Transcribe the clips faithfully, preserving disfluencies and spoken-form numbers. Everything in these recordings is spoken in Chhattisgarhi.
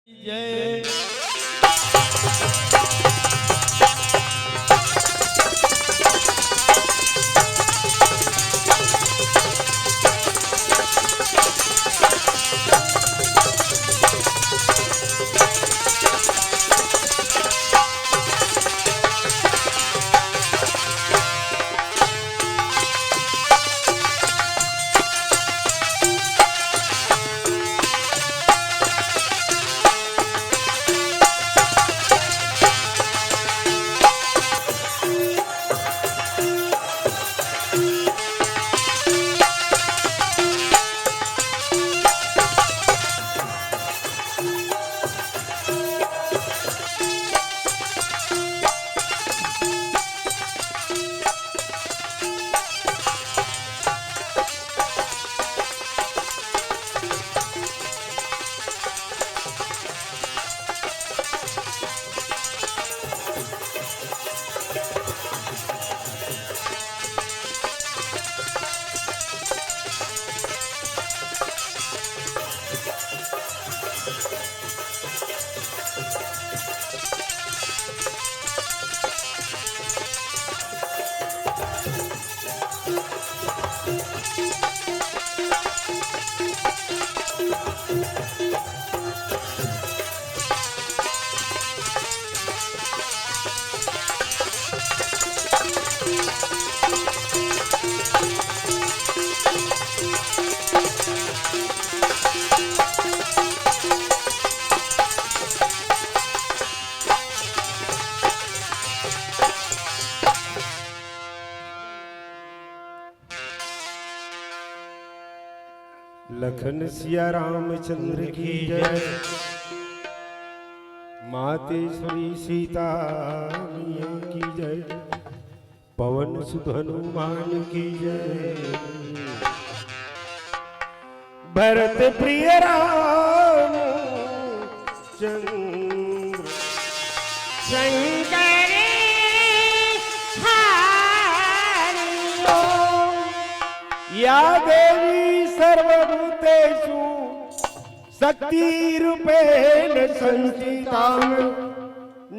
जय। लखन सिया रामचंद्र की जय। मातेश्वरी सीता मैया की जय। पवन सुत हनुमान की जय। भरत प्रिय राम चंद्र शंकर हरि ओम। या देवी सर्वभूतेषु शक्ति रूपेण संस्थिता।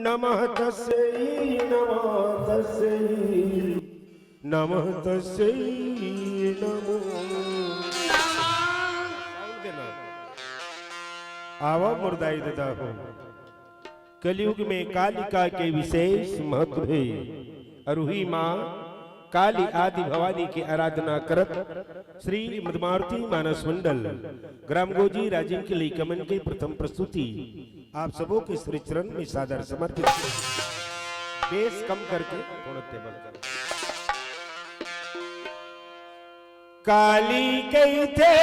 नमः तस्यै, नमः तस्यै, नमः तस्यै नमो। आवा मोर दाई ददा हो। कलयुग में कालिका के विशेष महत्व हे। अरुही माँ काली आदि भवानी के आराधना करत श्री मदमारुति मानस मंडल ग्राम गोजी राजिम के लइका मन के प्रथम प्रस्तुति आप सबों के श्री चरण में सादर समर्पित। बेस कम करके थोड़ा टेबल कर। काली कहिथे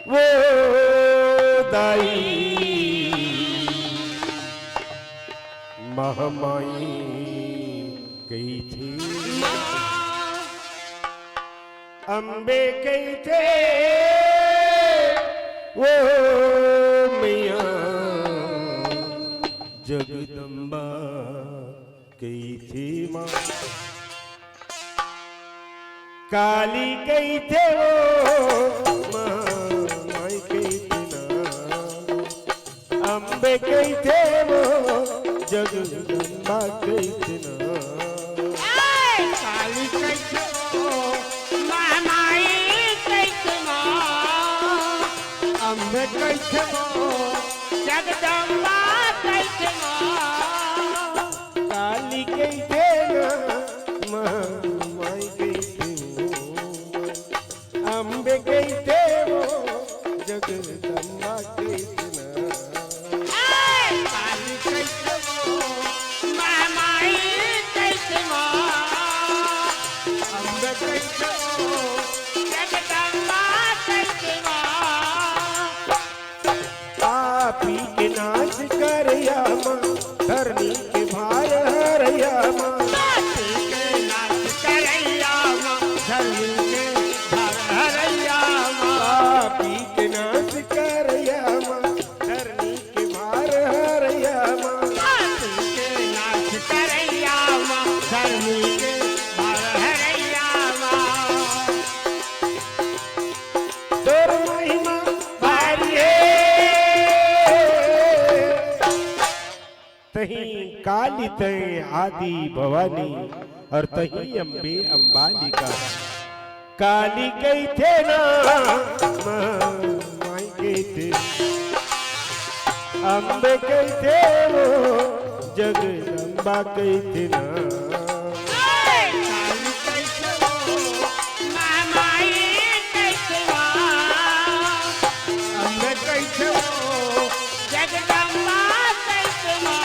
वो दाई, महामाई कहिथे, अम्बे कहिथे वो मैया, जगदम्बा कहिथे माँ। काली कहिथे वो, माँ, माई कहिथे ना। अम्बे कहिथे वो, जगदम्बा कहिथे ना। ए, काली कहिथे वो, माँ, माई कहिथे ना। अम्बे कहिथे वो, जगदम्बा कहिथे ना। काली कहिथे ना, माँ, माई कहिथे वो, अम्बे कहिथे वो, जगदम्बा कहिथे ना। ए, काली कहिथे वो, माँ, माई कहिथे वो, अम्बे कहिथे वो, जगदम्बा कहिथे वो। पापी के नाश करइया माँ, धरनी के भार हरइया माँ। पापी के नाश करइया माँ, धरनी के भार हरइया माँ। पापी के नाश तहीं काली तैं आदि भवानी, अउ तहीं अम्बे अम्बालिका। काली कहिथे ना, माँ, माई कहिथे, अम्बे कहिथे वो, जगदम्बा कहिथे ना। काली कहिथे वो, माँ, माई कहिथे ना। अम्बे कहिथे वो, जगदम्बा कहिथे ना।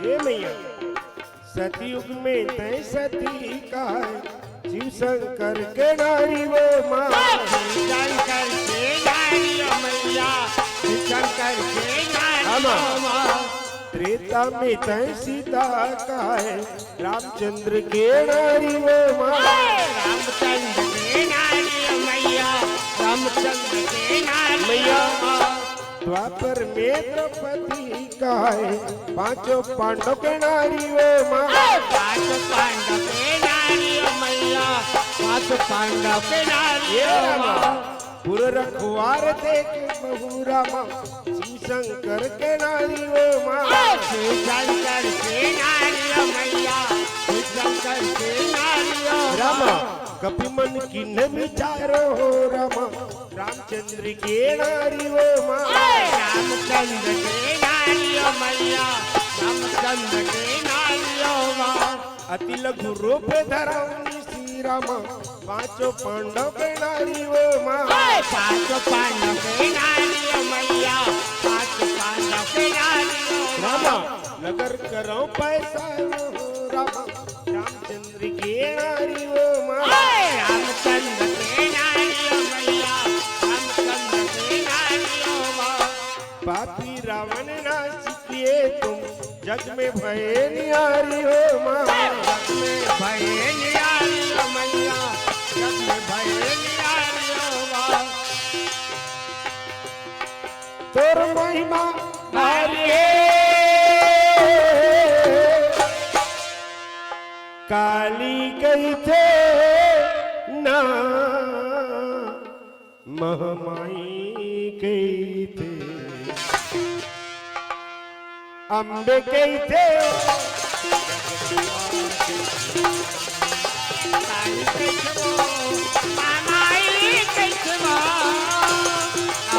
हे मैया, सतयुग में तैं सती कहाय, शिव शंकर के नारी वो माँ। शंकर के नारी ओ मैया, शंकर के नारी ओ माँ। त्रेता में तैं सीता कहाय, रामचंद्र के नारी वो माँ। रामचंद्र के नारी ओ मैया, रामचंद्र के नारी ओ मैया। द्वापर में द्रौपदी कहाय, पांचों पांडव के नारी वो माँ। पांचों पांडव के नारी ओ मैया, पांचों पांडव के नारी ओ माँ। पूरा रखवार देखे बहू रामा, शिव शंकर के नारी वो माँ। शिव शंकर के नारी ओ मैया, शिव शंकर के नारी ओ रामा। कपि मन कीन्हे बिचारो हो रामा, रामचंद्र के नारी वो माँ। रामचंद्र के नारी ओ मैया, रामचंद्र के नारी ओ माँ। अति लघु रूप धरौनी श्री रामा, पांचों पांडव के नारी वो माँ। पांचों पांडव के नारी ओ मैया, पांचों पांडव के नारी ओ माँ। रामा, नगर करौं पैसा हो रामा, रामचंद्र के नारी वो माँ। रामचंद्र के नारी ओ मैया, रामचंद्र के नारी ओ माँ। पापी रावण नाश किए तुम, जग में भए निहारी हो माँ। जग में भए निहारी ओ मैया, जग में भए निहारी ओ माँ। तोर महिमा भारी हे, काली कहिथे ना, महामाई कहिथे। अम्बे कहिथे। काली कहिथे वो, महामाई कहिथे वो,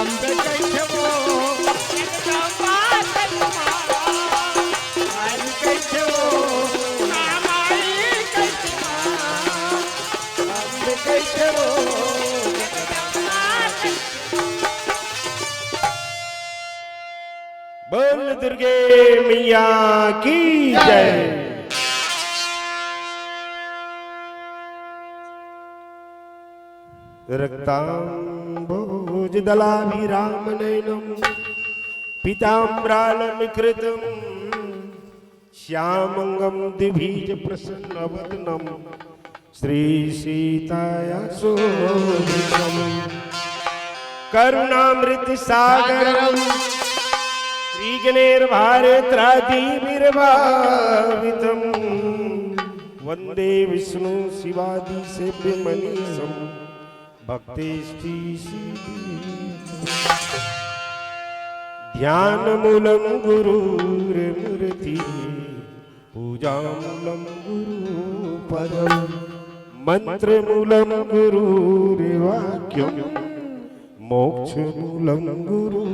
अम्बे कहिथे वो, जगदम्बा कहिथे वो। काली कहिथे वो, महामाई कहिथे वो, अम्बे कहिथे वो, जगदम्बा कहिथे। बोल दुर्गे मैया की जय। रक्ताम्भोजदलाभिरामनयनं पीताम्रालंकृतं श्यामंगं द्विभीजप्रसन्नवदनं श्रीसीताया शोभितम्। करुणामृतसागरं श्रीगणैर्भारत्रादिभिर्भावितम्। वन्दे विष्णुशिवादिसेव्यमनीशं भक्तेष्ठीशितम्। ध्यानमूलं गुरोर्मूर्ति, पूजामूलं गुरुपदम्। मन्त्रमूलं गुरोर्वाक्यम्, मोक्षमूलं गुरु।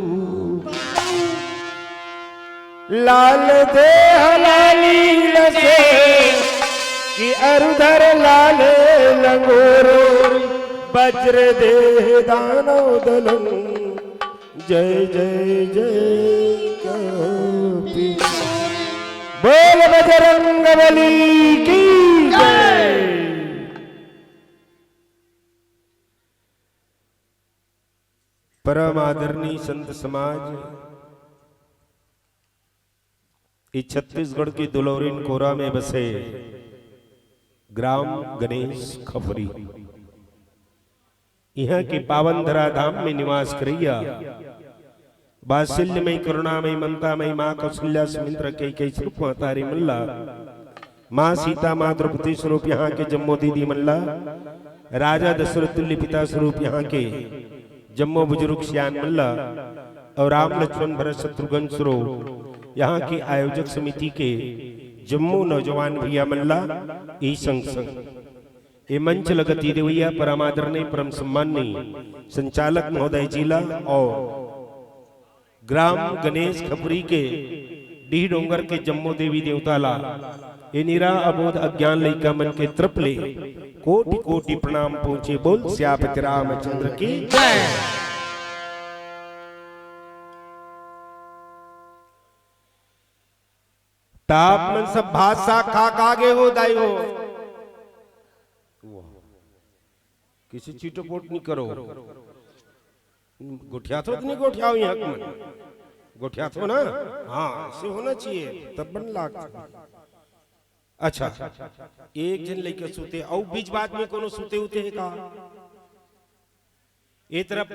लाल देह लाली लसे, कि अरु धर लाल लंगोरो। वज्र देह दानव दलं, जय जय जय कपि। बोल बजरंग बली की जय। परम आदरणीय संत समाज, ये छत्तीसगढ़ के दुलौरिन कोरा में बसे ग्राम गणेश खपरी, इहाँ के पावन धरा धाम में निवास करइया वात्सल्यमय, करुणामय, ममतामय माँ कौशल्या, सुमित्रा, कैकेयी स्वरूप महतारी मन ला, माँ सीता, माँ द्रौपदी स्वरूप यहाँ के जम्मो दीदी मन ला, राजा दशरथ तुल्य पिता स्वरूप यहाँ के जम्मो बुजुर्ग सियान मन ला, और राम लक्ष्मण भरत शत्रुघ्न स्वरूप यहाँ के आयोजक समिति के जम्मो नौजवान भैया मन ला, ई संग संग ए मंच ल गति देवइया परम आदरणीय, परम सम्माननीय संचालक महोदय जी ला और ग्राम गणेश खपरी के डीह डोंगर के जम्मो देवी देवता ला ए निरा अबोध अज्ञान लइका मन के तरफ ले कोटि कोटि प्रणाम पहुँचे। बोल सियापति रामचंद्र की जय। त आप मन सब भात साग खा खा गे हो दाई हो। वाह। किसी चिटपोट नहीं करो। गोठियाथो तो नहीं गोठियाओ यहाँ के मन। गोठियाथो ना? हाँ, ऐसे होना चाहिए, तब बन लाग। अच्छा, एक झन लइका सुते, अउ बीच बात में कोनो सुते उते हे का? ए तरफ,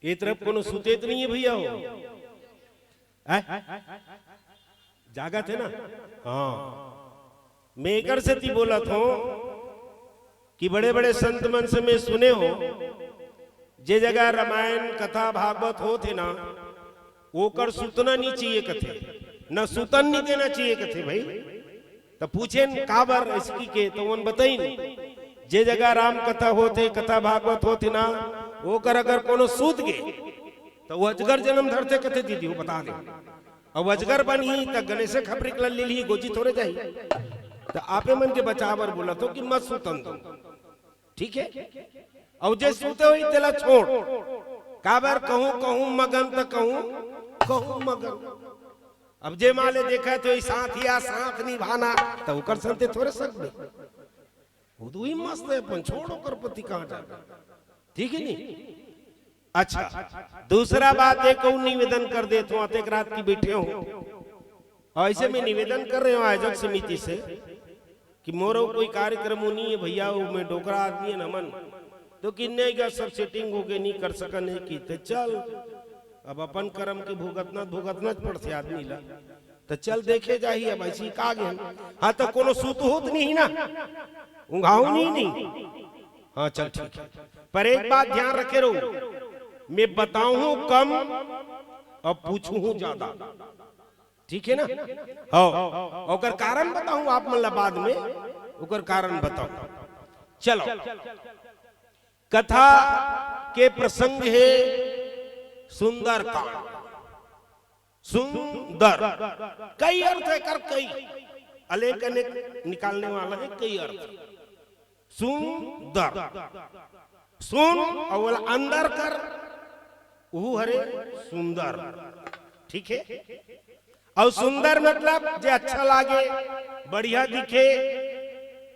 ए तरफ कोनो सुते तो नहीं है भैया हो? हैं? जागत है ना? हाँ। मैं एकर सेती बोलत हूँ कि बड़े-बड़े संत मन से मैं सुने हो, जे जगह रामायण, कथा, भागवत होत हे ना, ओकर सुतना नहीं चाहिए कथे, न सुतन नहीं देना चाहिए कथे भाई। त पूछेन, "काबर अइसकी के?" त ओन बतइन, "जे जगह राम कथा होथे, कथा भागवत होथे ना, ओकर अगर कोनो सूत गे, त वो अजगर जन्म धरथे कथे दीदी, वो बता दे। अउ अजगर बनही, त गणेश खपरी के लल्ली लिही, गोजी थोरे जाही।" त आपे मन के बचाव बर बोलत हो कि मत सूतन दो, ठीक है? अउ जे सूते होही, तेला छोड़। काबर कहूँ, कहूँ मगन त कहूँ, कहूँ मगन। अब जे माले देखत होही साथ या साथ निभाना, त ओकर संते थोरे सकबे। वो तो ही मस्त है, अपन छोड़ ओकर पति कहाँ जाबे। ठीक है नहीं? अच्छा, दूसरा बात एक अउ निवेदन कर देत हूँ, अतेक रात की बैठे हो, अउ ऐसे में निवेदन कर रहे हो आयोजक समिति से कि मोरो कोई कार्यक्रम नहीं है भैया, वो मैं डोकरा आदमी है नमन, तो किन्ने का सब सेटिंग हो गए, नहीं कर सकन है कि ते चल, अब अपन कर्म के भुगतना, भुगतना पड़थे आदमी ला। त चल देखे जाही, अब ऐसी का गे। हाँ, त कोनो सूत होत नहीं ना, ऊँघाहू नहीं, नहीं। हाँ, चल ठीक है, पर एक बात ध्यान रखे रहो, मैं बताहूँ कम और पूछूँ ज्यादा, ठीक है ना? हाँ, ओकर कारण बताहूँ आप मन ला बाद में, ओकर कारण बताहूँ। चलो, कथा के प्रसंग है सुंदरकांड। सुंदर, कई अर्थ है कर, कई अनेक अनेक निकालने वाला है, कई अर्थ। सुंदर, सुन अउ ओला अंदर कर, उहू हरे सुंदर। ठीक है? अउ सुंदर मतलब जे अच्छा लागे, बढ़िया दिखे,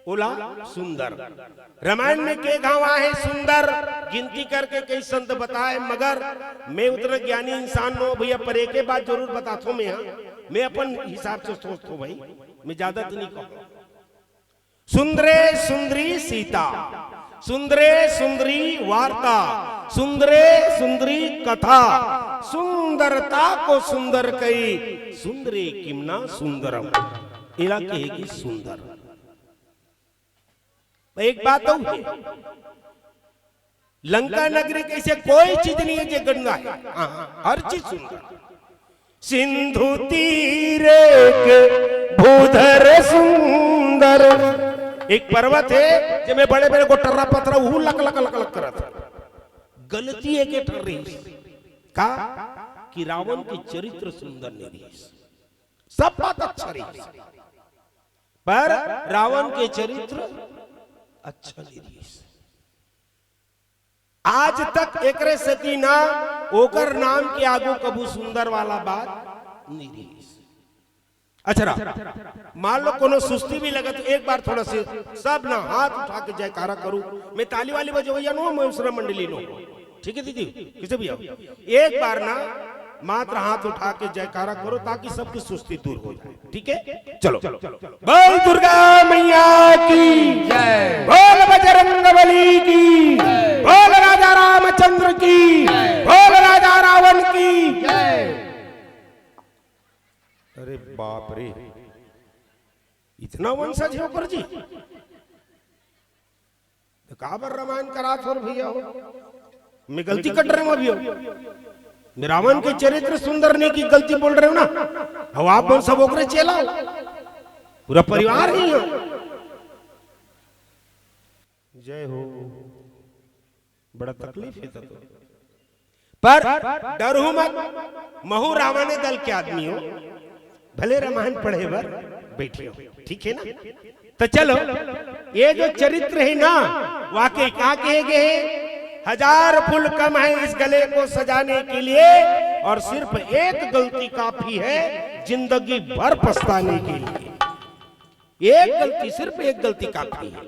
ओला सुंदर। रामायण में के घाव आहे सुंदर, गिनती करके कई संत बताए, मगर मैं उतना ज्ञानी इंसान नो भैया, पर एके बात जरूर बताथो मैं, हाँ, मैं अपन हिसाब से सोचथो भाई, मैं ज्यादा तो नहीं कहूँ। सुंदरे सुंदरी सीता, सुंदरे सुंदरी वार्ता, सुंदरे सुंदरी कथा, सुंदरता को सुंदर कही, सुंदरे किमना सुंदरम। एला कहेगी सुंदर। एक बात अउ है, लंका नगरी कइसे कोई चीज नहीं है जे गंदा है। हाँ, हाँ, हर चीज सुंदर। सिंधु तीर एक भूधर सुंदर। एक पर्वत है जेमे बड़े-बड़े गोटर्रा पथरा उहू लक, लक, लक, लक करत है। गलती एके ठन रहिस। का? कि रावण के चरित्र सुंदर नहीं रहिस। सब बात अच्छा रहिस। पर रावण के चरित्र अच्छा नहीं रहिस। आज तक एकरे सेती ना ओकर नाम के आगू कभू सुंदर वाला बात नहीं रहिस। अच्छा रहा, मान लो कोनो सुस्ती भी लगत, एक बार थोड़ा से सब ना हाथ उठा के जयकारा करूं। मैं ताली वाली बजवैया नो, मैं उसरा मंडली नो, ठीक है दीदी, किसे भी आओ, एक बार ना मात्र हाथ उठा के जयकारा करो ताकि सबकी सुस्ती दूर हो जाए। ठीक है, चलो। बोल दुर्गा मैया की जय। बोल बजरंग बली की जय। बोल राजा रामचंद्र की जय। बोल राजा रावण की जय। अरे बाप रे, इतना वंशज हे ओकर जी। त काबर रामायण करात हो रे भैया हो? मैं गलती कट रहे हूं अभी हो। मैं रावण के चरित्र सुंदर नहीं की गलती बोल रहे हो ना? अब आप मन सब ओकरे चेला हो, पूरा परिवार ही हो। जय हो। बड़ा तकलीफ हे तो। पर डरहू मत, महू रावणे दल के आदमी हो, भले रामायण पढ़े बर बैठे हो, ठीक है ना? तो चलो, ये जो चरित्र है ना, वाकई का कहे गए हैं, हजार फूल कम है इस गले को सजाने के लिए, और सिर्फ एक गलती काफी है जिंदगी भर पछताने के लिए। एक गलती, सिर्फ एक गलती काफी है।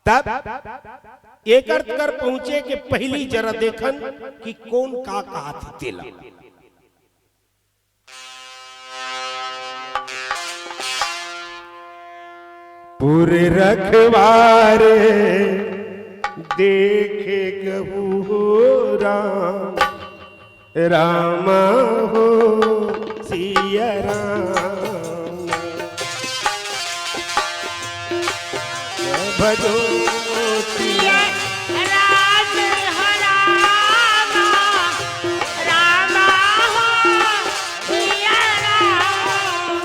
तब एकर कर पहुंचे के पहिली जरा देखन कि कोन का कहात हे तेला। पुर रखवारे देखे गहू हो राम, रामा हो सिया राम। भजो सिया राम हो राम, राम हो सिया राम।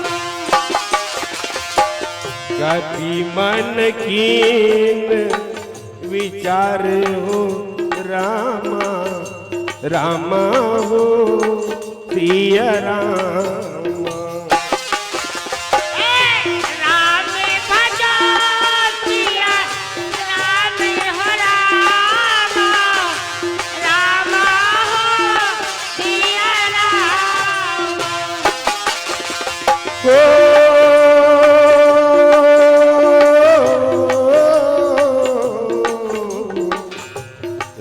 कपि मन कीन विचार हो रामा, रामा हो सिया रामा। ए, राम भजो सिया राम हो रामा, रामा हो सिया रामा। ओ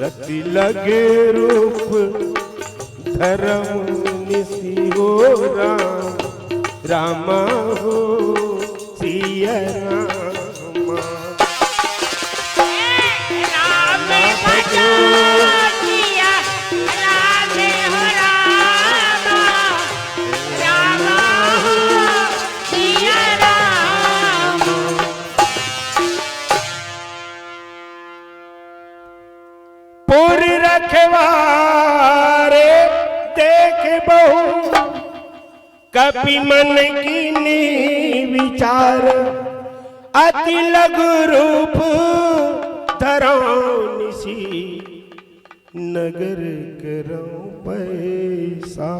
रति लग रूप धरम निसि हो राम, रामा हो सिया रामा। राम भजो सिया राम हो राम, रामा हो सिया राम। पुर रखवारे देखे बहू, कपि मन कीनी विचार, अति लघु रूप धरौं निसि, नगर करौं पैसा।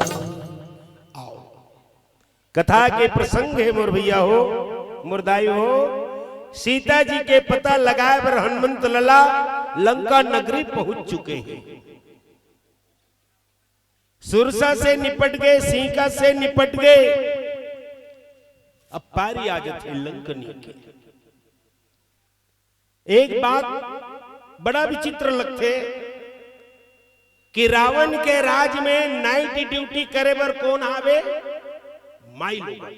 आओ। कथा के प्रसंग हे मोर भैया हो, मोर दाई हो, सीता जी के पता लगाए बर हनुमंत लला लंका नगरी पहुंच चुके हैं। सुरसा से निपट गए, सीका से निपट गए, अब पारी आ जाते लंकनी के। एक बात बड़ा विचित्र लगथे कि रावण के राज में नाइट ड्यूटी करे बर कोन आवे? माई लोगन।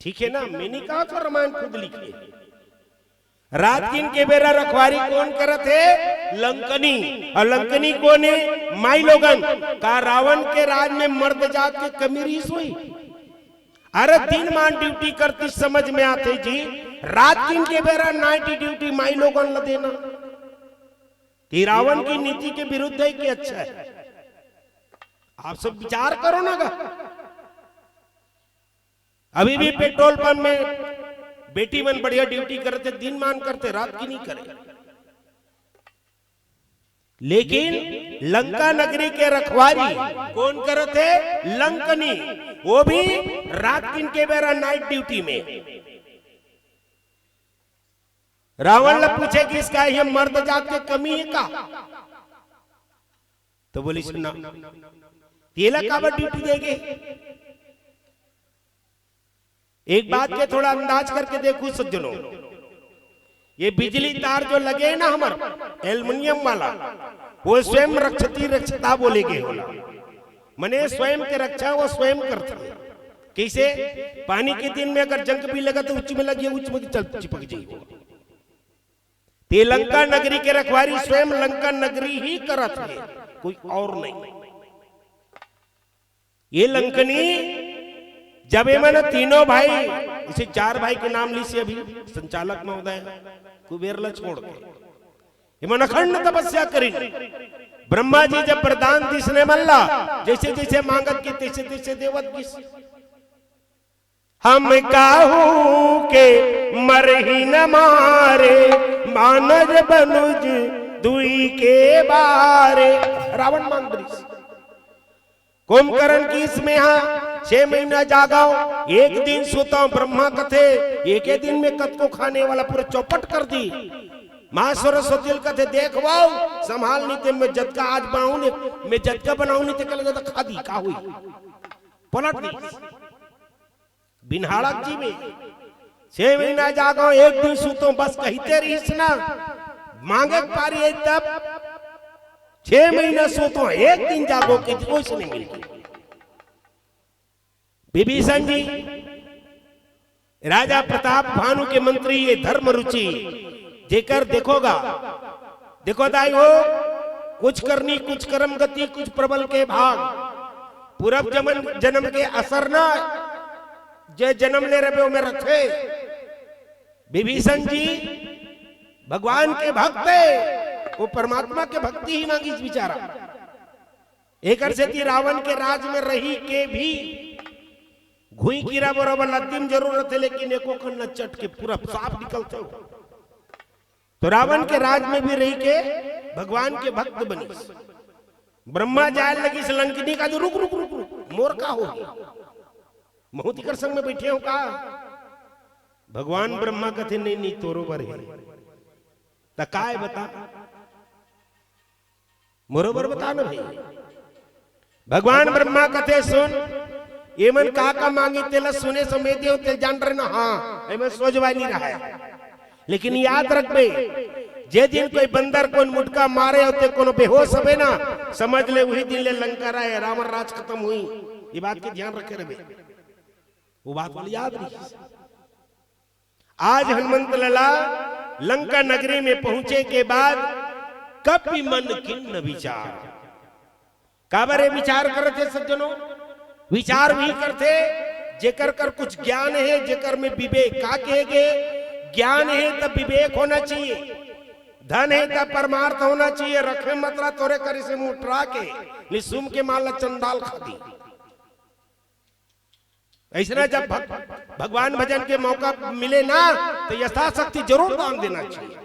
ठीक है ना, मैं नहीं कहा तो रामायण खुद लिखे। रात किन के बेरा रखवारी कोन करत हे? लंकनी। और लंकनी कोन हे? माई लोगन। का रावण के राज में मर्द जात के कमी रहिस होही? अरे दिन मान ड्यूटी करती समझ में आथे जी, रात किन के बेरा नाइट ड्यूटी माई लोगन ल देना। ये रावण की नीति के विरुद्ध है कि अच्छा है? आप सब विचार करो ना गा। अभी भी पेट्रोल पंप में बेटी मन बढ़िया ड्यूटी करथे, दिन मान करथे, रात की नहीं करे। लेकिन लंका नगरी के रखवारी कोन करथे? लंकनी, वो भी रात किन के बेरा नाइट ड्यूटी में। रावण ला पूछे कि इसका ये मर्द जात के कमी है का? तो बोली, सुना, तेला काबर ड्यूटी देगे? एक बात के थोड़ा अंदाज करके देखो सज्जनों, ये बिजली तार जो लगे ना हमर एल्युमिनियम वाला, वो स्वयं रक्षति रक्षता बोले गे होला, मने स्वयं के रक्षा वो स्वयं करथे। कैसे? पानी के दिन में अगर जंक भी लगा तो उच्च में लगिए, उच्च में चल चिपक जाइए। ते लंका नगरी के रखवारी स्वयं लंका नगरी ही करत हे, कोई और नहीं। ये लंकनी, जब ये मन तीनों भाई, इसे चार भाई के नाम ली से अभी संचालक महोदय, कुबेर ला छोड़ के, ये मन अखंड तपस्या करिन। ब्रह्मा जी जब वरदान दिसने मल्ला, जैसे जैसे मांगत की तैसे तैसे देवत गिस। हम काहू के मरही न मारे, मानस मनुज दुई के बारे। रावण मांग रिस। कुंभकर्ण की इसमें हा छह महीना जागव, एक दिन सुतव। ब्रह्मा कथे, एके दिन में कतको खाने वाला पूरा चौपट कर दी। माँ सरस्वती ल कथे, देखवव, संभाल नी ते, मैं जतका आज बनाऊं ने, मैं जतका बनाऊं नी ते, कल जतका खा दी, का हुई? पलट दी। बिन्हाड़क जी में छह महीना जागव, एक दिन सुतव, बस कहिते रहिस ना, मांगे के पारी है तब। छह महीना सुतव, एक दिन जागव कि ओइसने मिल गे। विभीषण जी, राजा प्रताप भानु के मंत्री, ये धर्म रुचि, जेकर देखोगा, देखो दाई हो, कुछ करनी, कुछ कर्म गति, कुछ प्रबल के भाग, पूर्व जमन, जन्म के असर ना, जे जन्म ले रहे हो में रखे। विभीषण जी भगवान के भक्त हे, वो परमात्मा के भक्ति ही मांगिस बिचारा। एकर सेती रावण के राज में रही के भी घुई कीरा बरोबर लद्दी म जरूर रथे, लेकिन एको कन न चट के पूरा साफ निकलथे। तो रावण के राज में भी रही के भगवान के भक्त बनिस। ब्रह्मा जाय लगिस लंकिनी का, जो रुक, रुक, रुक, रुक, मोर का हो? महूं तेकर संग में बैठे हो का? भगवान ब्रह्मा कथे, नहीं, नहीं, तोरो बर हे। त काय बता? मोरो बर बता ना भाई। भगवान ब्रह्मा कथे, सुन, ये मन का का मांगी, तेला सुने समेत हो, ते जान रहे ना, हाँ, ये मन सोचवाय नहीं रहा है। लेकिन याद रखबे, जे दिन कोई बंदर कोन मुटका मारे होते, कोनो बेहोश हबे ना, समझ ले वही दिन ले लंका राय, रावण राज खत्म हुई। ये बात के ध्यान रखे रहे, वो बात वाली याद रही। आज हनुमंत लला लंका नगरी में पहुंचे के बाद कपि मन किन्न विचार। काबर ये विचार करत हे सज्जनों? विचार भी करथे जेकर कर कुछ ज्ञान हे, जेकर में विवेक। का कहे गे? ज्ञान हे तब विवेक होना चाहिए, धन हे तब परमार्थ होना चाहिए। रखे मतरा तोरे करे से मुटरा के निसुम के माल ला चंडाल खा दी। ऐसना जब भग-, भगवान भजन के मौका मिले ना, तो यथाशक्ति जरूर दान देना चाहिए।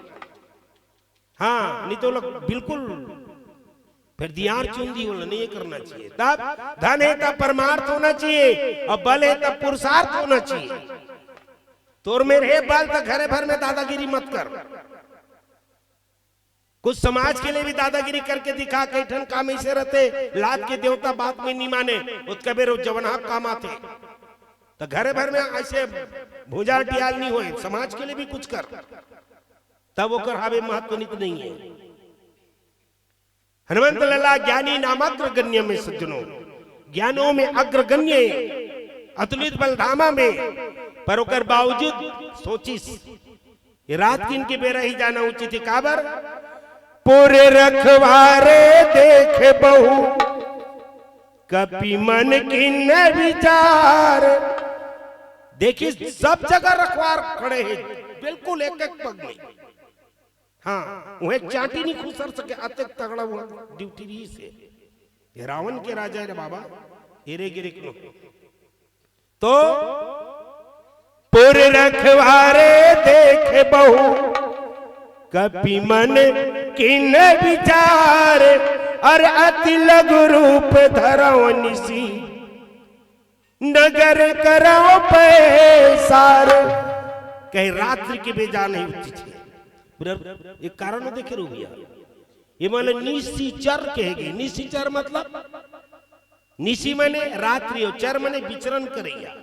हाँ, नहीं तो लोग बिल्कुल फिर दियार चुन दी बोला, नहीं, ये करना चाहिए। तब धन हे तब परमार्थ होना चाहिए, और बल हे तब पुरुषार्थ होना चाहिए। तोर में रहे बल तो घरे भर में दादागिरी मत कर। कुछ समाज के लिए भी दादागिरी करके दिखा, कई ठन काम ऐसे रहते, लात के देवता बात में नहीं माने, ओतका बेर वो जवनहा काम आथे। तो घरे भर में ऐसे भुजा टियाल नहीं होए, समाज के लिए भी कुछ कर, तब ओकर हावे महत्व नित नहीं है। हनुमंत लला ज्ञानी नाम अग्रगण्य में सज्जनों, ज्ञानों में अग्रगण्य, अतुलित बलधामा में, पर ओकर बावजूद सोचिस, ये रात किन के बेरा ही जाना उचित है। काबर? पुर रखवारे देख बहु, कपि मन किन्न विचार। देखिए, सब जगह रखवार खड़े हैं, बिल्कुल एक एक पग में। हाँ, वह चांटी नहीं खुसर सके, अतेक तगड़ा वो ड्यूटी रहिस हे। ये रावण के राजा रे बाबा, एरे गिरे को। तो पुर रखवारे देख बहु, कपि मन किन्न विचार, और अति लघु रूप धरव निसि, नगर करव पैसार। कहीं रात्रि के बेजा नहीं उचित है। पूरा एक कारण देखे रहू भैया। ये माने निशिचर कहे गे। निशिचर मतलब निशि माने रात्रि, अउ चर माने विचरण करैया।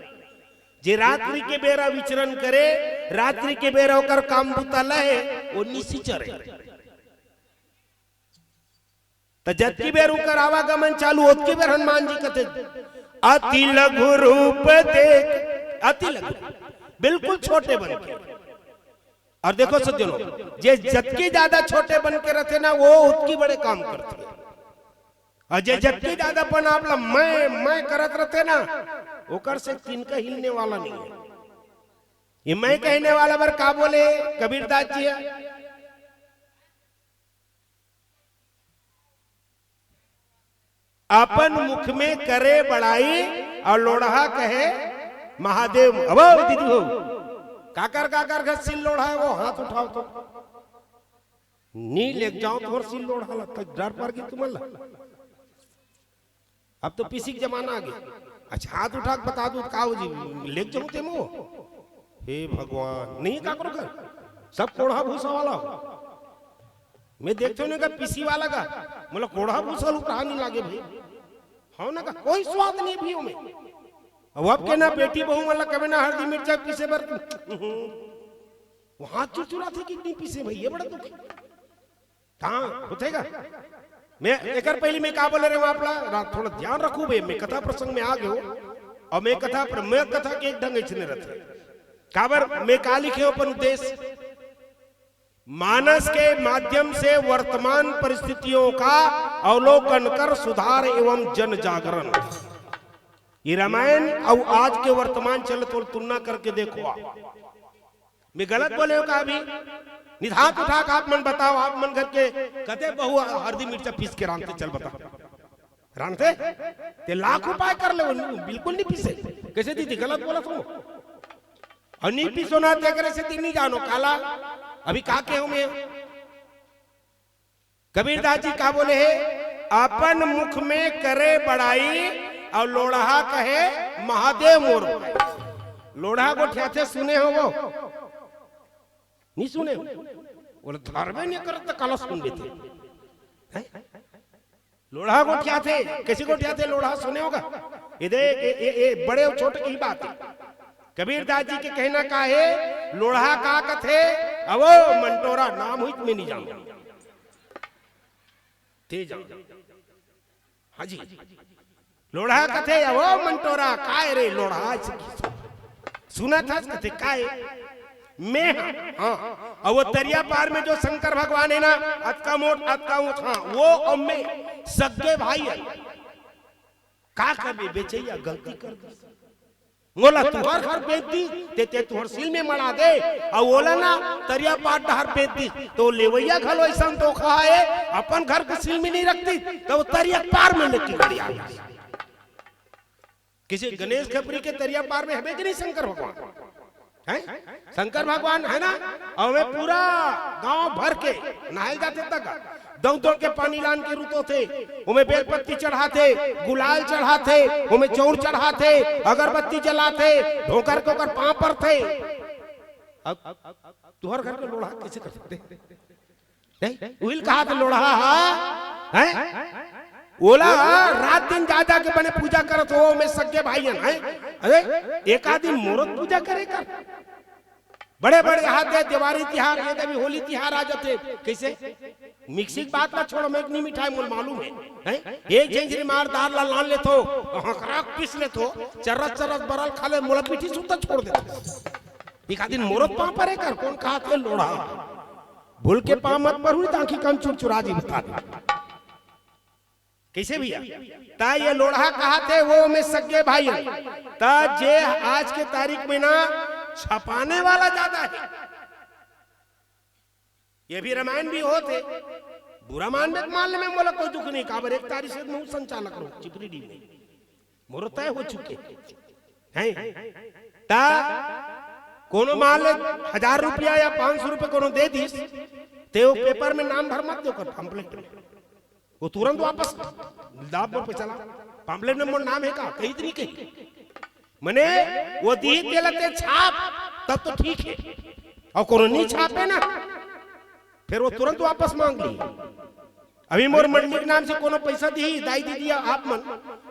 जे रात्रि के बेरा विचरण करे, रात्रि के बेरा ओकर काम बुता लहे, वो निशिचर हे। त जतकी बेर उनकर आवागमन चालू, ओतकी बेर हनुमान जी कथे, "अति लघु रूप देख।" अति लघु, बिल्कुल छोटे बन के। अउ देखो सज्जनों, जे जतकी ज्यादा छोटे बन के रथे ना, वो ओतकी बड़े काम करथे। अउ जे जतकी ज्यादा अपन आप ला मैं, मैं करत रथे ना, ओकर से तिनका हिलने वाला नहीं है। ये मैं कहने वाला बर का बोले कबीरदास जी हे? अपन मुख में करे बड़ाई अउ लोढ़ा कहे महादेव। अब ओ दीदी हो, काकर काकर घर सिल लोढ़ा हे, वो हाथ उठाओ तो। नी लेके जाओ तोर सिल लोढ़ा ला, त डर पर गे तुमन ला। अब तो पीसी के जमाना आ गे। अच्छा, हाथ उठा के बता दू, का हो जी, लेके जाऊं तेमो? हे भगवान, नहीं काकरो घर, सब कोढ़ा भूसा वाला हो। मैं देखते हो ना का पीसी वाला का, मतलब कोढ़ा भूसा लोग रहा नहीं लागे भाई। हाँ ना का, कोई स्वाद नहीं भी ओमे। अब, अब के ना बेटी बहू वाला कबे ना हल्दी मिर्चा पीसे बर, वो हाथ चुरचुराथे कि नहीं पीसे भाई, ये बड़ा दुख हे। हाँ, होथे गा। मैं एकर पहली मैं का बोले रहे हूँ आप ला, रा-, थोड़ा ध्यान रखू बे, मैं कथा प्रसंग में आ गयो। अउ मैं कथा प्र-, मैं कथा के एक ढंग अइसने रथे। काबर मैं का लिखे हूँ अपन उद्देश्य? मानस के माध्यम से वर्तमान परिस्थितियों का अवलोकन कर सुधार एवं जन जागरण। ये रामायण अउ आज के वर्तमान चलत वाला तुलना करके देखो आप। मैं गलत बोले हूँ का अभी? निधात उठा के आप मन बताओ, आप मन घर के कते बहू हल्दी मिर्चा पीस के रांधथे, चल बता। रांधथे? ते लाख उपाय कर ले, वो बिल्कुल नहीं पीसे। कैसे दीदी, गलत बोला तुम? अउ नहीं पीसो ना, ते करे से ती नहीं जानो, काला। अभी का के हूँ मैं? कबीरदास जी का बोले हे, अपन मुख में करे बड़ाई अउ लोढ़ा कहे महादेव मोर। लोढ़ा गोठियाथे सुने हो वो? नहीं सुने हो? बोले, धरबे नहीं करत त काला सुन लेते। हैं? लोढ़ा गोठियाथे, कैसे गोठियाथे लोढ़ा सुने हो गा? ये देख, ये, ये, ये बड़े अउ छोटे की बात हे। कबीरदास जी के कहना का हे, लोढ़ा का कथे, अब ओ मंटोरा नाम हुई त मैं नहीं जानूं। ते जान। हाँ जी। लोढ़ा कथे, "ओ मंटोरा, काय रे लोढ़ा?" अइसे सुनत हस? कथे, "काय?" मैं, हाँ, हाँ। अउ वो तरिया पार में जो शंकर भगवान हे ना, अतका मोट, अतका ऊंच, हाँ, वो अउ मैं सगे भाई हन। का करबे, बेचैया गलती कर दी। मोला तुहर घर बेच दी, ते, ते तुहर सील में मड़ा दे, अउ ओला ना तरिया पार डहर बेच दी, त लेवइया घलो अइसन धोखा हे, अपन घर के सील में नहीं रख दी, त वो तरिया पार में लेके गड़िया। किसी गणेश खपरी के तरिया पार में हबे कि नहीं शंकर भगवान? हैं? शंकर भगवान हे ना? अउ मैं पूरा गांव भर के नहाए जाथे तक दौड़ दौड़ के पानी लान के रुतोथे, ओमे बेलपत्ती चढ़ाथे, गुलाल चढ़ाथे, ओमे चौर चढ़ाथे, अगरबत्ती जलाथे, ढोकर के ओकर पांव परथे। अब तुहर घर के लोढ़ा कैसे कर सकथे? नहीं, उहिल कहाथे लोढ़ा हा, हैं? ओला रात दिन जा जा के बने पूजा करत हो, मैं सगे भाई हन, हैं? अरे, एक आध दिन मोरो त पूजा करे कर। बड़े बड़े हाथ दे, देवारी तिहार, ये देवी होली तिहार आ जाथे। कैसे? मिक्सी के बात ला छोड़ो, मैं नहीं मिठाई मोल मालूम हे, हैं? एक झंझरी मार दार ला लान लेथो, हकरा पीस लेथो, चरस चरस बरल खा ले, मोला पीठी सुत्ता छोड़ देथो। एक आध दिन मोरो त पांव परे कर, कोन कहाथे लोढ़ा? भूल के पांव मत परू, ताकि कन चुरचुरा जी बता दे। कैसे भैया? त ये लोढ़ा कहाथे, वो मैं सगे भाई हन। त जे आज के तारीख में ना छपाने वाला ज्यादा हे। ये भी रामायण भी होथे। बुरा मानबे त मान ले, मैं मोला कोई दुख नहीं, काबर एक तारीख से मैं संचालक रहूं चिपरी डी में। मोरो तय हो चुके हे। त कोनो मान ले हजार रुपया या पांच सौ रुपया कोनो दे दिस, ते वो पेपर में नाम भर मत दे ओकर, पम्पलेट में। वो तुरंत वापस दाब में पैसा ला। पम्पलेट में मोर नाम हे का? कही त नहीं कही। मने वो दिही तेला ते छाप, तब तो ठीक हे। अउ कोनो नहीं छापे ना, फिर वो तुरंत वापस मांग ली। अभी मोर मंडली के नाम से कोनो पैसा दिही, दाई दीदी, आप मन,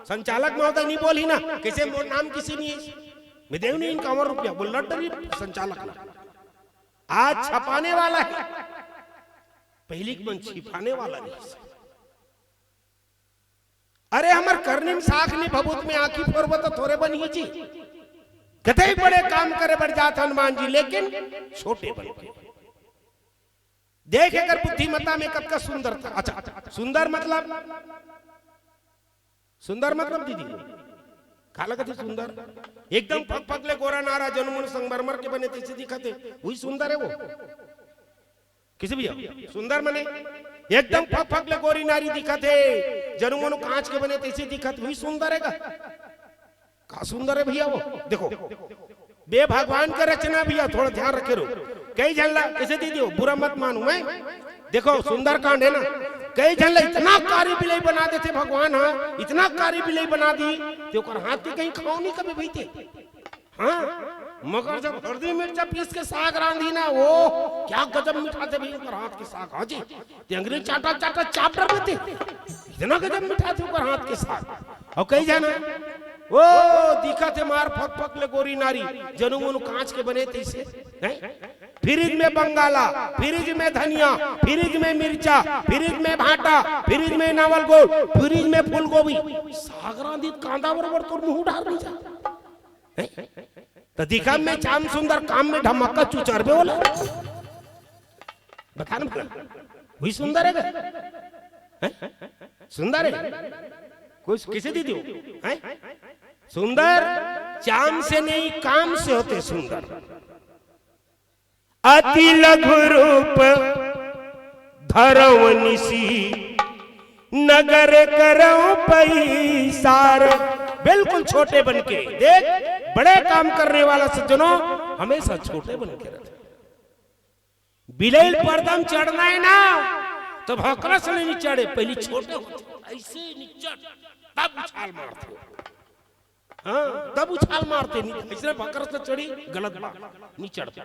संचालक महोदय नहीं बोलही ना, कैसे मोर नाम किसी नहीं है, मैं देव नहीं इनका और रुपया, बोल लट डरी संचालक ना। आज छपाने वाला है, पहली के मन छिपाने वाला नहीं। अरे हमर करनी में साख नहीं, भभूत में आँखी फोरबो तो थोरे बनही जी। कतई बड़े काम करे बर जात हनुमान जी, लेकिन छोटे बन के। देख एकर बुद्धिमत्ता में कतका सुंदर था। अच्छा, सुंदर मतलब, सुंदर मतलब दीदी, का लगत हे सुंदर? एकदम फक फक ले गोरा नारा, जनु मनु संगमरमर के बने तैसे दिखत हे, वही सुंदर है वो। किसे भैया? सुंदर मने एकदम फक फक ले गोरी नारी दिखत हे, जनु मनु कांच के बने तैसे दिखत, वही सुंदर है का? का सुंदर है भैया वो? देखो, बे भगवान का रचना भैया, थोड़ा ध्यान रखे रहो। कई झन ला, कैसे दीदी हो, बुरा मत मानू मैं। देखो, सुंदरकांड है ना, कई झन ला इतना कारी बिलई बना देथे भगवान, हाँ, इतना कारी बिलई बना दी कि ओकर हाथ के कहीं खाओ नहीं कभी भईते। हाँ, मगर जब हल्दी मिर्चा पीस के साग रांधी ना, वो क्या गजब मिठाथे भई ओकर हाथ के साग। हाँ जी, ते अंगरी चाटा चाटा चाप डर देते, इतना गजब मिठाथे ओकर हाथ के साग। अउ कई झन, ओ, दिखत हे मार फक फक ले गोरी नारी, जनु मनु कांच के बने तैसे, हैं? फ्रिज में बंगाला, फ्रिज में धनिया, फ्रिज में मिर्चा, फ्रिज में भाटा, फ्रिज में नावल गोल, फ्रिज में फूलगोभी। साग रांधित कांदा बरोबर तोर मुंह डार नहीं जा। हैं? तो दिखा में चाम सुंदर, काम में धमाका चुचरबे वाला। बता ना भला, वही सुंदर है क्या? हैं? सुंदर है? कोई किसे दीदी हो? हैं? सुंदर चाम से नहीं, काम से होते सुंदर। अति लघु रूप धरव निसी, नगर करव पैसार। बिल्कुल छोटे बन के देख, बड़े काम करने वाला सज्जनों हमेशा छोटे बन के रहते। बिलई ल पर्दा म चढ़ना है ना, तो भकरा से नहीं चढ़े, पहली छोटे होते, ऐसे नहीं चढ़, तब उछाल मारते। हाँ, तब उछाल मारते, नहीं तो ऐसे भकरा से चढ़ी, गलत बात, नहीं चढ़ते।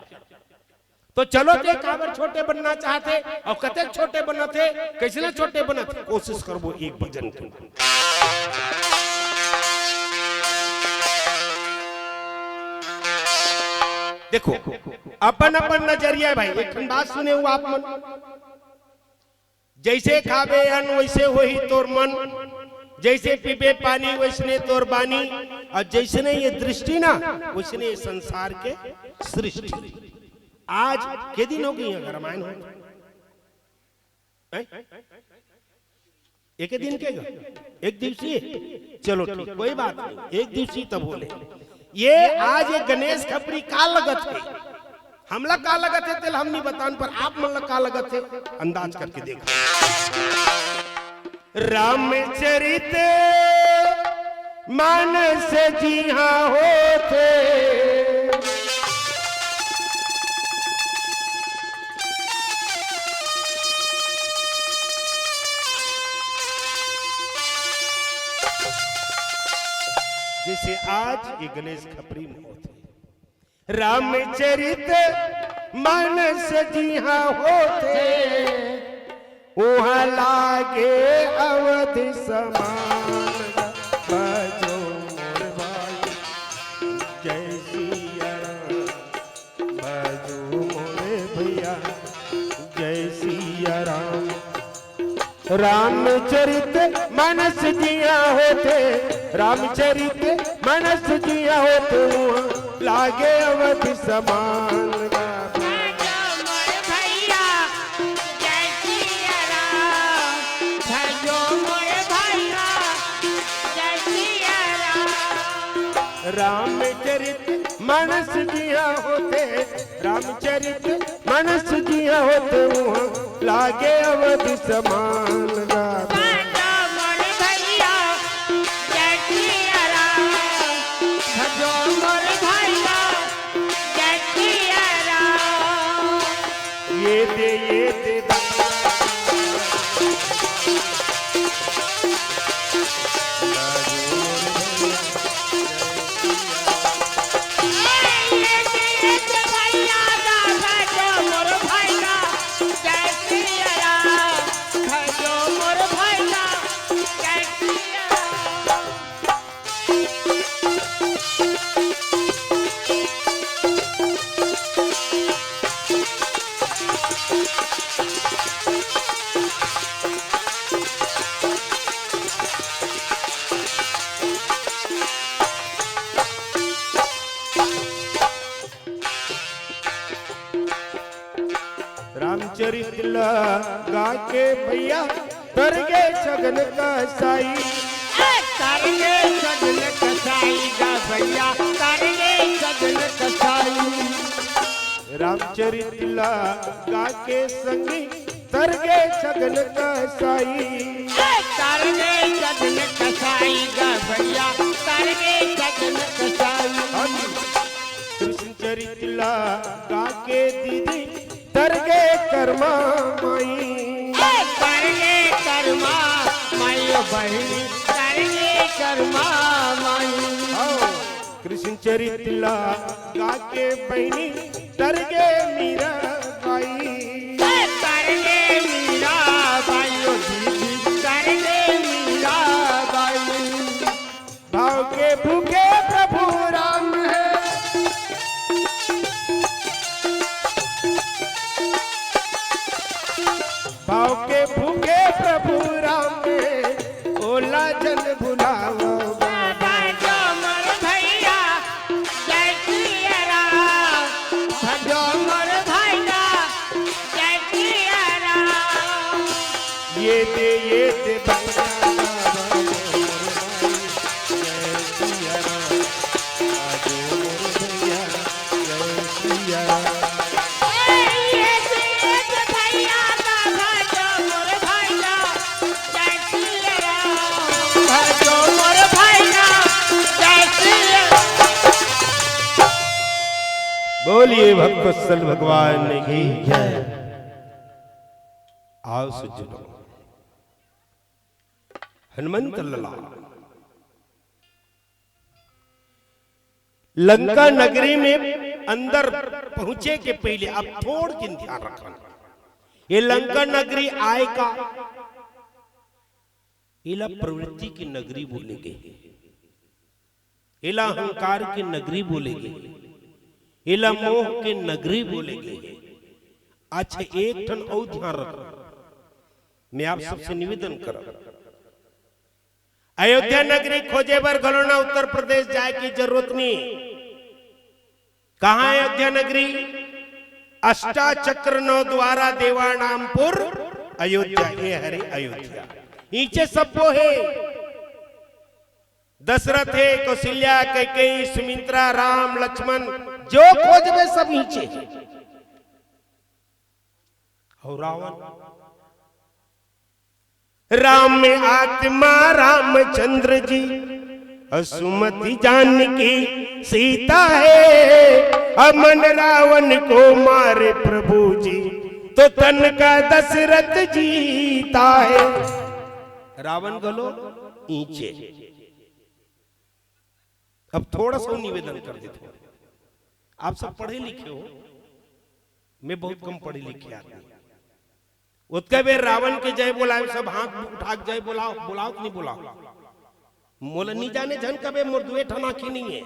तो चलो, ते काबर छोटे बनना चाहते और कतेक छोटे बनत हे, कैसे छोटे बनत हे, कोशिश करबो एक भजन के। देखो, अपन अपन नजरिया हे भाई, एक ठन बात सुने हो आप मन। जैसे खाबे अन्न वैसे होही तोर मन, जैसे पीबे पानी वैसने तोर बानी, और जैसने ये दृष्टि ना वैसने ये संसार के सृष्टि। आज के दिन हो गई है रामायण हो? हैं? एक दिन के ग-, एक दिवसीय? चलो ठीक, कोई बात नहीं, एक दिवसीय तब बोले। ये आज ये गणेश खपरी का लगत हे, हमला का लगत हे, तेल हम नहीं बतान, पर आप मन ला का लगत हे, अंदाज करके देखो। रामचरित मानस जिहाँ होथे, जैसे आज ये गणेश खपरी में होथे। रामचरित मानस जिहाँ होथे, उहाँ लागे अवध समान। बजो मोर भाई, जय सिया राम। बजो मोर भैया, जय सिया राम। रामचरित मानस जिहाँ होथे, रामचरित मानस जिहाँ होथे, उहाँ लागे अवध समान। भजो मोर भैया, जय सिया राम। भजो मोर भैया, जय सिया राम। रामचरित मानस जिहाँ होथे, रामचरित मानस जिहाँ होथे, उहाँ लागे अवध समान। भजो मोर भैया, जय सिया राम। भजो मोर भैया, जय सिया राम। ये दे, ये दे। रामचरित ला गा के भैया, तर गे सगन कसाई। तर गे सगन कसाई गा भैया, तर गे सगन कसाई। रामचरित ला गा के संगी, तर गे सगन कसाई। तर गे सगन कसाई गा भैया, तर गे सगन कसाई। कृष्ण चरित ला गा के दीदी, तर गे करमा माई। ए, तर गे करमा माई, ओ बहिनी, तर गे करमा माई। आओ, कृष्ण चरित ला गा के बहिनी, तर गे मीरा बाई। ए, तर गे मीरा बाई, ओ दीदी, तर गे मीरा बाई। भाव के भूखे प्रभु राम है। भाव के भूखे प्रभु राम है, ओला जन भुलावो। बाबा जो मोर भैया, जय सिया राम। जो मोर भैया, जय सिया राम। ये दे, ये दे भैया, बाबा मोर भाई, जय सिया राम। आजो मोर भैया, जय सिया राम। ए, ये दे, ये दे भैया, बाबा जो मोर भैया, जय सिया राम। आजो मोर भैया, जय सिया राम। बोलिए भक्तवत्सल भगवान की जय। आओ सज्जनों, हनुमंत लला लंका नगरी में अंदर पहुंचे के पहले आप थोड़ किन ध्यान रखना। ये लंका नगरी आय का, एला प्रवृत्ति की नगरी बोले गे हे, एला अहंकार की नगरी बोले गे हे, एला मोह की नगरी बोले गे हे। अच्छा, एक ठन अउ ध्यान रखना, मैं आप सबसे निवेदन करब, अयोध्या नगरी खोजे बर घलो ना उत्तर प्रदेश जाए की जरूरत नहीं। कहाँ अयोध्या नगरी? अष्टा चक्र नौ द्वारा देवा नाम पुर अयोध्या, ये हरे अयोध्या। इचे सब्बो हे, दशरथ हे, कौशल्या, कैकेयी, सुमित्रा, राम, लक्ष्मण, जो खोजबे सब इचे हे। अउ रावण, राम आत्मा रामचंद्र जी, अउ सुमति जानकी सीता है। अमन रावण को मारे प्रभु जी, तो तन का दशरथ जीता है। रावण घलो इचे। अब थोड़ा सा निवेदन कर देथों, आप सब पढ़े लिखे हो, मैं बहुत कम पढ़े लिखे आदमी। ओतका बेर रावण के जय बोलाए, सब हाथ उठा के जय बोलाओ, बोलाओ कि नहीं बोलाओ? मोला नहीं जाने झन कबे, मोर दुए ठन आँखी नहीं है।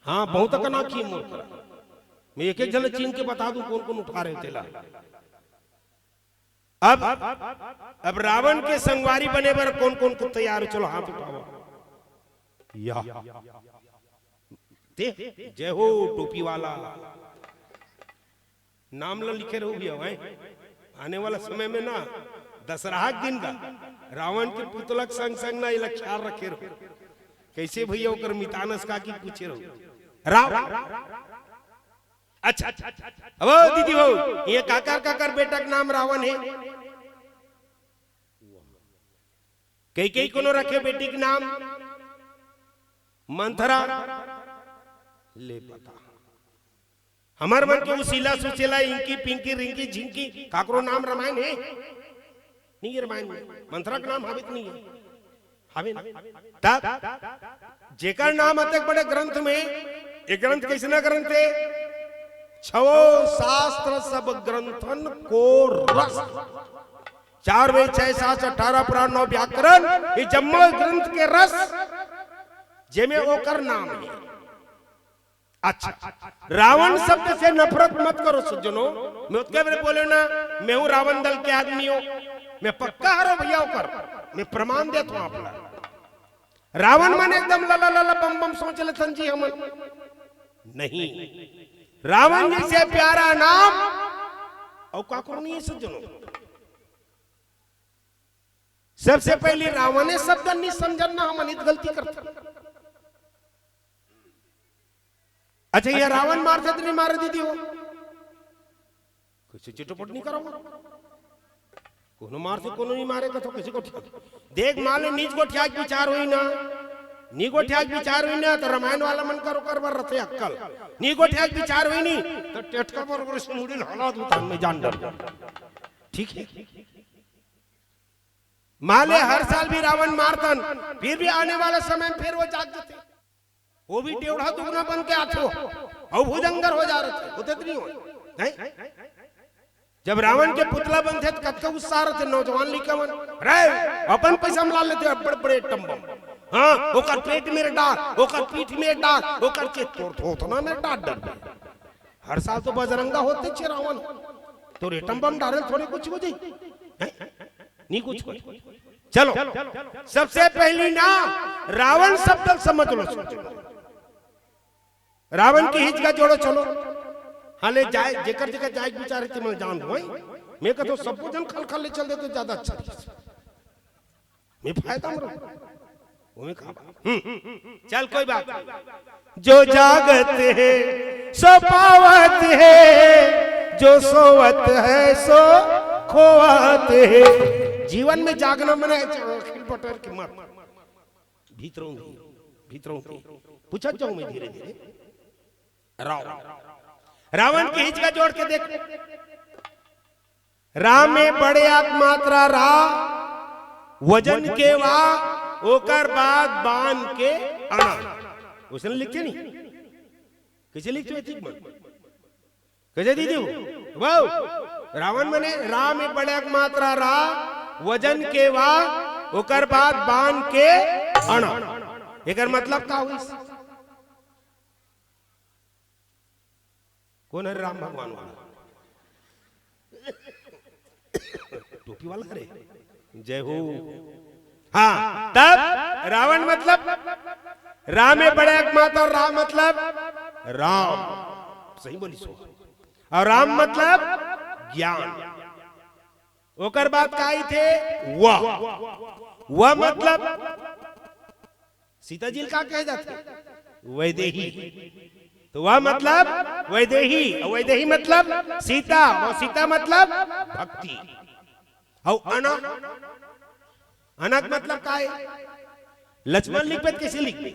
हाँ, बहुत अकन आँखी मोर करा। मैं एक एक झन चीन के बता दूं कौन कौन उठा रहे तेला। अब, अब रावण के संगवारी बने बर कौन कौन को तैयार हो? चलो हाथ उठाओ। या ते, जय हो टोपी वाला। नाम ल लिखे रहो भैया, हैं? आने वाला समय में ना, दशहरा के दिन का रावण के पुतला के संग संग ना, एला ख्याल रखे रहो। कैसे भैया ओकर मितानस का की पूछे रहो। राव-, अच्छा, अब ओ दीदी हो, ये काकर काकर बेटा के नाम रावण है? कैकेयी कोनो रखे बेटी के नाम? मंथरा। ले पता। हमर मन के उसीला सुशीला, इंकी पिंकी रिंकी झिंकी, काकरो नाम रामायण हे? नहीं हे रामायण में। मंथरा के नाम हावे त नहीं हे? हावे ना? तब जेकर नाम अतेक बड़े ग्रंथ में, ये ग्रंथ कैसना ग्रंथ हे? छवो शास्त्र सब ग्रंथन को रस। चार वेद, छह शास्त्र, अठारह पुराण, नौ व्याकरण, ये जम्मो ग्रंथ के रस, जेमे ओकर नाम हे। अच्छा, रावण शब्द से नफरत मत करो सज्जनों। मैं ओतके बेर बोले ना, मैं हूं रावण दल के आदमी हूं, मैं पक्का हरो भैया ओकर, मैं प्रमाण देत हूं आप ला। रावण मन एकदम लला लला बम बम सोच लेथन जी हमन। नहीं, रावण जैसे प्यारा नाम अउ काकरो नहीं है सज्जनों। सबसे पहले रावणे शब्द नहीं समझन ना, हमन इत गलती करथन। अच्छा, ये रावण मारथे त नहीं मारे दीदी हो? कुछ चिटपट नहीं करो। कोनो मारथे, कोनो नहीं मारे, कथो किसी को ठीक। देख, मान ले, नीच गोठिया के विचार होई ना, नी गोठिया के विचार होई ना, तो रामायण वाला मन करो कर बर रथे अक्कल। नी गोठिया के विचार होई नहीं, तो टेटका बरोबर से मुड़ी हला दू, तन में जान डर। ठीक है? मान ले, हर साल भी रावण मारथन, फिर भी आने वाला समय में फिर वो जाग जाथे। वो भी डेढ़ा दुगना बन के आथे, अउ भुजंगर हो जा रथे, होथे त नहीं हो? नहीं? जब रावण के पुतला बनथे त कतका उत्साह रथे नौजवान लइका मन, "रे, अपन पैसा में ला लेथे बड़े बड़े एटम बम। हाँ, ओकर पेट में डार, ओकर पीठ में डार, ओकर के तोर थोथना में डार डर।" हर साल तो बजरंगा होथे चे रावण, तोर एटम बम डारे थोड़े कुछ हो जाई, हैं? नहीं कुछ हो। चलो, सबसे पहली ना रावण शब्द समझ लो, सोच लो। रावण के हिच का जोड़ो, चलो। हाले जाए, जेकर जेकर जाए के विचार हे, ते मैं जान दो, हैं? मैं कहता हूँ, सबको जन खल खल ले चल दे तो ज्यादा अच्छा रही। मैं फायदा में रहूं। वो मैं कहा, हम्म, चल कोई बात नहीं। जो जागत है सो पावत है, जो सोवत है सो खोवत है। जीवन में जागना मने अखिल पटेल की मत। भीतरों की, भीतरों की। पूछत जाऊं मैं धीरे धीरे। राव-, रावण के हिच का जोड़ के देख। रा में बड़े अक मात्रा रा, वजन के वा, ओकर बाद बान के अना। उसने लिखे नहीं? कैसे लिखते हो ठीक मन? कैसे दीदी हो? वाह! रावण मने रा में बड़े अक मात्रा रा, वजन के वा, ओकर बाद बान के अना। एकर मतलब का होइस? कौन है राम भगवान वाला? टोपी वाला रे। जय हो। हाँ, तब रावण मतलब रा में बड़े अक मात्रा रा मतलब राम। सही बोली सो। अउ राम मतलब ज्ञान। ओकर बाद का आइथे? वा। वा मतलब सीता जी ल का कहे जाथे? वैदेही। तो वा मतलब वैदेही, अउ वैदेही मतलब सीता, अउ सीता मतलब भक्ति। अउ अना, अना के मतलब का हे? लक्ष्मण लिखबे त कैसे लिखबे?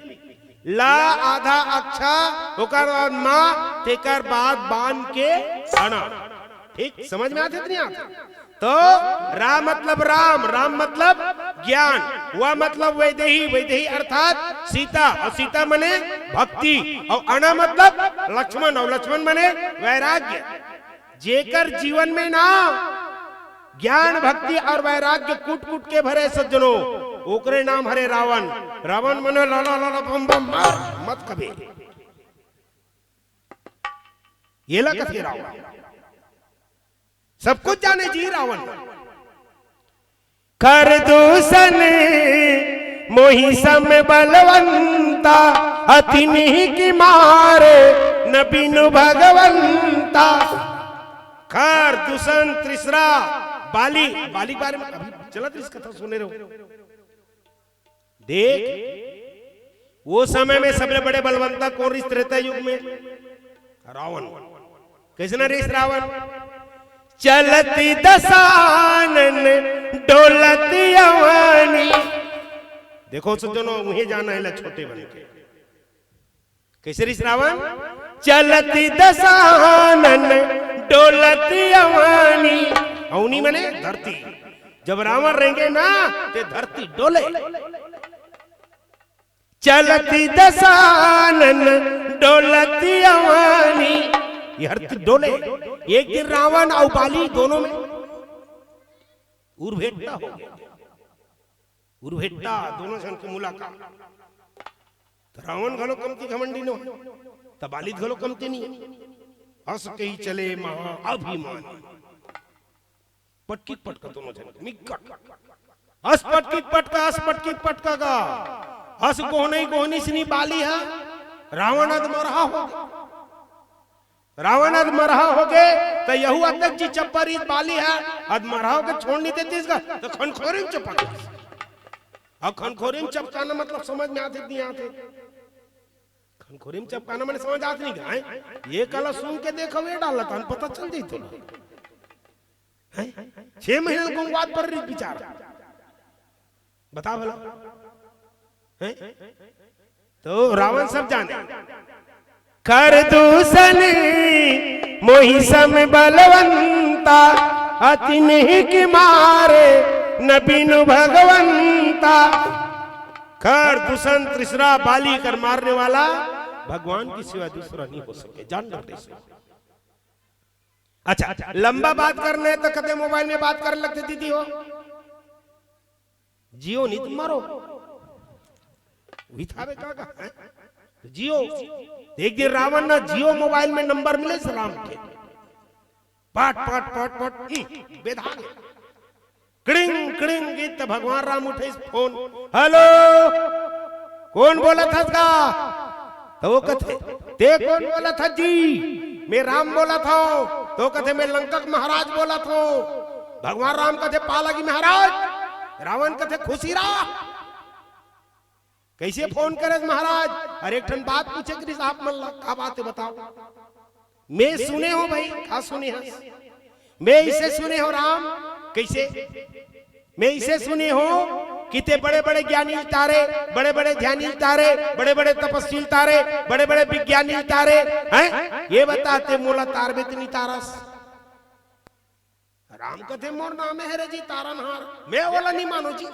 ला आधा अक्षा, ओकर बाद मा, तेकर बाद बान के अना। ठीक, समझ में आथे त नहीं आथे? तो रा मतलब राम, राम मतलब ज्ञान, वा मतलब वैदेही, वैदेही अर्थात सीता, अउ सीता मने भक्ति, अउ अना मतलब लक्ष्मण, अउ लक्ष्मण मने वैराग्य। जेकर जीवन में ना ज्ञान, भक्ति अउ वैराग्य कूट कूट के भरे सज्जनो, ओकरे नाम हरे रावण। रावण मने ला ला ला ला बम बम मार, मत कबे। ये ला कथे रावण। सब कुछ जाने जी रावण। कर दूषण मोहि सम बलवंता, अति निहिकी मार न बिनु भगवंता। कर दूषण तृष्णा, बाली, बाली के बारे में अभी चलत रहिस कथा सुने रहो। देख, वो समय में सबले बड़े बलवंता कोन रिहिस त्रेता युग में? रावण। कइसना रिहिस रावण? चलत दसानन डोलत अवानी। देखो सज्जनो, उहें जाना हे ला छोटे बन के। कइसे रिहिस रावण? चलत दसानन डोलत अवानी। अवनी मने धरती। जब रावण रेंगे ना, ते धरती डोले। चलत दसानन डोलत अवानी। ये धरती डोले। एक दिन रावण अउ बाली दोनों में उरभेट्टा हो गया। उरभेट्टा, दोनों झन के मुलाकात। त रावण घलो कमती घमंडी नोहे, त बाली घलो कमती नहीं। अस कही चले महाअभिमानी। पटकी पटका दोनों झन के, मिक्कट। अस पटकी पटका, अस पटकी पटका गा। अस गोहनई गोहनी सिनी बाली हा। रावण अद मरहा हो गे। रावण अद मरहा हो गे। त यहू अतक जी चप्पा रहिस बाली ह, अद मरहाव के छोड़ नहीं देतिस गा, त खनखोरी म चपक दिस। अब खनखोरी म चपकाना मतलब समझ में आथे कि नहीं आथे? खनखोरी म चपकाना मने समझ आत नहीं गा, हैं? ये कला सुन के देखो, ये डाला तहन पता चल जाई तोला। हैं? छह महीना गुंगवात पर रही बिचारा। बता भला। हैं? तो रावण सब जाने। कर दूषण मोहि सम बलवंता, अति निहिक मारे न बिनु भगवंता। कर दूषण तृष्णा बाली कर मारने वाला भगवान के सिवा दूसरा नहीं हो सके। जान डर दे। अच्छा, लंबा बात करना है तो कदे मोबाइल में बात कर लगते दीदी हो। जियो नहीं तुम मरो। वही था बे का, का, हैं? तो जियो। एक दिन रावण ना जियो मोबाइल में नंबर मिले सलाम के। पट, पट, पट, पट, हम्म, बेधा गए। क्रिंग, क्रिंग, गीत भगवान राम उठे इस फोन। हेलो, कौन बोला था इसका? तो वो कथे, "ते कौन बोला था जी?" "मैं राम बोला था।" तो कथे, "मैं लंका के महाराज बोला था।" भगवान राम कथे, "पालागी महाराज।" रावण कथे, "खुशी रहा।" कैसे फोन करे महाराज? अरे एक ठन बात पूछे करिस आप मन ला, का बात है बताओ? मैं सुने हो भाई, का सुने हस? मैं इसे सुने हो राम, कैसे? मैं इसे सुने हो कि ते बड़े-बड़े ज्ञानी तारे, बड़े-बड़े ध्यानी तारे, बड़े-बड़े तपस्वी तारे, बड़े-बड़े विज्ञानी तारे, हैं? ये बता ते मोला तारबे त नहीं तारस। राम कथे, "मोर नाम है रे जी तारनहार, मैं ओला नहीं मानो जी।"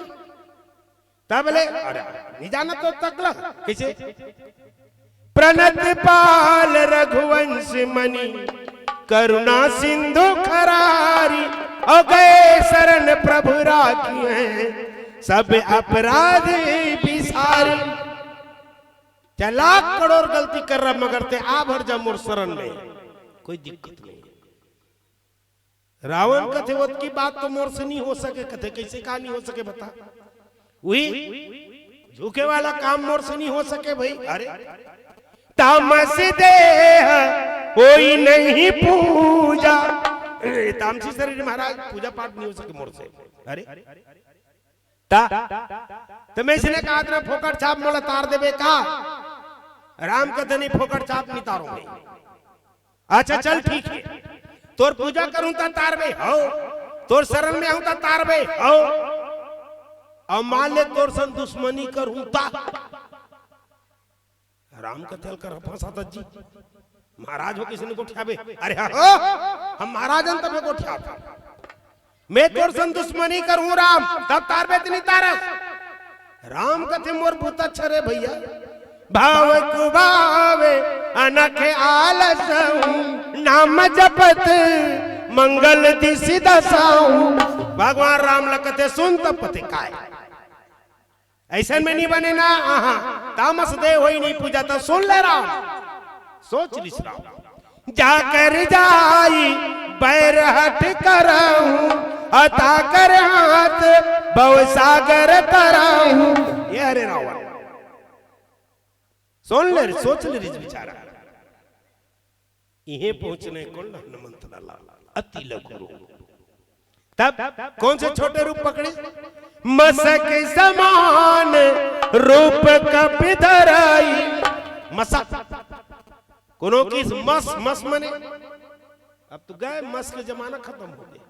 तब ले, अरे, नहीं जाना तो तक ला, कैसे? प्रणत पाल रघुवंश मणि, करुणा सिंधु खरारी, और गए शरण प्रभु राखी हैं, सब अपराध बिसारी। चाहे लाख करोड़ गलती कर रहा, मगर ते आ भर जा मोर शरण में, कोई दिक्कत नहीं। रावण कथे, "ओतकी बात तो मोर से नहीं हो सके।" कथे, "कैसे का नहीं हो सके बता?" "वही झुके वाला काम मोर से नहीं हो सके भाई।" अरे, "तामस देह होई नहीं पूजा।" ए, तामसी शरीर महाराज, पूजा पाठ नहीं हो सके मोर से। अरे, ता, त मैं इसने कहा, "तेरा फोकट छाप मोला तार देबे का?" राम कथे, "नहीं, फोकट छाप नहीं तारो भाई।" "अच्छा चल ठीक है, तोर पूजा करूं त तारबे हो, तोर शरण में आऊं त तारबे हो, और मान ले तोर सन दुश्मनी करूं त?" राम कथे, "हल्का रफा सादत जी, महाराज हो किसी ने गोठियाबे?" "अरे हाँ हो, हम महाराजन तबे गोठियाबे। मैं तोर सन दुश्मनी करूं राम, तब तारबे त नहीं तारस?" राम कथे, "मोर बहुत अच्छा रे भैया, भाव कुभावे अनख आलस हूँ, नाम जपत मंगल दिशि दसाऊं।" भगवान राम ल कथे, "सुन तब पते काय।" ऐसन में नहीं बने ना, आहा, तामस देह होई नहीं पूजा, तो सुन ले राम, सोच लिस राम। "जाकर जाई बैर हठ करहूं, अता कर हाथ भव सागर तरहूं।" ये हरे रावण, सुन ले, सोच ले रिज बेचारा। इहे पहुंचने को हनुमंत लाला, अति लघु रूप। तब कौन से छोटे रूप पकड़े? "मसक समान रूप कपि धराई।" मसक, कोनो किस मस, मस मने, अब तो गए मस के जमाना खत्म हो गया।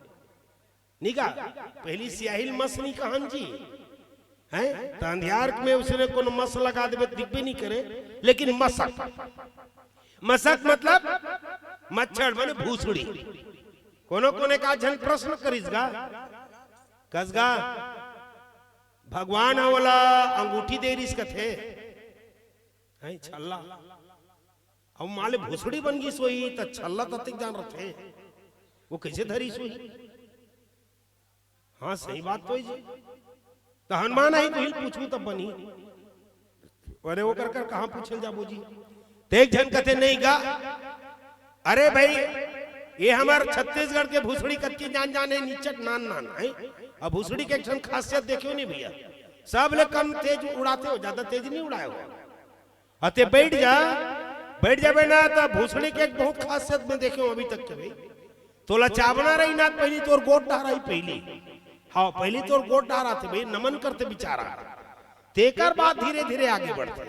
नहीं का, पहली सियाहिल मस नहीं कहन जी, हैं? त अंधियार में उसने कोनो मस लगा देबे त दिखबे नहीं करे, लेकिन मसक, मसक मतलब मच्छर माने भूसड़ी। कोनो कोने का झन प्रश्न करिस गा, कस गा, "भगवान ह ओला अंगूठी दे रिस कथे, हैं, छल्ला।" अब माले भूसड़ी बन गिस होही, त छल्ला ततिक जान रथे। वो कैसे धरिस होही? हाँ, सही बात तो है जी। त हनुमान आही तो हिल पूछू तब बनी। अरे वो कर कर कहाँ पूछल जाबो जी? त एक झन कथे नहीं गा। अरे भाई, ये हमार छत्तीसगढ़ के भूसड़ी कतकी जान जाने निचट नान नान है। अब भूसड़ी के एक ठन खासियत देखियो नहीं भैया, सब ले कम तेज उड़ाते हो, ज्यादा तेज नहीं उड़ाए हो। अते बैठ जा, बैठ जाबे ना, त भूसड़ी के एक बहुत खासियत मैं देखे हूँ अभी तक के भाई। तोला चाबना रही ना, पहली तोर गोड़ डहराही पहली। हाँ, पहली तोर गोड़ डहराथे भाई, नमन करथे बिचारा। तेकर बाद धीरे-धीरे आगे बढ़थे।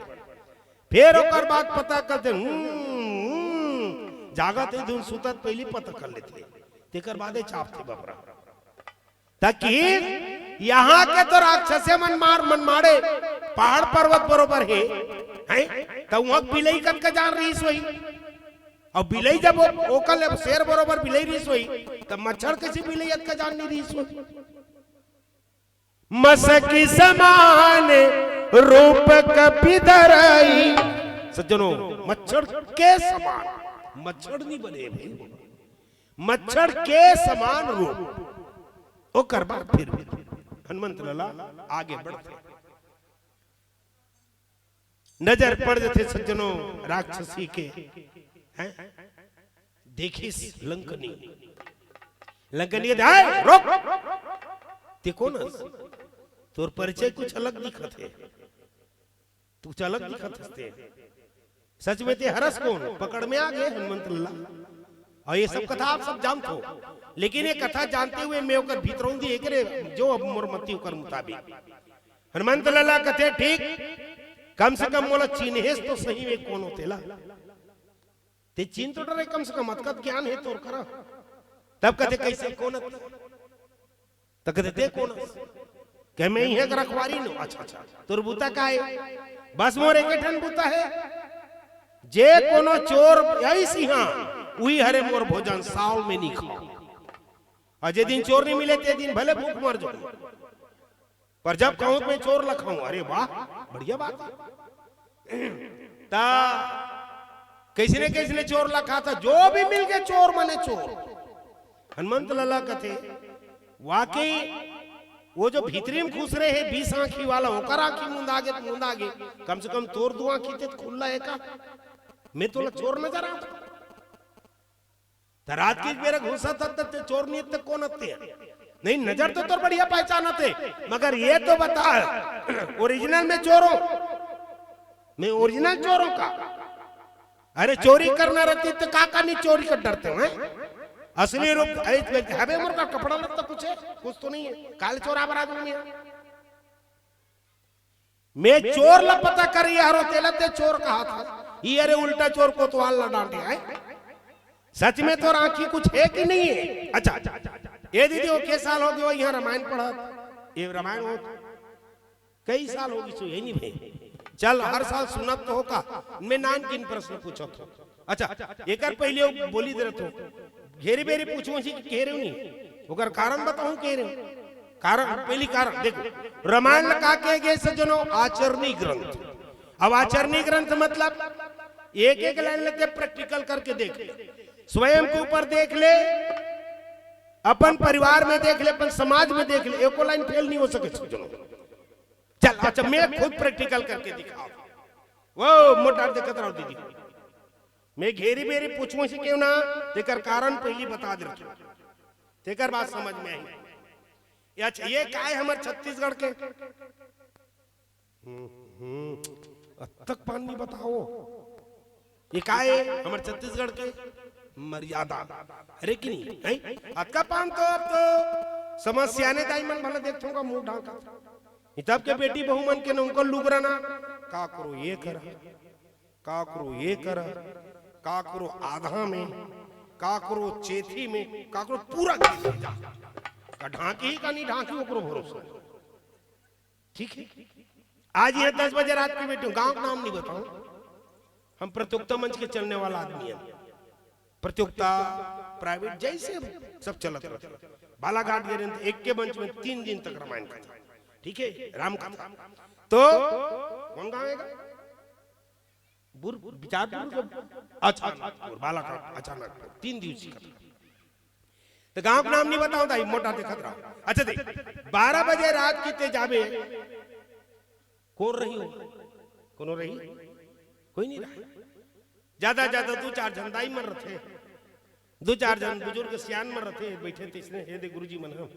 फेर ओकर बाद पता करथे, हम्म, हम्म, जागत हे धुन सुतत पहली पता कर लेथे। तेकर बादे चाबथे बबरा। ताकि यहाँ के तो राक्षसे मन मार, मन मारे, पहाड़ पर्वत बरोबर हे, हैं? त उहाँ बिलई कतका जान रहिस होही? अउ बिलई जब ओ-, ओकर ले शेर बरोबर बिलई रहिस होही, त मच्छर कइसे बिलई अतका जान नहीं रहिस होही? मसकी समान रूप कपि धरई। सज्जनों, मच्छर के समान, मच्छर नहीं बने भाई, मच्छर के समान रूप। ओकर बाद फिर भी हनुमंत लला आगे बढ़थे। नजर पड़ जथे सज्जनों राक्षसी के, हैं? देखिस लंकनी। लंकनी के, "हाय, रोक! ते कोन हस? तोर परिचय कुछ अलग दिखत हे। तू कुछ अलग दिखत हस ते। सच में ते हरस कोन?" पकड़ में आ गे हनुमंत लला। अउ ये सब कथा आप सब जानत हो, लेकिन ये कथा जानते हुए मैं ओकर भीतरौंधी एकरे जो अब मोर मति ओकर मुताबिक। हनुमंत लला कथे, "ठीक, कम से कम मोला चिन्हेस तो सही में कोन हो तेला। ते चिन्ह तो डरे, कम से कम अतका ज्ञान हे तोर करा।" तब कथे, "कइसे, कोन अतका?" त कथे, "ते कोन हस?" कहे, "मैं इहाँ के रखवारी नों।" "अच्छा, अच्छा, तोर बूता का हे?" "बस मोर एके ठन बूता हे, जे कोनो चोर आइस इहाँ, उही हरे मोर भोजन, साल में नहीं खाओं। अउ जे दिन चोर नहीं मिले, ते दिन भले भूख मर जाओं, पर जब खाहूं त मैं चोर ला खाहूं।" अरे वाह, बढ़िया बात हे। त कइसने कइसने चोर ला खाता, जो भी मिल गे चोर मने चोर। हनुमंत लला कथे, "वाकई वो जो भीतरी में खुसरे हे बीस आँखी वाला, ओकर आँखी मुंदा गे त मुंदा गे, कम से कम तोर दू आँखी ते त खुल्ला हे का? मैं तोला चोर नजर आत?" त रात के बेरा घुसत हस त ते चोर नहीं त कोन हस ते? नहीं, नजर तो तोर बढ़िया पहचानत हे, मगर ये तो बता, ओरिजिनल में चोर हों? मैं ओरिजिनल चोर हों का? अरे, चोरी करना रहती त का का नहीं चोरी कर डरते हो, हैं? असली रूप, अरे, हबे मोर का कपड़ा लत्ता कुछ हे? कुछ तो नहीं हे। काल चोरा बरा दूंगी। मैं चोर ला पता करिया हरों, तेला ते चोर कहाथस। ये अरे उल्टा चोर कोतवाल ला डांटे, हैं? सच में तोर आँखी कुछ हे कि नहीं हे? अच्छा, ए दीदी, वो के साल हो गे इहाँ रामायण पढ़त? ये रामायण हो कई साल हो गे, यही नहीं भाई। चल, हर साल सुनत तो हो का? मैं नानकिन प्रश्न पूछत हों। अच्छा, एकर पहली वो बोली दे रहे तो, घेरी बेरी पूछूं जी कि घेरे नहीं, ओकर कारण बताऊं घेरे। कारण, पहली कारण देखो, रामायण ला का कहे गे सज्जनों? आचरणी ग्रंथ। अब आचरणी ग्रंथ मतलब एक एक लाइन लेके प्रैक्टिकल करके देख ले, स्वयं के ऊपर देख ले, अपन परिवार में देख ले, अपन समाज में देख ले, एको लाइन फेल नहीं हो सके सज्जनों। चल, अच्छा, मैं खुद प्रैक्टिकल करके दिखाओं। वो मोटा देखत रहो दीदी, मैं घेरी बेरी पूछूं से क्यों ना, तेकर कारण पहली बता दे रखो, तेकर बात समझ में आई। ये अच्छा, ये काय हमर छत्तीसगढ़ के? हम्म, हम्म, अतक पान नहीं बताओ। ये काय हमर छत्तीसगढ़ के मर्यादा? अरे कि नहीं, हैं? अतका पान तो अब तो समस्या ने दाई मन भला देखथों का मुंह ढांका। तब के बेटी बहू मन के न उनकर लुगरा ना, का करो ये करा, का करो ये करा, का करो आधा में, का करो चेथी में, का करो पूरा चेथी जा। का ढांकी ही का नहीं ढांकी, ओकरो भरोसा नहीं। ठीक है, आज ये दस बजे रात के बैठे हूँ, गांव का नाम नहीं बताऊं, हम प्रतियोगिता मंच के चलने वाला आदमी है। प्रतियोगिता, प्राइवेट, जैसे सब चलत रहता। बालाघाट गे रहेन त एक के मंच में तीन दिन तक रामायण कथा। ठीक है, राम कथा। तो कौन गावेगा? बुर-, बिचारपुर के अचानकपुर, बालाघाट अचानकपुर, तीन दिवसीय कथा। तो गांव का नाम नहीं बताओ दाई, मोटा देखत रहो। अच्छा देख, बारह बजे रात के ते जाबे, कोन रही हो? कोनो रही? कोई नहीं रहा। ज्यादा ज्यादा दू चार झन दाई मन रथे, दू चार झन बुजुर्ग सियान मन रथे, बैठे तइसने, हे दे गुरुजी मन हम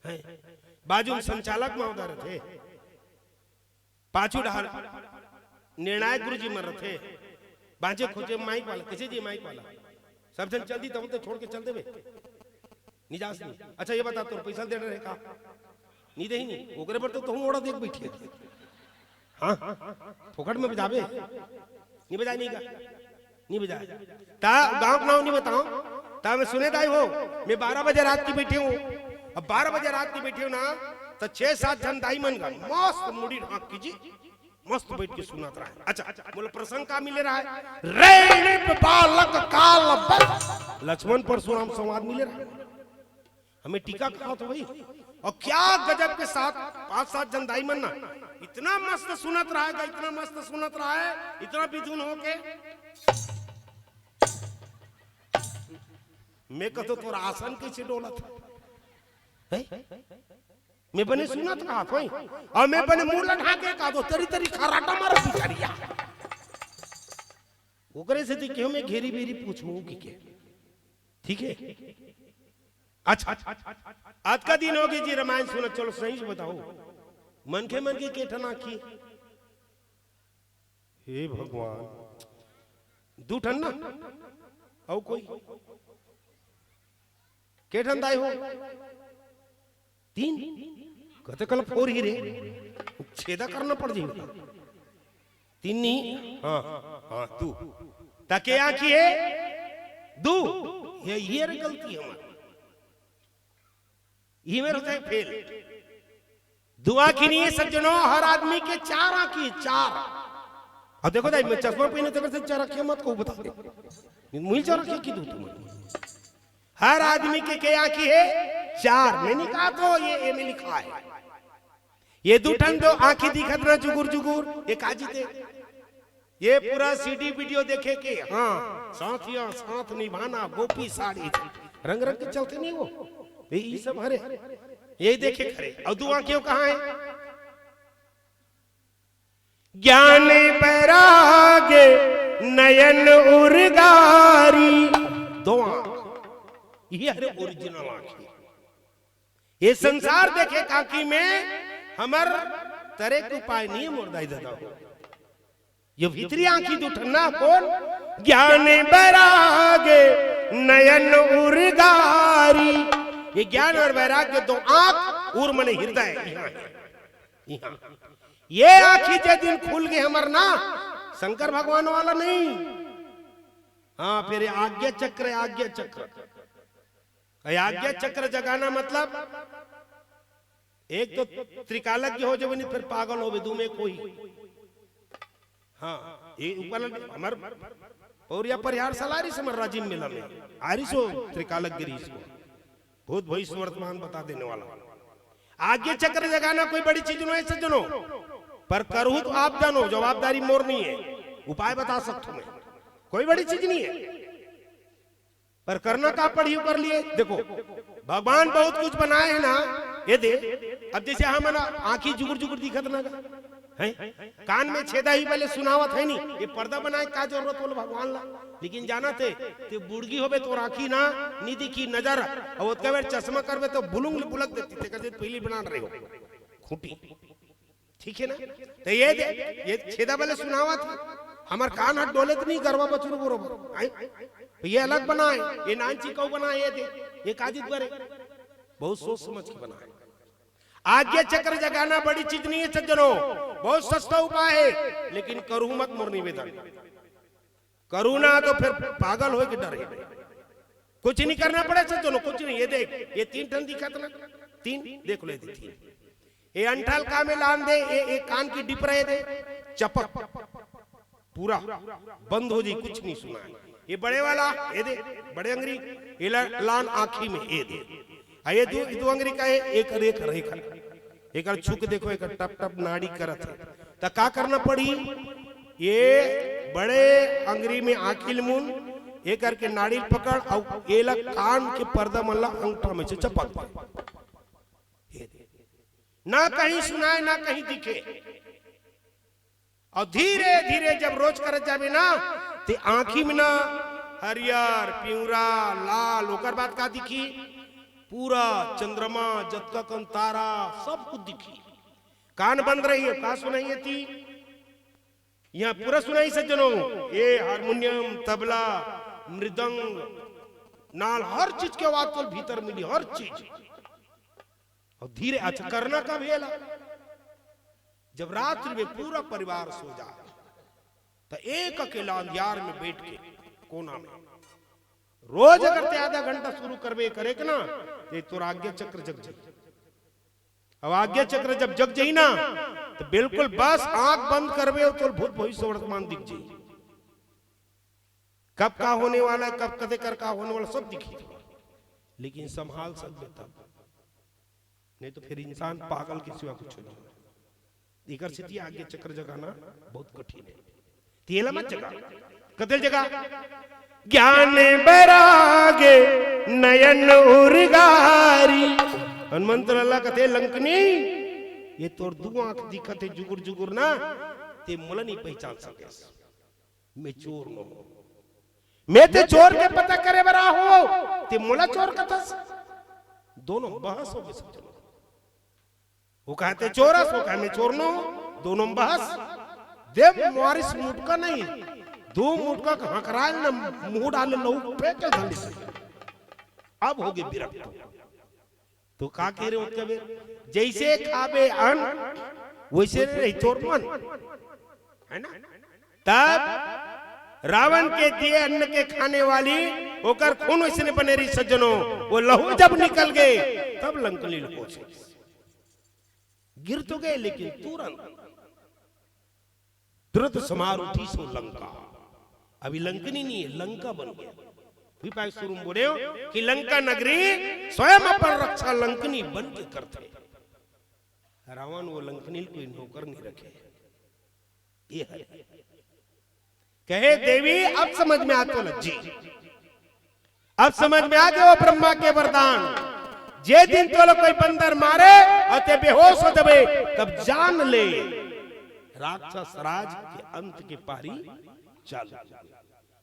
हैं। बाजू में संचालक महोदय रथे, पाछू डहर निर्णायक गुरुजी मन रथे, बांचे खोचे माइक वाला, कइसे जी माइक वाला? सब झन चल दी, तब तो छोड़ के चल देबे। नहीं जास नहीं। अच्छा, ये बता, तोर पैसा दे रहे का? नहीं दे ही नहीं। ओकरे पर तो तहूँ ओढ़ा देख बैठे। हाँ, फोकट में बजाबे? नहीं बजाए, नहीं का? नहीं बजाए। ता गाँव के नाम नहीं बताओ। ता मैं सुने दाई हो, मैं बारह बजे रात की बैठे हूँ। अब बारह बजे रात की बैठे हूँ ना, तो छह सात झन दाई मन का मस्त मुड़ी ढांक कीजिए, मस्त बैठ के सुनत रहा है। अच्छा, बोले प्रसंग का मिले रहा है? रे नृप बालक काल बस। लक्ष्मण परशुराम संवाद मिले रहा है। हमें टीका कहा तो भाई। और क्या गजब के साथ पांच सात जन दाई मन ना इतना मस्त सुनत रहा है, इतना मस्त सुनत रहा है, इतना बिधुन होके। मैं कहतो तोर आसन कैसे डोलत है? हैं? मैं बने सुनत कहा कोई, और मैं बने मुंह लठा के कहा दो, तरी तरी खराटा मारो बिचारिया। ओकरे से तो क्यों मैं घेरी बेरी पूछूं कि के? ठीक है। अच्छा, आज का दिन हो गई जी रामायण सुनत। चलो सही से बताओ, मनखे मन के के ठन आँखी? हे भगवान, दू ठन ना? अउ कोई? के ठन दाई हो? तीन। कते कल फोर ही रे, छेदा करना पड़ जाई। तीन नहीं? हाँ, हाँ, दू। ता के आँखी हे? दू। ये, ये रे गलती हमारी। ये मेरे होता है फेल। दू आँखी नहीं है सज्जनों, हर आदमी के चार आँखी, चार। अब देखो दाई, मैं चश्मा पहने तो कैसे चार आँखी मत को बता दे। मुझे चार आँखी की दू तुम? हर आदमी के के आँखी है? चार। मैं नहीं कहा तो ये, ये में लिखा है। ये दू ठन दो आँखी दिखत ना जुगुर जुगुर, ये काजी ते? ये पूरा सीडी वीडियो देखे के, हाँ, साथिया साथ निभाना, गोपी साड़ी, रंग रंग के चलते नहीं वो, ये, ये सब हरे, ये देखे खरे। और दू आँखियों कहाँ है? ज्ञान बैराग नयन उर्गारी, दो आँख, ये हरे ओरिजिनल आँखी। ये संसार देखे काकी में हमर तरे के उपाय नहीं है मोर दाई दादा हो। ये भीतरी आँखी दू ठन ना कौन? ज्ञान बैराग नयन उर्गारी। ये ज्ञान और वैराग्य दो आँख उर मने हृदय यहाँ है। यहाँ। ये आँखी जे दिन खुल गए हमर ना, शंकर भगवान वाला नहीं। हाँ, फिर ये आज्ञा चक्र, आज्ञा चक्र। अरे आज्ञा चक्र जगाना मतलब एक तो त्रिकालज्ञ हो जब नहीं फिर पागल हो दू में कोई। हाँ, ये ऊपर हमर पौरिया परिहार सलारी समर राजिम मेला में आरिसो त्रिकालज्ञ रीस को भूत भविष्य वर्तमान बता देने वाला। आज्ञा चक्र जगाना कोई बड़ी चीज नहीं सज्जनों, पर करहु तो आप जानो, जवाबदारी मोर नहीं है, उपाय बता सकता हूं मैं, कोई बड़ी चीज नहीं है। पर करना का पड़ी कर लिए। देखो, भगवान बहुत कुछ बनाए है ना, ये दे। अब जैसे हम ना आंखी जुगुर जुगुर दिखत ना है, कान में छेदा ही पहले सुनावत है नहीं, ये पर्दा बनाए का जरूरत बोलो भगवान ला। लेकिन जाना थे, ते बुड़गी होबे तो आंखी ना नी दिखी नजर, और ओतका बेर चश्मा करबे तो बुलुंग बुलक देती, ते कहते पहली बना रहे हो खूंटी। ठीक है ना? तो ये दे, ये छेदा वाले सुनावत है, हमार कान हाथ डोले तो नहीं, गरवा बछरू बरोबर। आय? तो ये अलग बनाए, ये नानची कऊ बनाए, ये दे, ये काजित बरे। बहुत सोच समझ के बनाए। आज्ञा चक्र जगाना बड़ी चीज नहीं है सज्जनों, बहुत सस्ता उपाय है, लेकिन करू मत मोर निवेदन। करू ना तो फिर पागल होए के डर है। कुछ नहीं करना पड़े सज्जनों, कुछ नहीं। ये देख, ये तीन ठन दिखत ना, तीन देख ले, तीन। ये अंठल का में लान दे, ये, ये कान की डिपरा ये दे, चपक, पूरा बंद हो जाई, कुछ नहीं सुना है। ये बड़े वाला, ये दे, बड़े अंगरी, ये ला-, लान आंखी में, ये दे। आ ये दो, दो अंगरी का है, एक रेख, रेख। एकर छुक देखो, एकर टप टप नाड़ी करत है। त का करना पड़ी? ये बड़े अंगरी में आंखी ल मुन, ये करके नाड़ी ल पकड़, और ये ला कान के पर्दा मन ला अंगठा में से चपक दे। ये दे। ना कहीं सुनाए, ना कहीं दिखे। और धीरे धीरे जब रोज करत जाबे ना, ते आंखी में ना हरियर, पिंवरा, लाल, ओकर बाद का दिखी? पूरा चंद्रमा, जतका कन तारा, सब कुछ दिखी। कान बंद रही है, का सुनाई थी? यहाँ पूरा सुनाई सज्जनों, ये हारमोनियम, तबला, मृदंग, नाल हर चीज के आवाज तोल भीतर मिली, हर चीज। अउ धीरे, अच्छा, करना कब हे एला? जब रात्रि में पूरा परिवार सो जाए, त एक अकेला अंधियार में बैठ के कोना में रोज अगर ते आधा घंटा शुरू करबे करे के ना, ते तोर आज्ञा चक्र जग जाही। अब आज्ञा चक्र जब जग जाही ना, त बिल्कुल बस आंख बंद करबे अउ तोल भूत भविष्य वर्तमान दिख जाही। कब का होने वाला है, कब कते कर का होने वाला, सब दिखही। लेकिन संभाल सकबे तब, नहीं तो फिर इंसान पागल के सिवा कुछ नहीं। एकर सेती आज्ञा चक्र जगाना बहुत कठिन है। तेला मत जगा, कते ल जगा। ज्ञान बैराग नयन उरगारी। हनुमंत लाला कथे, लंकनी, ये तोर दू आंख दिखत हे जुगुर जुगुर ना, ते मोला नहीं पहचान सकेस। मैं चोर नोहंव। मैं ते चोर के पता करे बर आए हंव, ते मोला चोर कथस। दोनों बहस होगे सब जन। वो कहे ते चोर अस, वो कहे मैं चोर नोहंव, दोनों बहस। दे मारिस मुटका नहीं, दू मुटका के हकराय ल ना मुंह डाले लहू फेंके धलिस। अब होगे बिरक्त। तो का कहे रहे ओतका बेर? जैसे खाबे अन्न, वैसे रही तोर मन, है ना? तब रावण के दिए अन्न के खाने वाली, ओकर खून वैसने बने रही सज्जनों। वो लहू जब निकल गे, तब लंकनी ल होस आइस। गिर तो गे, लेकिन तुरंत द्रुत समार उठिस ओ लंका। अभी लंकनी नहीं है, लंका बन गया। फिर पाए शुरू में बोले हो कि लंका नगरी स्वयं अपन रक्षा लंकनी बन के करथे। रावण वो लंकनी ल कोई नौकर नहीं रखे। ये है। कहे, देवी, अब समझ में आत हे जी। अब समझ में आ गे वो ब्रह्मा के वरदान। जे दिन तोला कोई बंदर मारे अउ ते बेहोश हो जाबे, तब जान ले राक्षस राज के अंत के पारी चालू।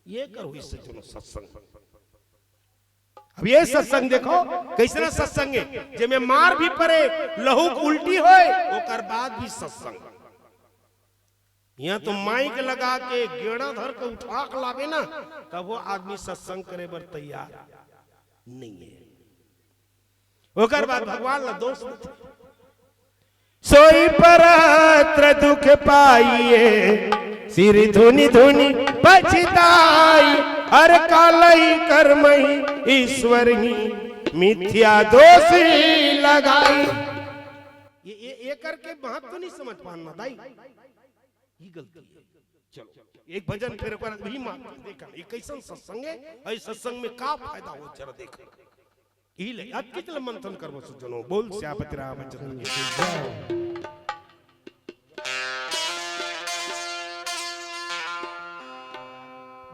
ये कर होइस सज्जनों सत्संग। अब ये सत्संग देखो, कइसना सत्संग हे, जेमे मार भी परे, लहू के उल्टी होय, ओकर बाद भी सत्संग। इहां तो माइक लगा के गेड़ा धर के उठा के लाबे ना, तभो आदमी सत्संग करे बर तैयार नहीं है। ओकर बाद भगवान ला दोष देथे। सोई परत्र दुख पाइए, सिर धुनि धुनि पछताई। हर कालहि कर्महि ईश्वरहि, मिथ्या दोष लगाई। ये, ये, ये करके महत्व नहीं समझ पाना दाई। ये गलती है। चलो, एक भजन फिर एक बार वही मार देखा, ये कइसन सत्संग हे अउ इस सत्संग में का फायदा हो, जरा देखो। इही ले अतकी ल मंथन करबो सज्जनों। बोल सियापति रामचंद्र की जय।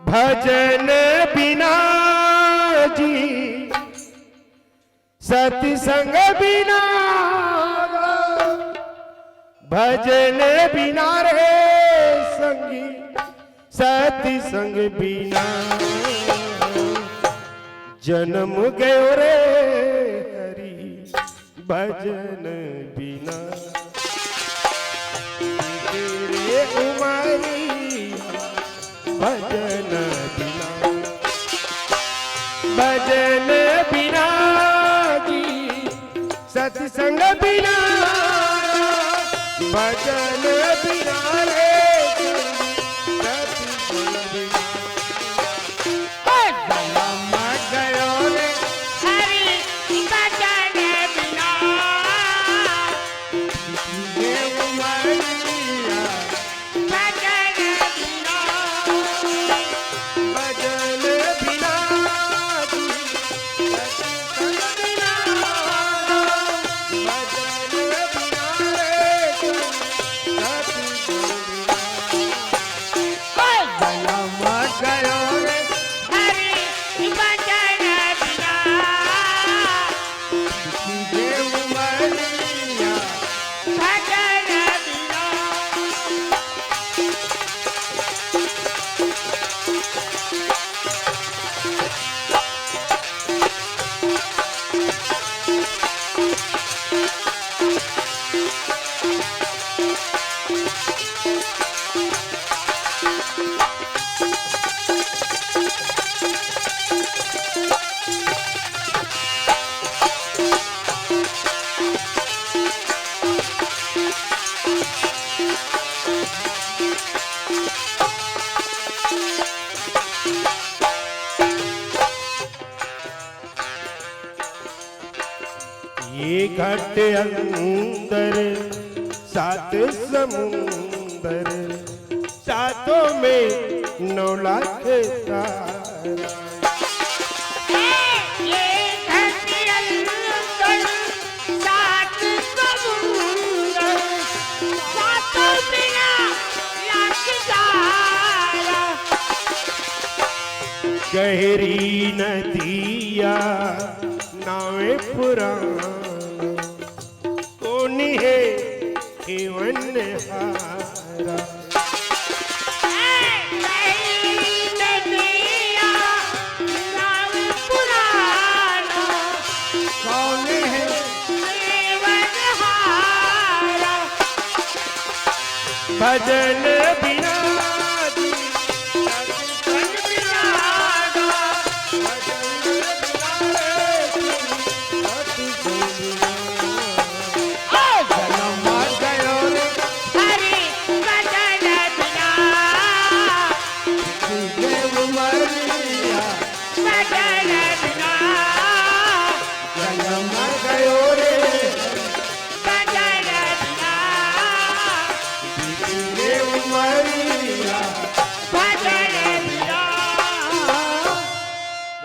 भजन बिना जी सत्संग बिना, भजन बिना रे संगी, सत्संग बिना। जन्म गयो रे हरि भजन बिना। तेरे उमरिया भजन बिना, भजन बिना जी, सत्संग बिना, भजन बिना रे, सत्संग बिना। ए, जलम गयो रे हरि भजन बिना, देव मरिया भजन बिना, भजन बिना, भजन बिना, भजन बिना रे, सतगुरु बिना। ये घट अंदर सात समुंदर, सातों में नौ लाख तारा। ये घट अंदर सात समुंदर, सातों में नौ लाख तारा। गहरी नदिया नावे पुराण, कोन हे हेवन हारा। कोन हे हेवन हारा। भजन बिना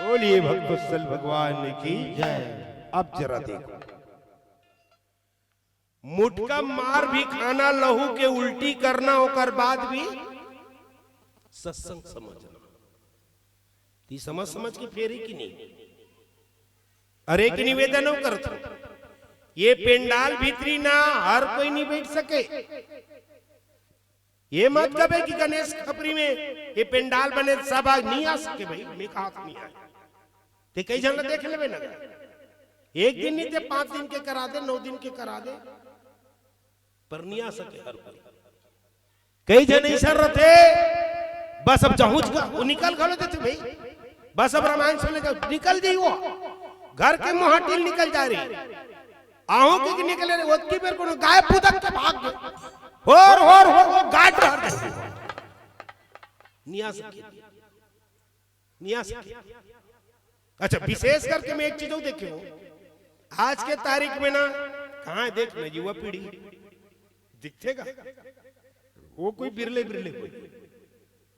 बोलिए भक्तवत्सल भगवान की जय। अब जरा देखो, मुटका मार भी खाना, लहू के उल्टी करना, ओकर बाद भी सत्संग समझना। ती समझ समझ के फेरी कि नहीं? अरे, एक निवेदन अउ करत हूं, ये पंडाल भीतरी ना हर कोई नहीं बैठ सके। ये मत कबे कि गणेश खपरी में ये पंडाल बने, सब आज नहीं आ सके भाई, मैं कहा नहीं आए। ते कई झन ला देख लेबे ना, एक दिन नहीं ते पांच दिन के करा दे, नौ दिन के करा दे, पर नहीं आ सके हर कोई। कई झन ऐसा रहते, बस अब जाहूं का, वो निकल घलो देते भाई, बस अब रामायण सुने जाओ, निकल जाई वो, घर के मुहाटिल निकल जा रही। आहूं के निकले रे, ओतकी बेर कोनो गाय पुदक के भाग गए। होर, होर, होर, वो गाय डर गए। निया सके। निया सके। अच्छा, विशेष करके मैं एक चीज और देखे हूं। आज के तारीख में ना, कहां है, देख ना, युवा पीढ़ी दिखते का? वो कोई बिरले, बिरले कोई।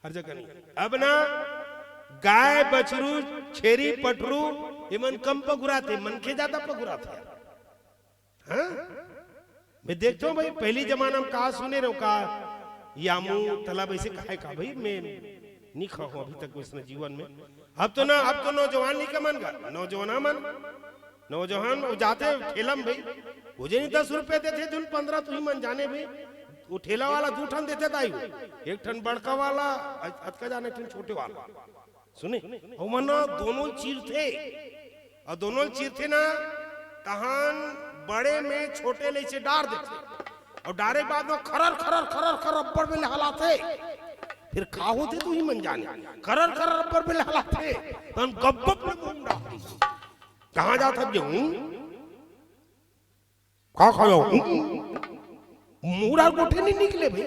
हर जगह नहीं। अब ना गाय, बछरू, छेरी, पठरू, ये मन कम पगुराते, मनखे ज्यादा पगुराते। हाँ? मैं देखता हूँ भाई, पहली जमाना में कहा सुने रहो, कहा यामू तलब ऐसे कहा है, कहा भाई मैं नहीं खाऊं अभी तक उसने जीवन में। अब तो ना, अब तो नौजवान नहीं कमन का, नौजवान मन, नौजवान वो जाते ठेला में भाई, वो जे नहीं दस रुपए देते, तुम पंद्रह, तू ही मन जाने भाई, वो ठेला वाला दू ठन देते दाई, वो एक ठन बड़का वाला, अतका जाने, एक ठन छोटे वाला। सुने, ओमन ना दोनों चीरथे, अउ दोनों चीरथे ना, तहान बड़े में छोटे ले से डार देथे, अउ डारे के बाद में खरर, खरर, खरर, खरर अब्बड़ बेले हलाथे। फिर का होथे तू ही मन जाने, खरर, खरर अब्बड़ बेले हलाथे, तहान गब्बब में मुंह डाल दे। कहाँ जात हब गेहूं? का खायो? मुंह डार गोठे नहीं निकले भाई।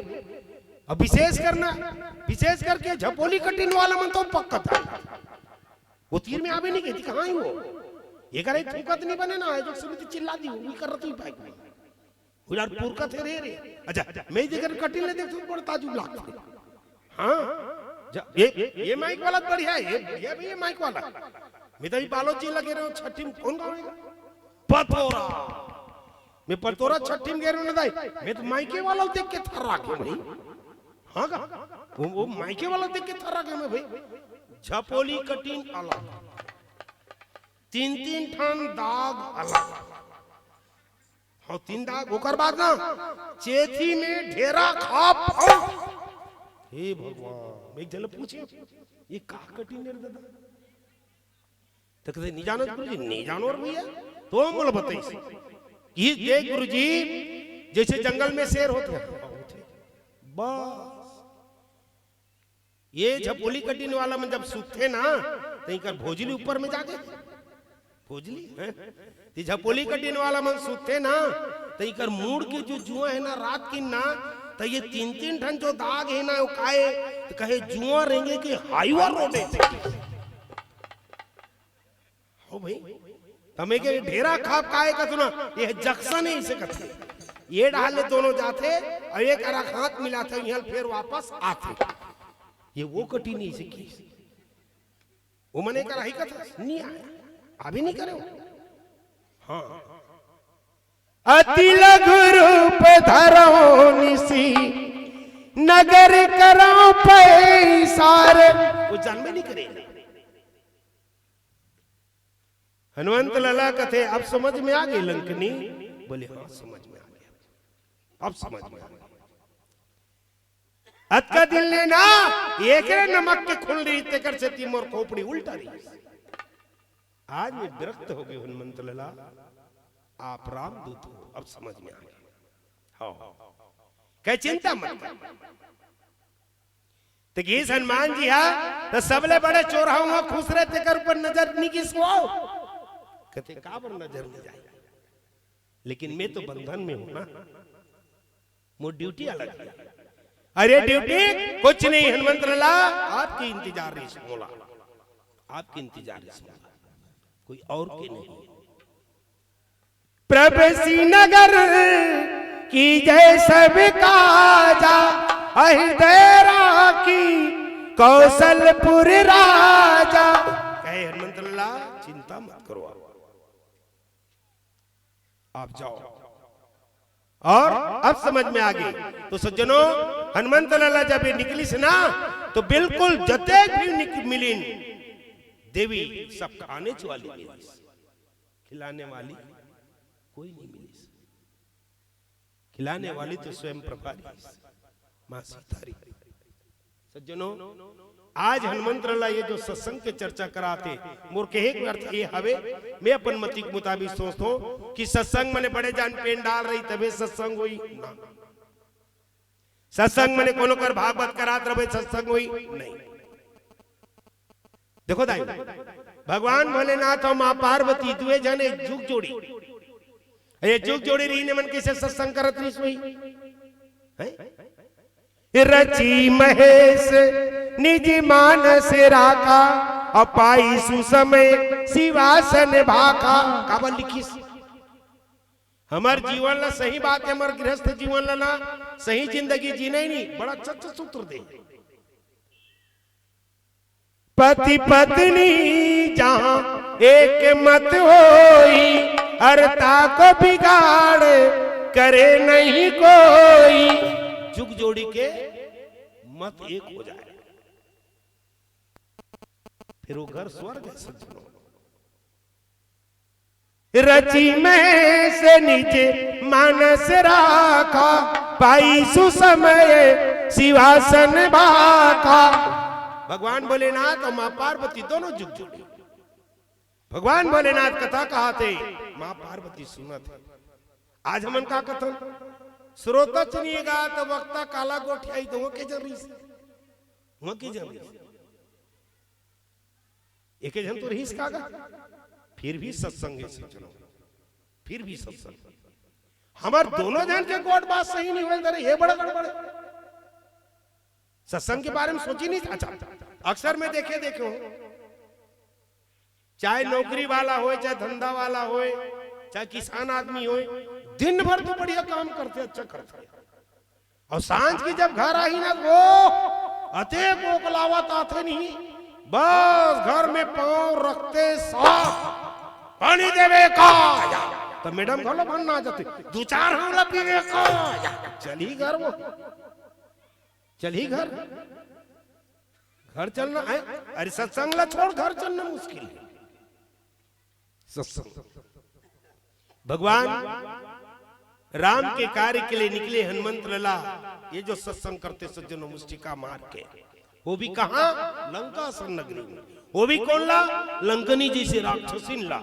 अब विशेष करना, विशेष करके झपोली कटिन वाला मन तो पक्का था। वो तीर में आवे नहीं कहती, कहाँ ही वो? ये करे थूकत नहीं बने ना, जो सुनित चिल्ला दी, वो कर रही पाई। वो यार पुरका थे रे रे। अच्छा, मैं जेकर कटिन ले देख, तुम बड़ा ताजुब लागथे। हाँ, जा, ये, ये माइक वाला तो बढ़िया है, ये, ये भी ये माइक वाला। मैं तो अभी बालोद जिला गे रहे हूँ, छठी में कौन गावेगा? पतोरा। मैं पतोरा छठी में गे रहे हूँ ना दाई, मैं तो माइके वाला देख के थर्रा गे भाई। हाँ का? वो, वो माइके वाला देख के थर्रा गे मैं भाई। झपोली कटिन अलग, तीन तीन ठन दाग अलग। हाँ, तीन दाग, ओकर बाद ना, चेथी में ढेरा खाप। हे भगवान, मैं एक झन पूछे, ये का कटिन रे दादा? त कथे, "नहीं जानत गुरुजी?" "नहीं जानो रे भैया।" तो मोला बताइस कि देख गुरुजी, जैसे जंगल में शेर होथे, बस ये झपोली कटिन वाला मन जब सुतथे ना, त इकर भोजली ऊपर में जागे। भोजली, हैं? त झपोली कटिन वाला मन सुतथे ना, त इकर मुड़ के जो जुआ है ना, रात किन ना, त ये तीन तीन ठन जो दाग है ना, वो काहे? त कहे जुआ रेंगे के हाईवा रोडे। हो भाई, तमे के ढेरा खाप काय का सुना, ये जंक्शन है, इसे कथे। ये डाल ले दोनों जाथे, और एक अरा हाथ मिलाथे, यहाँ फेर वापस आथे। ये वो कटी नहीं सीखी। वो मने करा ही कथा नहीं आया, अभी नहीं करे हो। हाँ। अति लघु रूप धरो निसी, नगर करो पैसार। वो जन्म नहीं करे। हनुमंत लाला कथे, "अब समझ में आ गई लंकनी?" बोले, "हाँ, समझ में आ गया, अब समझ में आ गया।" अतका दिन ले ना, एकरे नमक के खुल रही, तेकर सेती मोर खोपड़ी उल्टा रही। आज मैं विरक्त हो गए हनुमंत लाला, आप रामदूत हो, अब समझ में आ गया। हाँ, कहे चिंता मत कर। तो गीस हनुमान जी हा, तो सबले बड़े चोर हा, वहां खुश रहे, तेकर ऊपर नजर नहीं किस को। कहते, "का पर नजर नहीं जाए, लेकिन मैं तो बंधन में हूं ना, मोर ड्यूटी अलग है।" अरे ड्यूटी कुछ नहीं, हनुमंत लाला, आपकी इंतजार रही मोला, आपकी इंतजार रही मोला, कोई और की नहीं। प्रभु श्रीनगर की जय सब काजा, अहिर दया राखी कौशलपुर राजा। कहे हनुमंत लाला, चिंता मत करो आप। आप जाओ। और अब समझ में आ गई। तो सज्जनों, हनुमंत लाला जब ये निकलिस ना, तो बिल्कुल जते भी निक-, मिलिन देवी, सब खाने वाली मिलिस, खिलाने वाली कोई नहीं मिलिस। खिलाने वाली तो स्वयं प्रभा रहिस, माँ सीता रहिस। सज्जनों, आज हनुमंत लाला ये जो सत्संग के चर्चा कराथे, मोर कहे के अर्थ ये हवे, मैं अपन मति के मुताबिक सोचथों कि सत्संग मने बड़े जान पेंडाल रही तबे सत्संग होई ना। सत्संग मने कोनो कर भागवत करात रहे सत्संग होई नहीं। देखो दाई, भगवान भोलेनाथ और माँ पार्वती दुए जने जुग जोड़ी, ये जुग जोड़ी रही ने मन कैसे सत्संग करत रही सोई है? रची महेश निज मानस राखा, अपाई सुसमय शिवासन भाखा। काबर लिखिस? हमार जीवन ला सही बात है, हमार गृहस्थ जीवन ला ना सही जिंदगी जीना ही नहीं। बड़ा अच्छा अच्छा सूत्र दे। पति पत्नी जहाँ एक मत होई, अरता को बिगाड़ करे नहीं कोई। जुग जोड़ी के मत एक हो जाए, फिर वो घर स्वर्ग है सज्जनों। रची महेश निज मानस राखा, पाई सुसमय शिवासन भाखा। भगवान भोलेनाथ और माँ पार्वती दोनों जुग जोड़ी। भगवान भोलेनाथ कथा कहाथे, माँ पार्वती सुनत है। आज हमन का कथन, श्रोता चुनिएगा तो वक्ता काला गोठियाई दो के जन रही, वहां के जन रही। एके झन तो रहिस का गा? फिर भी सत्संग है सज्जनों, फिर भी सत्संग। हमार दोनों झन के गोठ बात सही नहीं होय, अरे ये बड़ा गड़बड़ है। सत्संग के बारे में सोची नहीं। अच्छा, अक्सर मैं देखे देखे हूं, चाहे नौकरी वाला होय, चाहे धंधा वाला होय, चाहे किसान आदमी होय, दिन भर तो बढ़िया काम करथे, अच्छा करथे। अउ सांझ के जब घर आही ना, वो अतेक ओकलावत आथे नहीं, बस घर में पांव रखते साथ, "पानी देवे का?" या तो मैडम घलो भन ना जाते, "दू चार हमला पीवे का?" या चलही घर वो, चलही घर। घर चलना है, अरे सत्संग ला छोड़, घर चलना मुश्किल है। सत्संग। भगवान राम के कार्य के लिए निकले हनुमंत लाला, ये जो सत्संग करते सज्जनों, मुष्टिका मार के, वो भी कहां? लंकासन नगरी में। वो भी कोन ला? लंकनी जैसे राक्षसिन ला।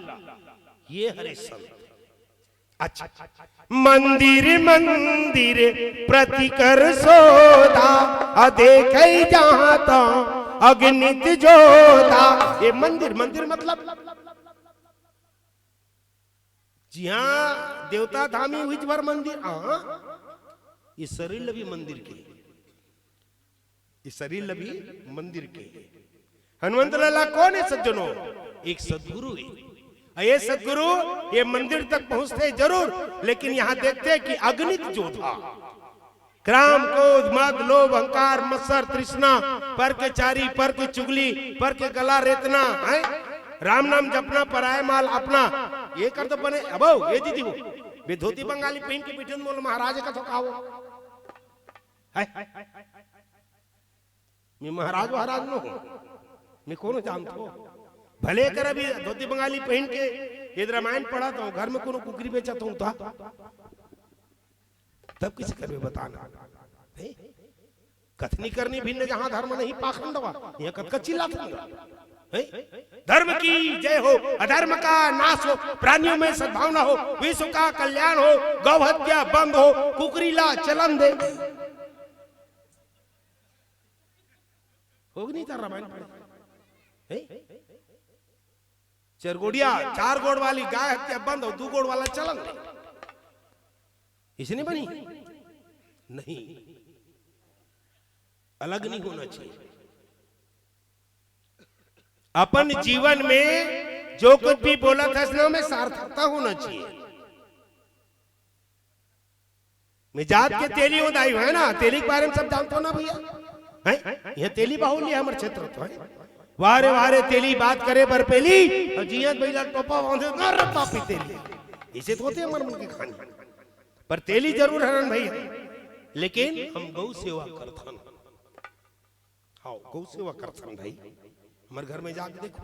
ये हरे संत। अच्छा, मंदिर मंदिर प्रति कर शोधा, अ देखै जहां तहां अगणित जोधा। ये मंदिर, मंदिर मतलब जिहां देवता धामी हुई भर मंदिर, हां, ये शरीर ल भी मंदिर के, ये शरीर ल भी मंदिर के। हनुमंत लाला कोन है सज्जनों? एक सद्गुरु है। ये सतगुरु, ये मंदिर तक पहुंचते जरूर, लेकिन यहां देखते कि अगणित जोधा, क्राम, क्रोध, मद, लोभ, अहंकार, मत्सर, तृष्णा, पर के चारी, पर के चुगली, पर के गला रेतना है, राम नाम जपना, पराय माल अपना। ये कर तो बने अब, ये दीदी हो, बे धोती बंगाली पहन के बैठे मोल महाराज का तो खाओ है। मैं महाराज महाराज नो हो, मैं कोनो जानत हो। भले कर अभी धोती बंगाली पहन के ये रामायण पढ़त हो, घर में कोनो कुकरी बेचत हो तो तब किसी करबे बताना है? कथनी करनी भिन्न जहां धर्म नहीं पाखंडवा, यहां कतका चिल्लात हो है? धर्म की जय हो, अधर्म का नाश हो, प्राणियों में सद्भावना हो, विश्व का कल्याण हो, गौ हत्या बंद हो, कुकरी ला चलन दे। होग नहीं था रामायण पढ़े है? चरगोड़िया, चार गोड़ वाली गाय हत्या बंद हो, दू गोड़ वाला चलन दे। इसने बनी नहीं, अलग नहीं होना चाहिए। अपन जीवन में जो कुछ भी बोला था ना, में सार्थकता होना चाहिए। मैं जात के तेली हूं दाई, है ना? तेली के बारे में सब जानत हो ना भैया, है? ये तेली बाहुल्य हमर क्षेत्र तो है। वारे वारे तेली बात करे बर पेली, और जियत बइला टोपा बांधे, "अरे पापी तेली।" इसे तो होते हमर मन के खानी। पर तेली जरूर हरन भैया, लेकिन हम गौ सेवा करथन। हाँ, गौ सेवा करथन भाई। हमर घर में जाके देखो,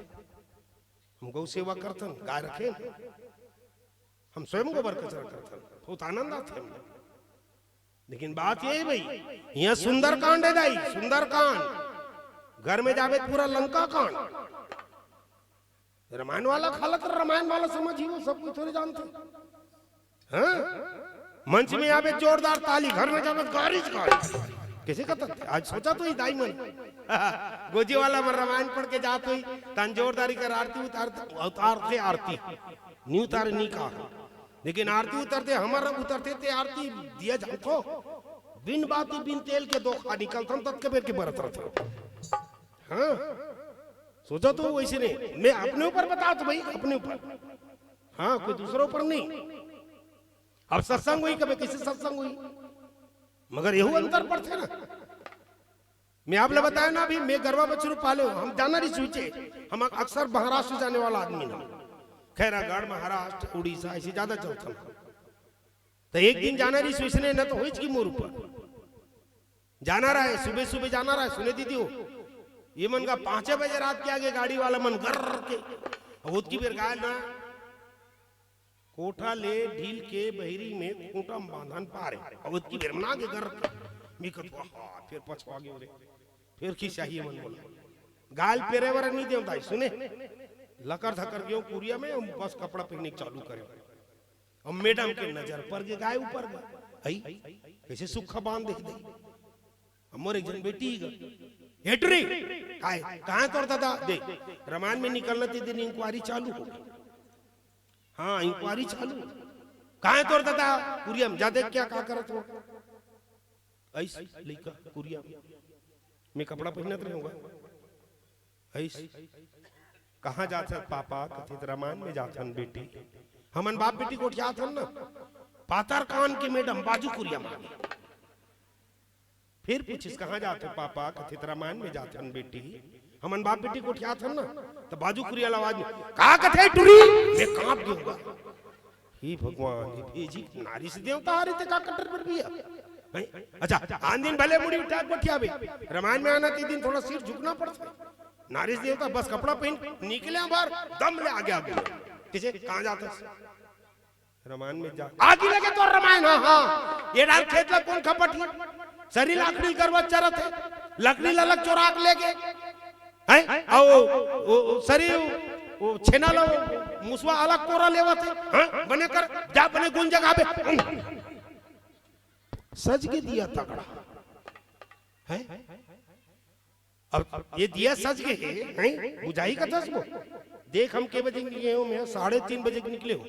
हम गौ सेवा करथन, गाय रखे, हम स्वयं गोबर कचरा करथन, बहुत आनंद आथे हमला। लेकिन बात ये है भाई, यहाँ सुंदरकांड है दाई, सुंदरकांड। घर में जाबे त पूरा लंका कांड। रामायण वाला खालत, रामायण वाला समझ ही वो सब कुछ थोड़ी जानते। हाँ? मंच में आबे जोरदार ताली, घर में जाबे गारी च गारी। कैसे कहता? आज सोचा तो ही दाई मन। गोजी वाला में रामायण पढ़ के जात हुई, तन जोरदारी कर आरती उतारते, उतारते आरती। नी उतारे नी कहा। लेकिन आरती उतरते, हमर उतरते ते आरती दिया जातो। बिन बाती, बिन तेल के दो खा निकलतन, तब के बेर के बरत रहते। हाँ? सोचा तो वैसे नहीं, मैं अपने ऊपर बता तो भाई, अपने ऊपर। हाँ, कोई दूसरे ऊपर नहीं। अब सत्संग हुई, कभी किसी सत्संग हुई, मगर यहू अंतर पड़थे ना। मैं आप ला बताया ना, अभी मैं गरवा बछरू पाले हूँ, हम जाना नहीं सोचे, हम अक्सर महाराष्ट्र जाने वाला आदमी ना, खैरागढ़, महाराष्ट्र, उड़ीसा, ऐसे ज्यादा चलता हूँ। तो एक दिन जाना रही सोचने न तो होइच की मोर ऊपर। जाना रहा है, सुबह सुबह जाना रहा है, सुने दीदी हो। ये मन का पाँचे बजे रात के आगे गाड़ी वाला मन गर्र के, अब ओतकी बेर गाय ना, कोठा ले ढील के बहिरी में खूंटा म बांधन पारे। अब ओतकी बेर मन आगे गर्र के, मी कथुआ, हाँ, फिर पछवा गयो रे, फिर खिसियाही मन बोला। गाल पेरे वाला नहीं देवता है, सुने, लकर धकर गयो कुरिया में, हम बस कपड़ा पहनने चालू करे। अब मैडम के नजर पर के गाय ऊपर बा। आई, कैसे सूखा बांध दे दे। हमर एक जन बेटी ग, "हेटरी, काय, कहाँ तोर दादा?" दे, रामायण में निकलना ते दिन इंक्वायरी चालू हो गई। हाँ, इंक्वायरी चालू। "कहाँ तोर दादा?" कुरिया में जा देख क्या, का करत हो? ऐस लइका कुरिया में कपड़ा पहनत रहे होगा। ऐस, "कहाँ जात हस पापा?" कथे, "त रामायण में जात हन बेटी।" हमन बाप बेटी गोठियात हन ना, पातर कान के मैडम बाजू कुरिया मारे। फिर पूछिस, "कहाँ जात हो पापा?" कथे, "त रामायण में जात हन बेटी।" हमन बाप बेटी गोठियात हन ना, त बाजू कुरिया ला आवाज में, "का कथे टुरी?" मैं कांप दूंगा। हे भगवान, ये भेजी नारी से देवता आ रही थे का कट्टर पर भी है? हैं? अच्छा, आन दिन भले मुड़ी उठा के बठियाबे, रामायण में आना ते दिन थोड़ा सिर झुकना पड़ता है। नारी से देवता बस कपड़ा पहन निकले बाहर, दम ले आगे आगे। किसे कहाँ जाता है? रामायण में जा, आगे लगे तो रामायण, हाँ, हाँ, ये डाल खेत ला कौन खपट है? सरी लाकड़ी करवा चरत है, लकड़ी ला अलग चोरा के लेके, हैं? आओ, ओ, ओ, सरी, ओ, छेना ला, मुसवा अलग कोरा लेवत है, हाँ? बने कर, जा बने गुन जगाबे। सज के दिया तगड़ा, हैं? अब ये दिया सज के है, हैं? बुझाई का दस को। देख, हम के बजे निकले हो? मैं साढ़े तीन बजे के निकले हो।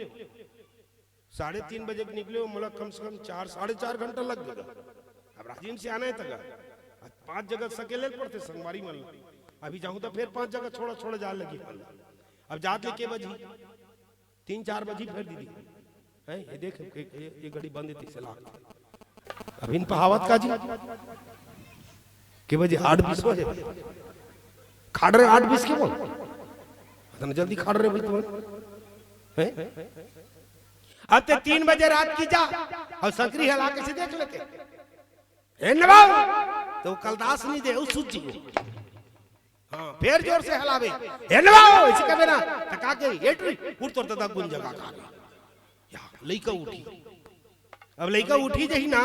साढ़े तीन बजे के निकले हो, मतलब, कम से कम चार, साढ़े चार घंटा लग गया। अब राजिम से आना है तक, आज पांच जगह सकेले पड़ते संगवारी मन। अभी जाऊं तो फिर पांच जगह छोड़ा छोड़ा जा लगी मन। अब जात ले के बजी? तीन चार बजे फेर दीदी, हैं, ये देख, ये, ये, ये घड़ी बंद थी, से लाग। अभी इन पहावत का जी, के बजे? आठ बीस बजे। खाड़ रहे आठ बीस के बोल, इतना जल्दी खाड़ रहे भाई तुम, हैं? अब ते तीन बजे रात की जा और संकरी हला के से देख लेते। ए नवाब, तो कलदास नहीं दे, उस सूझ जी। हाँ, फेर जोर से हलावे। ए नवाब, ऐसे कबे ना, त का के, एटरी, उड़ तोर दादा गुन जगा का। या, लइका उठी। अब लइका उठी जही ना,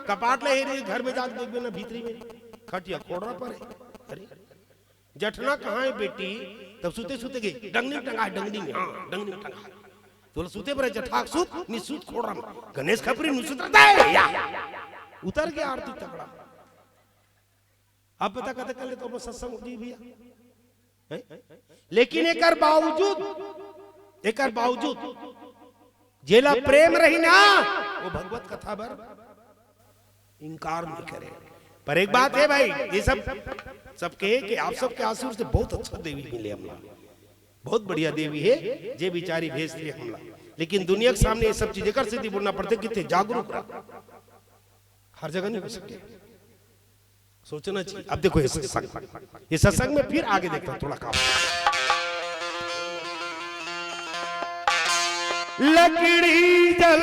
कपाट ले हेरे, घर में जाके देखबे ना, भीतरी में खटिया खोड़रा परे। अरे, जठना कहाँ है बेटी? तब सुते सुते गई, डंगनी में टंगा है, डंगनी में, हाँ, डंगनी में टंगा है। तो बोला, सुते पर जठाक सुत, नि सुत खोड़रा में। गणेश खपरी नि सुत रहता है, या। उतर गया आरती तगड़ा। अब पता कते कर ले तो सत्संग जी भैया। हैं? लेकिन एकर बावजूद, एकर बावजूद जेला प्रेम रही ना, वो भगवत कथा बर इनकार नहीं करे। पर एक बात है भाई, ये सब, सब कहे कि आप सबके आशीर्वाद से बहुत अच्छा देवी मिले हमला, बहुत बढ़िया देवी है, जे बिचारी भेज दिए हमला। लेकिन दुनिया के सामने ये सब चीज एकर सेती बोलना पड़थे कि ते जागरूक रह, हर जगह नहीं हो सके, सोचना चाहिए। अब देखो ये सत्संग, ये सत्संग में फिर आगे देखता हूँ थोड़ा काम। लकड़ी जल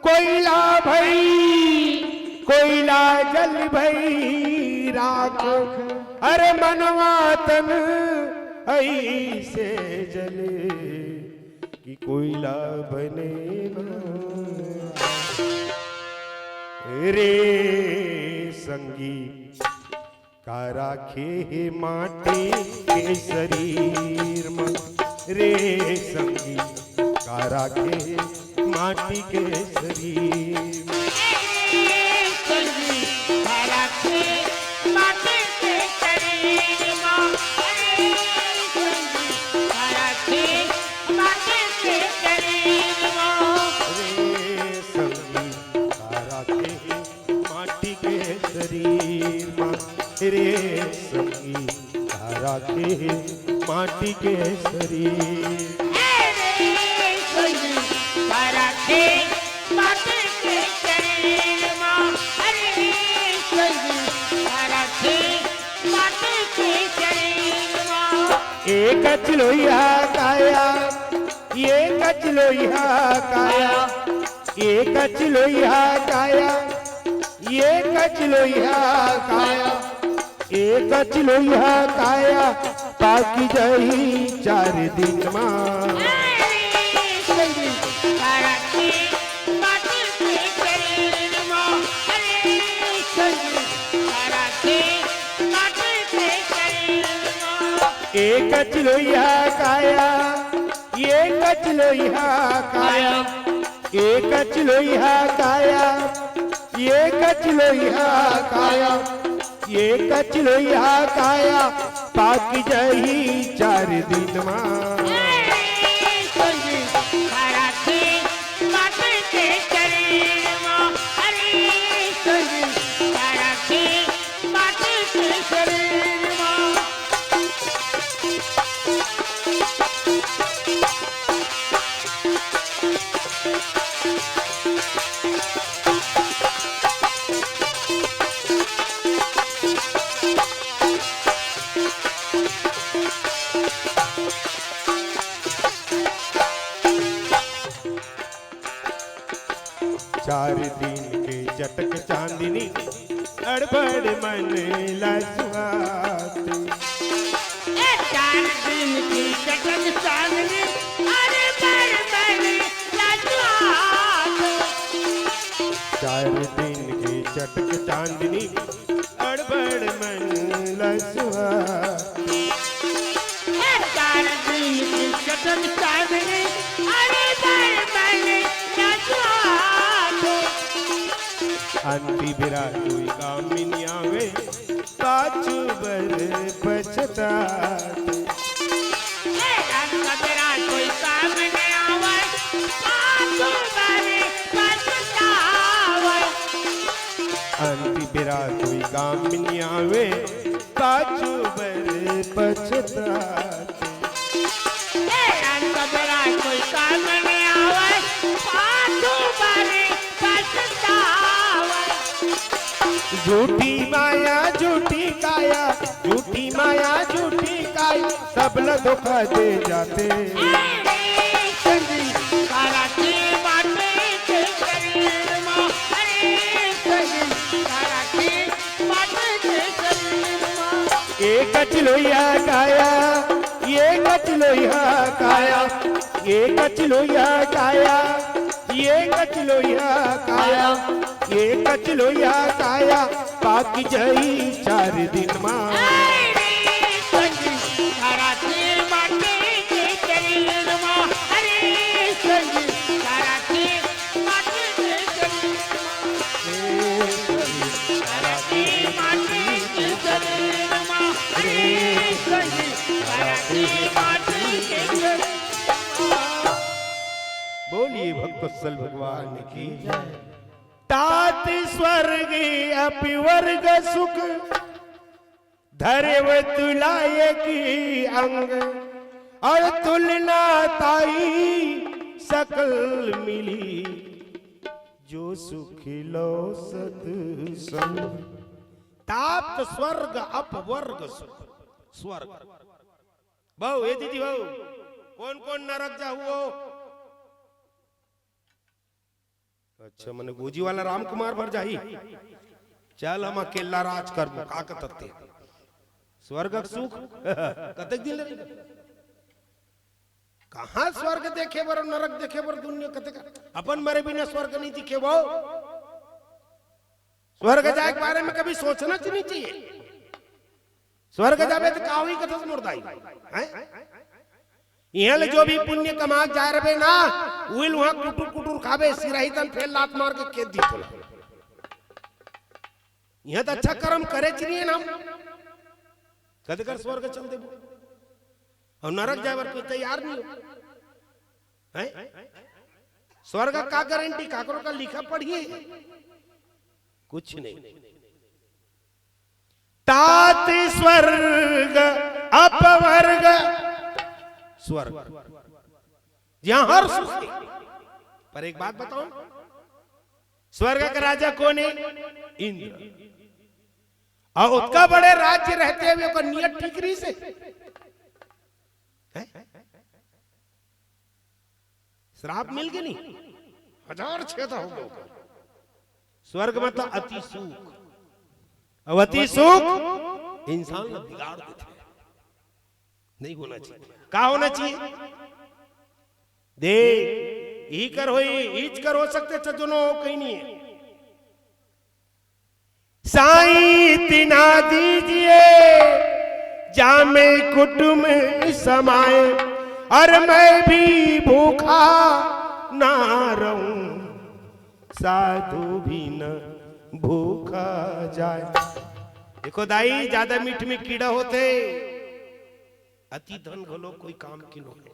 कोयला भई, कोयला जल भई राख, अरे मनवा तन ऐसे जले कि कोयला बने ना। रे संगी, का राखे हे माटी के शरीर म, रे संगी, का राखे हे माटी के शरीर म। रे संगी, का राखे हे माटी के शरीर मा, रे संगी, का राखे हे माटी के शरीर। एक कच लोहिया काया, एक कच लोहिया काया, एक कच लोहिया काया, एक कच लोहिया काया, एक कच लोहिया काया, पाकी जाही चार दिन मा। एक कच लोहिया काया, एक कच लोहिया काया, एक कच लोहिया काया, एक कच लोहिया काया, एक कच लोहिया काया, पाकी जाही चार दिन मा। चार दिन के चटक चांदनी, अड़बड़ मन ला सुहात। ए, चार दिन की चटक चांदनी, अड़बड़ मन ला सुहात। चार दिन की चटक चांदनी, अड़बड़ मन ला सुहात। ए, चार दिन की चटक चांदनी, अड़बड़ मन ला सुहात। अंती बेरा कोई काम में नहीं आवे, पाछू बर पछतात। ए, अंत बेरा कोई काम नहीं आवे, पाछू बर पछतावे। अंत बेरा कोई काम नहीं आवे, पाछू बर पछतात। ए, अंत बेरा कोई झूठी माया, झूठी काया, झूठी माया, झूठी काया, सबला धोखा दे जाथे। एक कचलोइया काया, ये कचलोइया काया, ये कचलोइया काया, ये कचलोइया काया, ये कचलोइया काया, पाक जाई चार दिन मा। बोलिए भक्तवत्सल भगवान की जय। तात स्वर्ग अपवर्ग सुख, धरव तुला एक अंग, और तुलना ताई सकल मिली, जो सुख लो सत संग। तात स्वर्ग अपवर्ग सुख। स्वर्ग। बहू, ए दीदी बहू, कोन कोन नरक जाहू हो? अच्छा, मने गोजी वाला राम कुमार भर जाही। चल, हम अकेला राज करबो, का कथस ते? स्वर्ग के सुख कतेक दिन ले रही? कहाँ स्वर्ग देखे बर, नरक देखे बर दुनिया कतेक? अपन मरे बिना स्वर्ग नहीं दिखे वो। स्वर्ग जाए के बारे में कभी सोचना च नहीं चाहिए। स्वर्ग जाबे त का होही कथस मोर दाई? हैं? इहाँ ले जो भी पुण्य कमा के जाए रबे ना, उही ल उहाँ कुटुर कुटुर खाबे, सिराही तन फेर लात मार के खेद दी तोला। इहाँ त अच्छा करम करे च नहीं हन हम, कतेक कर स्वर्ग चल देबो। अउ नरक जाए बर कोई तैयार नहीं हो। हैं? स्वर्ग का गारंटी, काकरो का लिखा पढ़िए? कुछ नहीं। तात स्वर्ग अपवर्ग स्वर्ग, जहाँ हर सुख हे। पर एक बात बताओ, स्वर्ग का राजा कोन हे? इंद्र। अउ ओतका बड़े राज्य रहते हुए ओकर नियत ठीक रहिसे? हैं? श्राप मिल गे नहीं? हजार छेदा हो गया। स्वर्ग में तो अति सुख, अउ अति सुख इंसान ला बिगाड़ देथे। नहीं होना चाहिए। का होना चाहिए? दे, इही कर होही, इहीच कर हो सकथे, चजुनो हो कहीं नहीं हे। साईं इतना दीजिए, जामे कुटुम समाए, और मैं भी भूखा ना रहूं, साधु भी न भूखा जाए। देखो दाई, ज्यादा मीठ में कीड़ा होथे, अति धन घलो कोई काम के नोहे।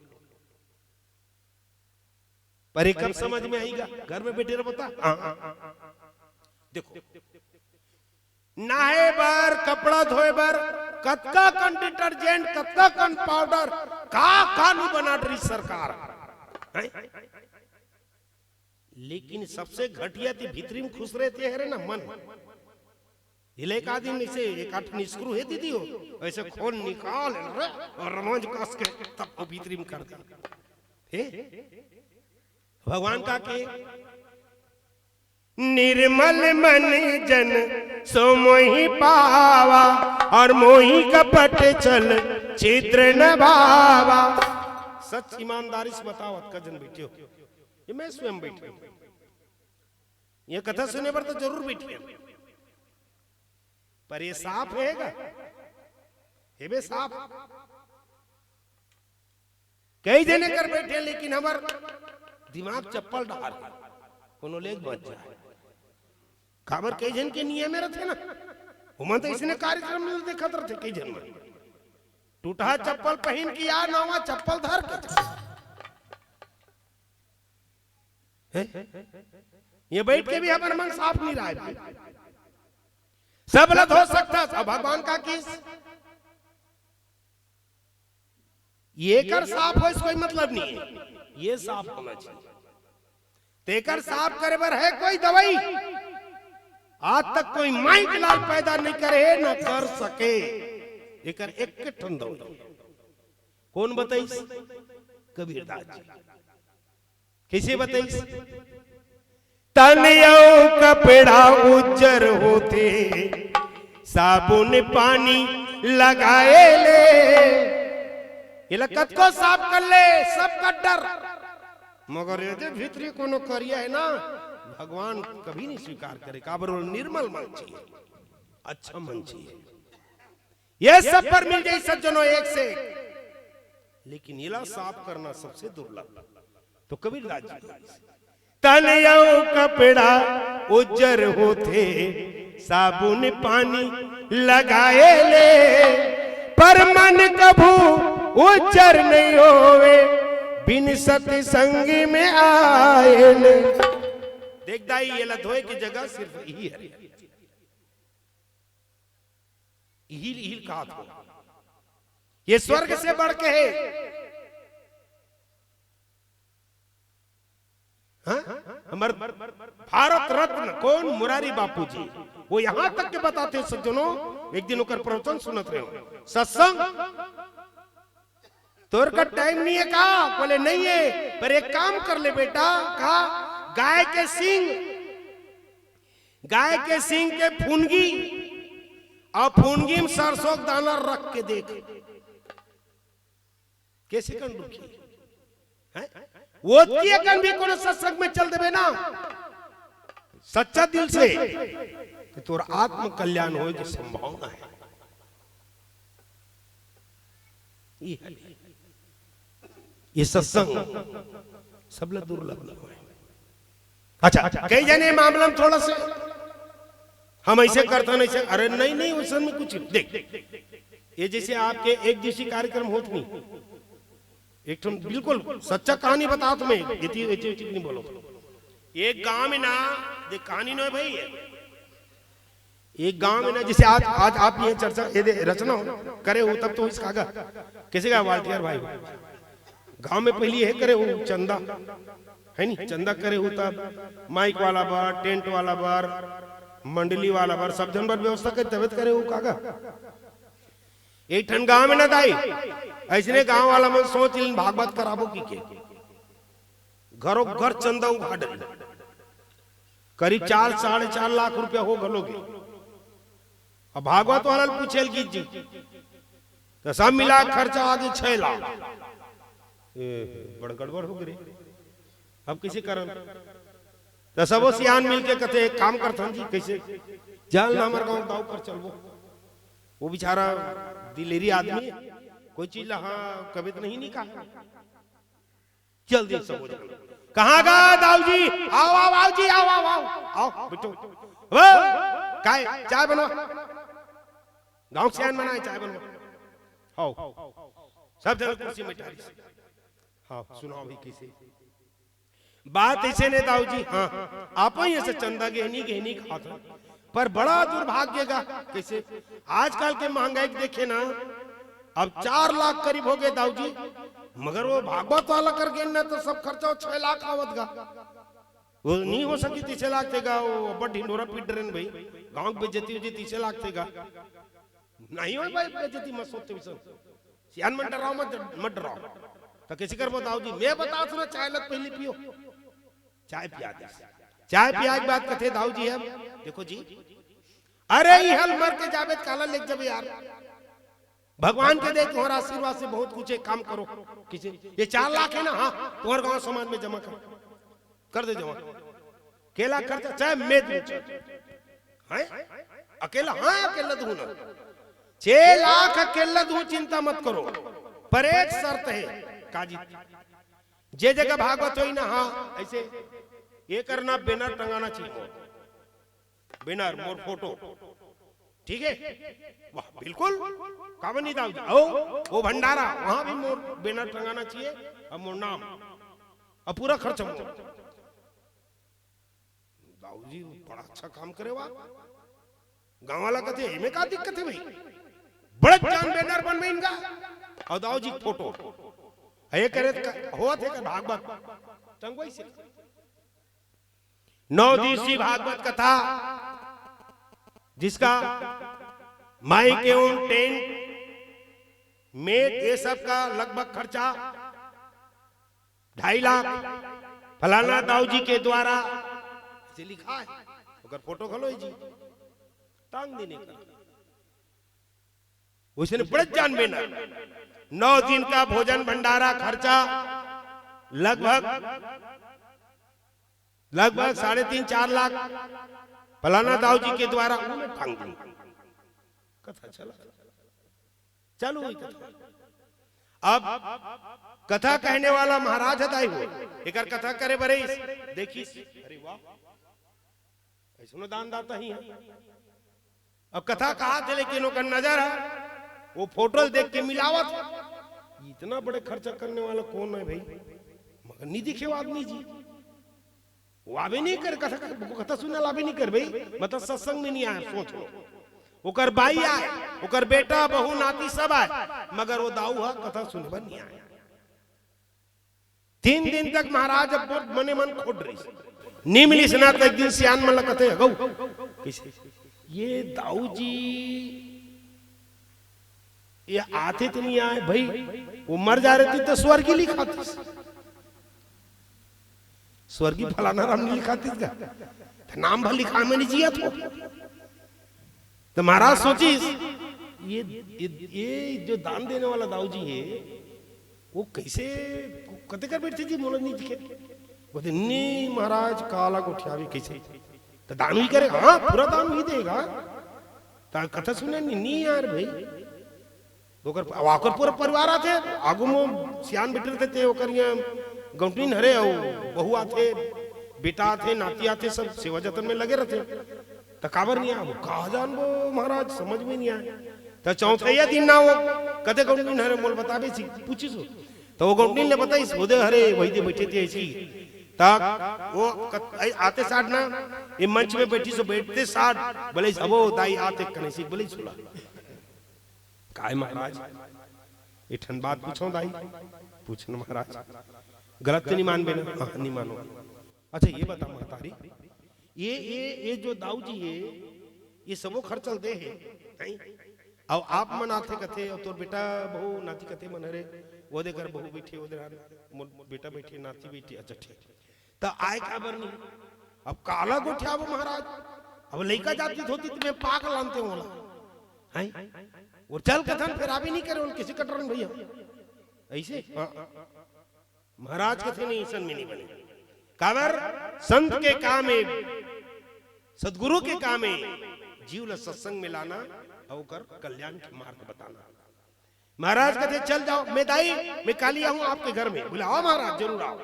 पर ये कब समझ में आही गा? घर में बैठे रहो बता। हाँ, हाँ, हाँ, हाँ। देखो, नहाए बर, कपड़ा धोए बर कतका कन डिटर्जेंट, कतका कन पाउडर, का का नहीं बना डरी सरकार, हैं? लेकिन सबसे घटिया ते भीतरी में खुश रहिथे हरे ना, मन। इले का दिन इसे एक आठ निस्क्रू हे दीदी हो, ऐसे खून निकाल रे और रोमांच कस के तब वो भीतरी में कर दे। हे? भगवान का के निर्मल मन जन सो मोहि पावा, और मोहि कपट छल छिद्र न भावा। सच ईमानदारी से बताओ, अतका जन बैठे हो, ये मैं स्वयं बैठे हूं। ये कथा सुने बर तो जरूर बैठे हैं, पर ये साफ रहेगा, हे बे साफ। कई जने कर बैठे, लेकिन हमर दिमाग चप्पल डार हे, कोनो लेग बच जाए। काबर कई जन के नियम में रहथे ना, ओमन तो इसने कार्यक्रम में देखत रहथे, कई जन मन टूटहा चप्पल पहिन के या नवा चप्पल धर के। हैं? ये बैठ के भी हमर मन साफ नहीं रहा है। सब गलत हो सकता, सब भगवान का किस ये कर साफ हो, इसको कोई मतलब नहीं है, ये साफ होना चाहिए। तेकर साफ करे बर है कोई दवाई? आज तक कोई माई के लाल पैदा नहीं करे, ना कर सके। एकर एक ठन दवाई। कौन बताइस? कबीरदास जी। कइसे बताइस? तन अउ कपड़ा उज्जर होथे, साबुन पानी लगाए ले। एला कतको साफ कर ले, सब कड्डर, मगर ये जे भीतरी कोनो करिया हे ना, भगवान कभी नहीं स्वीकार करे। काबर वो निर्मल मन चाहिए, अच्छा मन चाहिए। ये सब पर मिल जाई सज्जनों, एक से एक, लेकिन एला साफ करना सबसे दुर्लभ। तो कबीरदास जी, तन अउ कपड़ा उज्जर होथे, साबुन पानी लगाए ले, पर मन कभू उज्जर नहीं होवे, बिन सतसंग में आए ले। देख दाई, एला धोए के जगह सिर्फ यही हे। इहिल इहिल कहात हो, ये स्वर्ग से बढ़ के हे। हाँ? हमर भारत रत्न कौन? मुरारी बापू जी। वो यहाँ तक के बताते हैं सज्जनों, एक दिन ओकर प्रवचन सुनत रहे हो, सत्संग, तोर का टाइम नहीं है का? बोले, नहीं है, पर एक काम कर ले बेटा, का? गाय के सींग, गाय के सींग के फुनगी, अउ फुनगी में सरसों के दाना रख के देख, कइसे कन रुकही? हैं? वो की अकन भी कोनो सत्संग में चल देबे ना, सच्चा दिल से, तो तोर आत्म कल्याण होए के संभावना हे। ये हे। ये सत्संग सबला दुर्लभ होय। अच्छा, कई जने मामला में थोड़ा से हम ऐसे करथन, ऐसे, अरे नहीं, नहीं, वैसन में कुछ नहीं। देख, ये जैसे आपके एक दिवसीय कार्यक्रम होत नहीं, एक ठन बिल्कुल सच्चा कहानी बतावत मैं, एती, एती, एती नहीं बोलो। एक गांव में ना, देख, कहानी नोहे भाई, एक गांव में ना, जैसे आज, आज आप ये चर्चा, ये दे, रचना हो, करे हो, तब तो इसका आगा, किसी का वाल्टियर भाई हो। गांव में पहली ये करे हो चंदा, है नी? चंदा करे हो तब माइक वाला बर, टेंट वाला बर, मंडली वाला बर, सब झन बर व्यवस्था करे, तबे त करे हो कागा। एक ठन गांव में ना दाई, अइसने गांव वाला मन सोच लिन भागवत कराबो कहिके। घरो घर चंदा उघार डरे। करीब चार, साढ़े चार लाख रुपया हो घलो गे। अब भागवत वाला ल पूछे ल गिस जी, त सब मिला के खर्चा आ गे छह लाख। ए, बड़ गड़बड़ हो गे रे। अब कइसे करन? त सबो सियान मिल के कथे, "एक काम करथन जी, कइसे? चल ना हमर गांव दाऊ कर चलबो।" वो बेचारा दिलेरी आदमी, कोई चीज ला हाँ कभी तो नहीं, नहीं कहा। जल्दी सब हो जाए। कहाँ गा दाऊ जी? आओ, आओ, आओ जी, आओ, आओ, आओ, आओ, बिट्टू। वो, काय, चाय बनवा। गांव के सियान मन आए, चाय बनवा। हाव। सब झन कुर्सी में टारी से। हाव, सुनाओ भाई, कइसे? बात अइसे ने दाऊ जी, हाँ, आप ही ऐसे चंदा गेहनी, गेहनी खात हन। पर बड़ा दुर्भाग्य गा, कइसे? आजकल के महंगाई के देखे ना, अब चार लाख करीब हो गे दाऊ जी, मगर वो भागवत वाला कर गे ना, तो सब खर्चा छह लाख आवत गा। वो नहीं हो सकी तीसे लाख तेगा, वो अब्बड़ ढिंढोरा पीट डरेन भाई, गांव के बेइज्जती हो जी तीसे लाख तेगा। नहीं हो भाई, बेइज्जती मत सोचते वैसन। सियान मन डराओ मत, मत डराओ। त कइसे करबो दाऊ जी? मैं बतावत हूं ना, चाय लग पहले पियो। चाय पिया दे। चाय पिया के बाद कथे दाऊ जी, अब देखो जी, अरे इहल मर के जाबे त काला लेके जाबे यार। भगवान के दे तुम्हारा आशीर्वाद से बहुत कुछ है, काम करो। किसे? ये चार लाख है ना, हाँ, तुम्हारे गांव समाज में जमा कर, कर दे जमा। केला खर्चा चाहे मैं दूं, चाहे, हैं? अकेला, हाँ, अकेला दूं ना। छह लाख अकेला दूं, चिंता मत करो, पर एक शर्त है, काजी, जे जगह भागवत होई ना, हाँ, ऐसे ये करना, बैनर टंगाना चाहिए। बैनर, मोर फोटो, ठीक है? वाह, बिल्कुल। काबर नहीं दाऊ जी? ओ, वो भंडारा, वहां भी मोर बैनर टंगाना चाहिए, और मोर नाम, और पूरा खर्च मोर। दाऊ जी, बड़ा अच्छा काम करे वाह। गांव वाला कथे, "एमे का दिक्कत है भाई? बड़े जान बैनर बनबे इनका।" और दाऊ जी फोटो। ये करे त का-, होत है का भागवत? टंगवाई से। नौ दिवसीय भागवत कथा, जिसका माइक एवं टेंट, मेज, ये सब का लगभग खर्चा ढाई लाख फलाना दाऊ जी के द्वारा, ऐसे लिखा है, ओकर फोटो घलो है जी, टांग देने का। उसने बड़े जान में ना, नौ दिन का भोजन भंडारा खर्चा लगभग, लगभग साढ़े तीन चार लाख फलाना दाऊ जी के द्वारा टांग दी। कथा चला, चालू हुई कथा। अब कथा कहने वाला महाराज हताई हो, एकर कथा करे बरे देखिस, अरे वाह, ऐसनो दान दाता ही है। अब कथा कहा थे, लेकिन ओकर नजर है, वो फोटो देख के मिलावत है। इतना बड़े खर्चा करने वाला कौन है भाई? मगर नहीं दिखे वो आदमी जी, वो आबे नहीं कर कथा, कथा सुनने ला आबे नहीं कर भाई, मतलब सत्संग में नहीं आया। सोच लो, ओकर बाई आए, ओकर बेटा, बहू, नाती सब आए, मगर वो दाऊ हा कथा सुनने बर नहीं आए। तीन दिन तक महाराज अब बहुत मने मन खोट रही, नहीं मिलिस ना। तो एक दिन सियान मन ला कथे, "हगऊ, कैसे ये दाऊ जी ये आते तो नहीं आए भाई, वो मर जा रहे थे तो स्वर्गी लिखातीस, स्वर्गी फलाना राम नहीं लिखातीस का, तो नाम भर लिखा में नहीं जिया तो।" तो महाराज सोचिस, ये, ये, ये जो दान देने वाला दाऊ जी है, वो कैसे, कते कर बैठे जी, मोला नहीं दिखे। बोले, "नहीं महाराज, काला गोठियावी कैसे?" तो दान ही करे, "हाँ, पूरा दान ही देगा।" तो कथा सुने, "नहीं, नहीं यार भाई।" तो ओकर, ओकर पूरा परिवार आथे, आगू में सियान बैठे रहते, ओकर यहाँ गौंटिन हरे, अउ बहू आथे, बेटा आथे, नाती आथे, सब सेवा जतन में लगे रहते। त काबर नहीं आए? कहा जानबो महाराज, समझ में नहीं आए। त चौथैया दिन ना वो कते गौंटिन हरे, मोल बताबे सी, पूछिस हो। त वो गौंटिन ने बताइस, "ओदे हरे, वही दे बैठे थे ऐसी।" त वो कत-, ऐ-, आते साठ ना, ये मंच में बैठिस हो, बैठते साठ, बोले, "अबो दाई आते कने सी," बोले, "सुला।" "काय महाराज?" "एक ठन बात पूछो दाई।" "पूछ न महाराज।" "गलत तो नहीं मानबे ना?" "हाँ, नहीं मानो।" "अच्छा, ये बता महतारी, ये, ये, ये जो दाऊ जी है, ये सबो खर्च ल दे है, नहीं? अउ आप मन आथे कथे, अउ तोर बेटा बहू नाती कथे मन हरे, वो दे कर बहू बैठे, वो दे रान, मोर बेटा बैठे, नाती बैठे, अच्छा ठीक। त आए काबर नहीं? अब काला गोठियाबो महाराज, अब लइका जाति होती त मैं पाक लानते वाला, हैं? वो चल कथन फिर अभी नहीं करे, वो किसी कटरन भैया, ऐसे?" हाँ। महाराज कथे, "नहीं, सन में नहीं बने।" काबर? संत के काम है, सदगुरु के काम है जीव ला सत्संग में लाना अउ ओकर कल्याण के मार्ग बताना। महाराज कथे, "चल जाओ, मैं दाई, मैं काली आऊं आपके घर में।" बोले, "आओ महाराज, जरूर आओ।"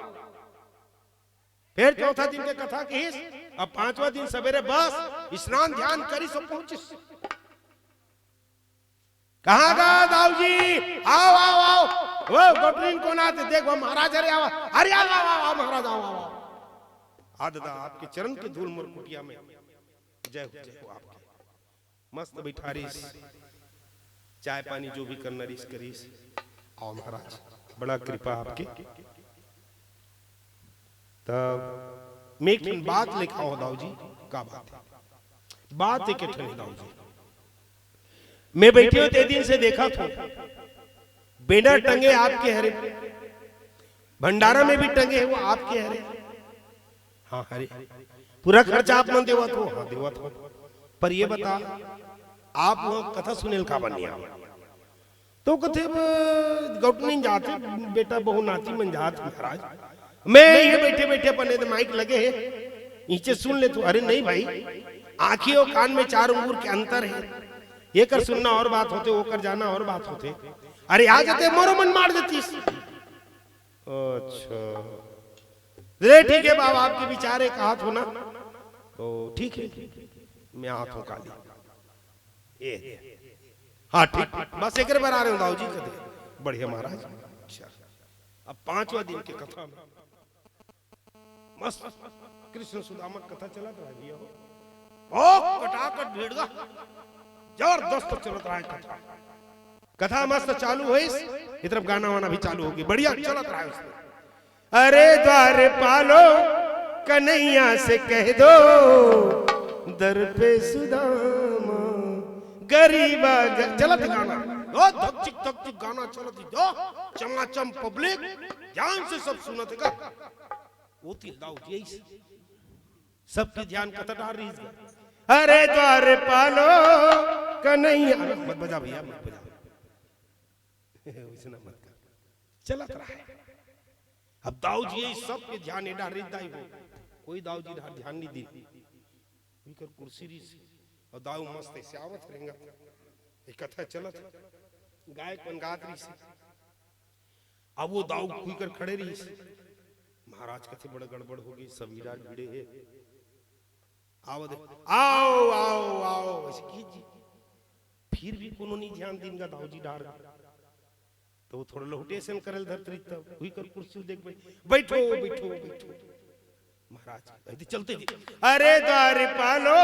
फिर चौथा दिन के कथा कहिस, अब पांचवा दिन सवेरे बस स्नान ध्यान करिस अउ पहुंचिस। "कहाँ गा दाऊ जी? आओ, आओ, आओ।" "वो गोटरीन कोन आथे? देख, वो महाराज हरे, आवा।" "अरे, आओ, आओ, आओ, आओ, महाराज, आओ, आओ, आओ।" "आ दादा, आपके चरण की धूल मोर कुटिया में।" "जय हो, जय हो आपके।" मस्त बैठारिस, चाय पानी जो भी करना रिस करिस। "आओ महाराज, बड़ा कृपा आपके।" तब मैं एक ठन बात लेके आओ दाऊ जी। "का बात है?" "बात एक ठन है दाऊ जी, मैं बैठे हो ते दिन से देखा थो, बेनर टंगे आपके हरे, भंडारा में भी टंगे है वो आपके हरे।" "हाँ हरे।" "पूरा खर्चा आप मन देवत हो?" "हाँ देवत हो।" "पर ये बता, आप वो कथा सुनेल काबर नहीं आवा?" तो कथे, "अब गौटनी जाथे, बेटा बहू नाती मन जात महाराज, मैं ये बैठे बैठे अपन एदे माइक लगे है, नीचे सुन ले तू।" "अरे नहीं भाई, आंखी और कान में चार अंगूर के अंतर है, ये कर सुनना और बात होते, वो कर जाना और बात होते। अरे आ जाते, मोरो मन मार देतीस।" "अच्छा, रे ठीक है बाबा, आपके विचार है, कहा थो ना, तो ठीक है, मैं आता हूँ काली।" ए, "हाँ ठीक, बस एक बार आ रहे हो दाऊ जी," कहते, "बढ़िया महाराज।" अच्छा, अब पांचवा दिन के कथा में मस्त कृष्ण सुदामा कथा चलत रहा भैया हो। ओ कटाकट भीड़ गा, जबरदस्त चलत रहा है कथा। कथा मस्त चालू होइस, ये तरफ गाना वाना भी चालू होगी, बढ़िया चलत रहा है उसमें। "अरे द्वारपालो, कन्हैया से कह दो, दर पे सुदामा गरीबा ग-, चलत गाना, ओ धक चिक धक चिक गाना चलत ही, जो चमाचम पब्लिक ध्यान से सब सुनत हे का। ओ तिल दाऊ जी ऐसे सबके ध्यान कथा डार रही है। अरे द्वारपालो कन्हैया, मत बजा भैया, मत बजा। वैसे ना मत कर, चलत रहा है। अब दाऊ जी ये सब पे ध्यान एडा रे दाई हो, कोई दाऊ जी डहर ध्यान नहीं दी। उनकर कुर्सी रही से, और दाऊ मस्त ऐसे आवत रेंगत, एक कथा चलत, गायक मन गात रही से। अब वो दाऊ खुई कर खड़े रही से। महाराज कथे बड़ा गड़बड़ होगी, सब इधर भिड़े है। आओ दे, आओ, आओ, आओ, ऐसे कीजिए। फिर भी कोनो नहीं ध्यान दिन का दाऊ जी डार। तो वो थोड़ा लहुटे से करल धरतरी तब हुई कर कुर्सी देख बैठ, बैठो, बैठो, बैठो। महाराज, ऐसे चलते जी। अरे द्वारपालो,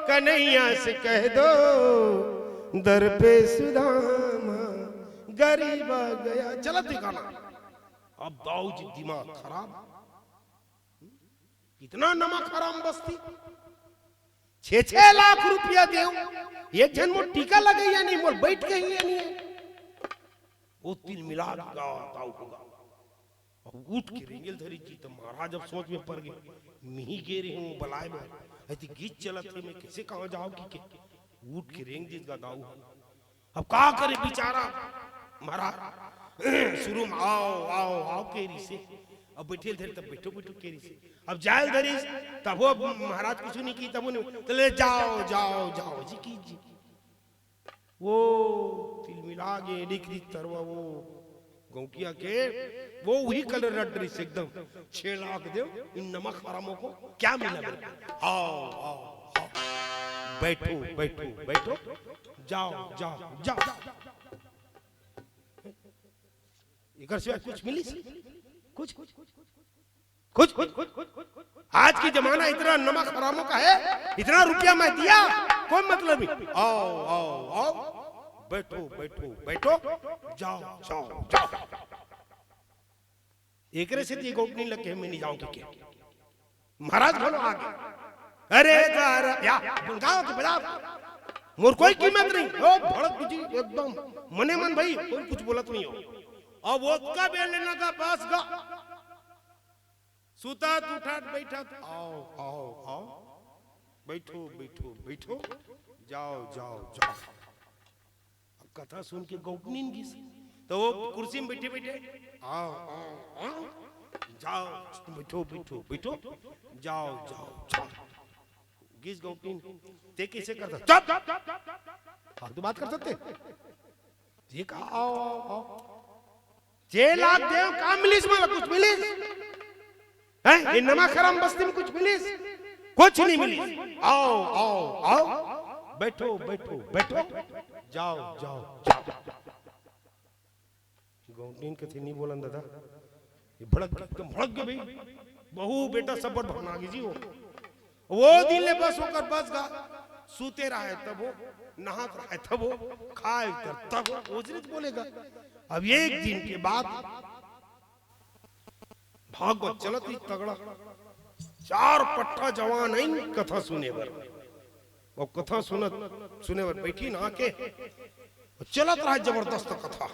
कन्हैया से कह दो, दर पे सुदामा गरीबा गया। चलत दिखाना। अब दाऊ जी दिमाग खराब। कितना नमक हराम बस्ती। छह छह लाख रुपया देव, एक झन मोर टीका लगइया नहीं, मोर बैठ के ही ये नहीं है। वो तिल मिला गा, दाऊ होगा। अब उठ के रेंगेल धरी जी, तो महाराज अब सोच में पड़ गए, मिही गे रही हूँ बलाए में, ऐसी गीत चलत है, मैं कैसे कहाँ जाओ की के? उठ के रेंग दीस गा दाऊ। अब का करे बेचारा महाराज, शुरू में आओ, आओ, आओ के रही से, अब बैठे धरे तब बैठो, बैठो के रही से, अब जायल धरी, तब वो महाराज कुछ नहीं की, तब वो नहीं, तो ले जाओ, जाओ, जाओ जी की जी। वो तिलमिला गे, निकली तरवा वो गौंटिया के, वो वही कलर रट रही से एकदम। छह लाख दे इन नमक हरामों को, क्या मिला मेरे को? आओ, आओ, आओ, बैठो, बैठो, बैठो, जाओ, जाओ, जाओ। इकर सिवाय कुछ मिली? कुछ, कुछ, कुछ, कुछ। आज की जमाना इतना नमक हरामों का है, इतना रुपया मैं दिया, कोई मतलब नहीं। आओ, आओ, आओ, बैठो, बैठो, बैठो, जाओ, जाओ, जाओ। एकरे से ये गौटनी लग के मैं नहीं जाऊं कि क्या? महाराज घलो आ गए। अरे द्वारा, या, गाओ तो बजाओ। मोर कोई कीमत नहीं। ओ, भड़क बुझी एकदम। मने मन भाई, कोई कुछ बोलत नहीं हो। अब ओतका बेर ले ना गा, बस गा। सुतात, उठात, बैठत, आओ, आओ, आओ। बैठो, बैठो, बैठो। जाओ, जाओ, जाओ। अब कथा सुन के गौटनीन गिस, तो वो कुर्सी में बैठे बैठे, आओ, आओ, आओ, जाओ, बैठो, बैठो, बैठो, जाओ, जाओ, जाओ। गिस गौटनीन, ते कैसे करता? चुप! फालतू बात कर सकते? ये कहा, आओ, आओ, आओ। छह लाख देव, का मिलिस मला? कुछ मिलिस? हैं? ये नमक हराम बस्ती में कुछ मिलिस? कुछ नहीं मिलिस। आओ, आओ, आओ, बैठो, बैठो, बैठो, जाओ, जाओ, जाओ। गौंटीन कथे, "नहीं बोलन दादा।" ये भड़क, एकदम भड़क गए भाई। बहू बेटा सब बड़ भड़ना गई जी वो। वो दिन ले बस ओकर बस गा, सूते रहे तब वो, नहात रहे तब वो, खाए कर तब वो, वो चीज बोलेगा। अब एक दिन के बाद भागवत चलत ही तगड़ा, चार पट्ठा जवान आइन कथा सुने बर। वो कथा सुनत, सुने बर बैठी ना के, वो चलत रहा जबरदस्त कथा।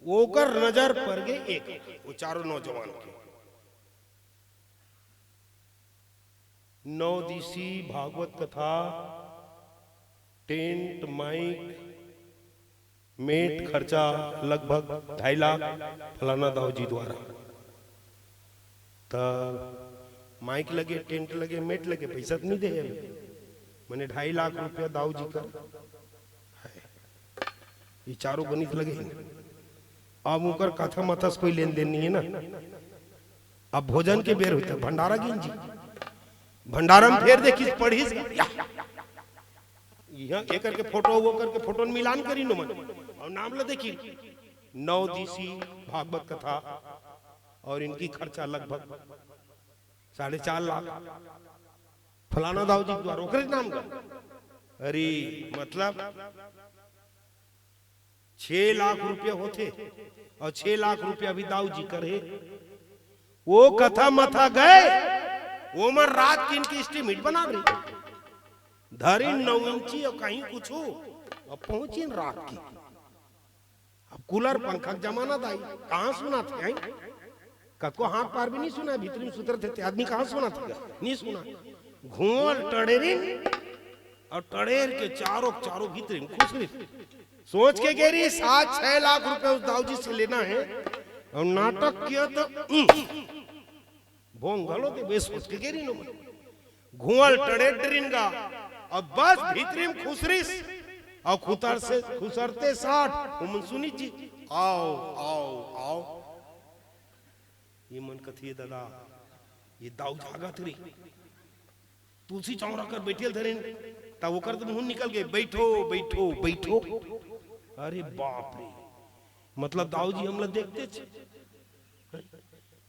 ओकर नजर पड़ गए एक, वो चारों नौजवान के। नौ दिसी भागवत कथा, टेंट, माइक, मेट खर्चा लगभग ढाई लाख फलाना दाऊ जी द्वारा। त माइक लगे, टेंट लगे, मेट लगे, पैसा तो नहीं दे अभी। मैंने ढाई लाख रुपया दाऊ जी कर है। ये चारों गणित लगे हैं। अब उनकर कथा मथा से कोई लेन देन नहीं है ना। अब भोजन के बेर होता, भंडारा गिन जी। भंडारा में फेर देखिस, पढ़िस, या। यहाँ एकर के फोटो, वो करके फोटो में मिलान करी नो मन। और नाम ला देखी, नौ दिसी भागवत कथा और इनकी खर्चा लगभग साढ़े चार लाख। फलाना दाऊ जी द्वारा ओकरे नाम का। अरे, मतलब, छह लाख रुपया होथे और छह लाख रुपया भी दाऊ जी करे। वो कथा मथा गए, वो मन रात की इनकी estimate बना रही। धरिन नौ इंची अउ कहीं कुछु, अब पहुंचिन रात के। अब कूलर पंखा के जमाना दाई, कहाँ सुनाथे, हैं? कतको हाथ पार भी नहीं सुना, भीतरी में सुतरथे ते आदमी कहाँ सुनाथे गा? नहीं सुना। घुंवल टड़ेरिन अउ टड़ेर के चारों, चारों भीतरी में खुसरिस। सोच के गे रहिस, आज छह लाख रुपया उस दाऊ जी से लेना है, अउ नाटक किया तो, उम, भोंग घलो देबे, सोच के गे रहिन ओमन। घुंवल टड़ेर डरिन गा, अब बस भीतरी में खुसरिस, अउ खुतर से, खुसरते साठ ओमन सुनिस जी, "आओ, आओ, आओ।" ये मन कथे, "दादा, ये दाऊ जागत रे।" तुलसी चौरा कर बइठे ल धरिन, त ओकर तो मुंह निकल गे, "बैठो, बैठो, बैठो।" अरे बाप रे, मतलब दाऊ जी हमला देखतेच।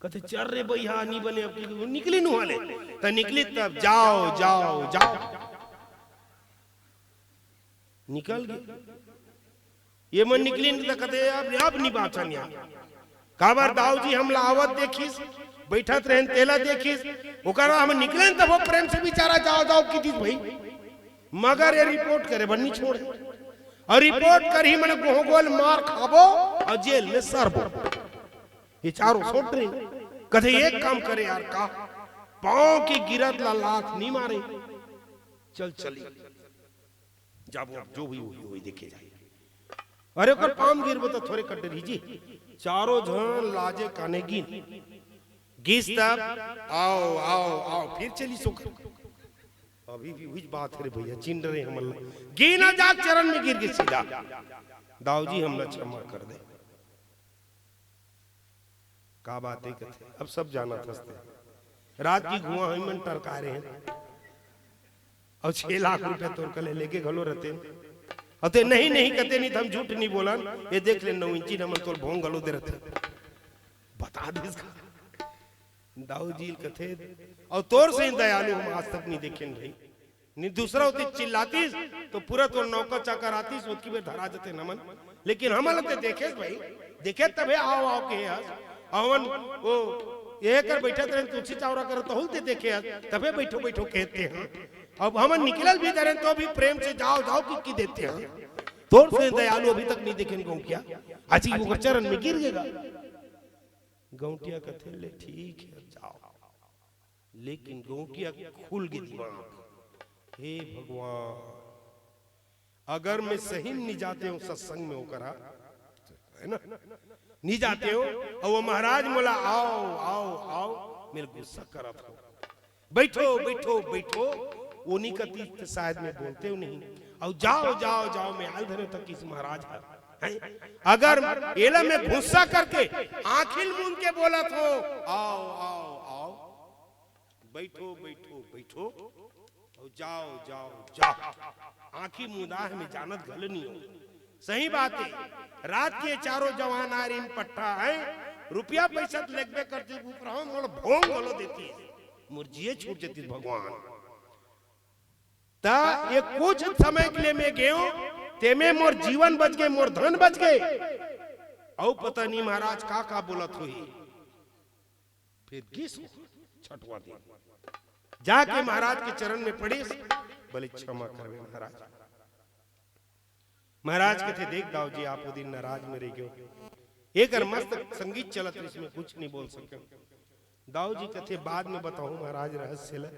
कथे, "चल रे बइहा, नी बने अब।" निकलिन उहाँ ले, त निकलिस तब, "जाओ, जाओ, जाओ।" निकल गे। ये मन निकलिन त कथे, "अब, अब नी बाँचन यार।" काबर दाऊ जी हमला आवत देखिस, बइठत रहेन तेला देखिस, ओकर बाद हम निकलेन तब वो प्रेम से बिचारा जाओ, जाओ किहिस भई। मगर ये रिपोर्ट करे बर नी छोड़े। अउ रिपोर्ट करही मने गोहगोल मार खाबो अउ जेल में सरबो। ये चारों सोच रहे। कथे, "एक काम करे यार, का पाँव के गिरत ला लात नी मारे, चल चली, जाबो, अब जो भी होही, होही, देखे जाही।" अरे ओकर पाँव गिरबो त थोरे कट रही जी। चारों झन लाजे काने गिन। गिस तब, "आओ, आओ, आओ।" फिर चलिस ओकर। अभी भी उहीच बात हे रे भइया, चिन रहे हमन ला। गिना जाके चरण में गिर गे सीधा। "दाऊ जी हमला क्षमा कर दे।" का बात हे कथे, "अब सब जानत हस ते। रात के घुंवा होही मन टरकाय रहे हैं। अउ छह लाख रुपया तोर कले लेगे घलो रहते। अउ ते नहीं, नहीं कथे, नी त हम झूठ नी बोलन। ये देख ले, नौ इंची न मन तोर भोंग घलो दे रहते।" बता दिस का। दाऊ जी ल कथे, "अउ तोर सही दयालु हम आज तक नी देखेन भई। नी दूसरा होती चिल्लातिस, तो पूरा तोर नौकर चाकर आतिस, ओतकी बेर धरा जते नमन। लेकिन हमन ल ते देखेस भई, देखे तभे आओ, आओ कहे हस। अउ हमन वो ये कर बइठत रहेन, तुलसी चौरा कर तहू ल ते देखे हस, तभे बैठो, बैठो कहते हैं। अब हमन निकलल भी धरेन, तो भी प्रेम से जाओ, जाओ कि, कि देते हैं। तोर सही दयालु अभी तक नी देखेन गौंटिया।" अजी ओकर चरण में गिर गेगा। गौंटिया कथे, "ले ठीक हे, जाओ।" लेकिन गौंटिया खुल गे दिमाग, "हे भगवान, अगर मैं सही नी जाते हूँ सत्संग में ओकरा, है ना, नी जाते हूँ, अउ वो महाराज मोला आओ, आओ, आओ, मेर गुस्सा करत हो, बैठो, बैठो, बैठो।" वो नी कती त शायद मैं बोलते हूँ नहीं। "अउ जाओ, जाओ, जाओ, मैं आल धरे तक इस महाराज का, हैं? अगर एला मैं गुस्सा करके आँखी ल मूंद के बोलत हो, आओ, आओ, आओ, बैठो, बैठो, बैठो, अउ जाओ, जाओ, जाओ।" आँखी मुदा हे, मैं जानत घलो नी हो। सही बात हे, रात के चारों जवान आय रहिन पट्टा हे, रुपया पैसा त लेगबे करतिस, ऊपर हो मोला भोंग घलो देतिस, मोर जिये छूट जतिस भगवान। त ये कुछ समय के लिए मैं गेंव, तेमे मोर जीवन बच गे, मोर धन बच गे। अउ पता नी महाराज का का बोलत होही। फिर गिस छठवां दिन जाके महाराज के चरण में पड़िस, बोले, "क्षमा करबे महाराज।" महाराज कथे, "देख दाऊ जी, आप वो दिन नाराज में रह गयो, एकर मस्त संगीत चलत रहिस, मैं कुछ नहीं बोल सके।" दाऊ जी कथे, "बाद में बताहूं महाराज रहस्य ला,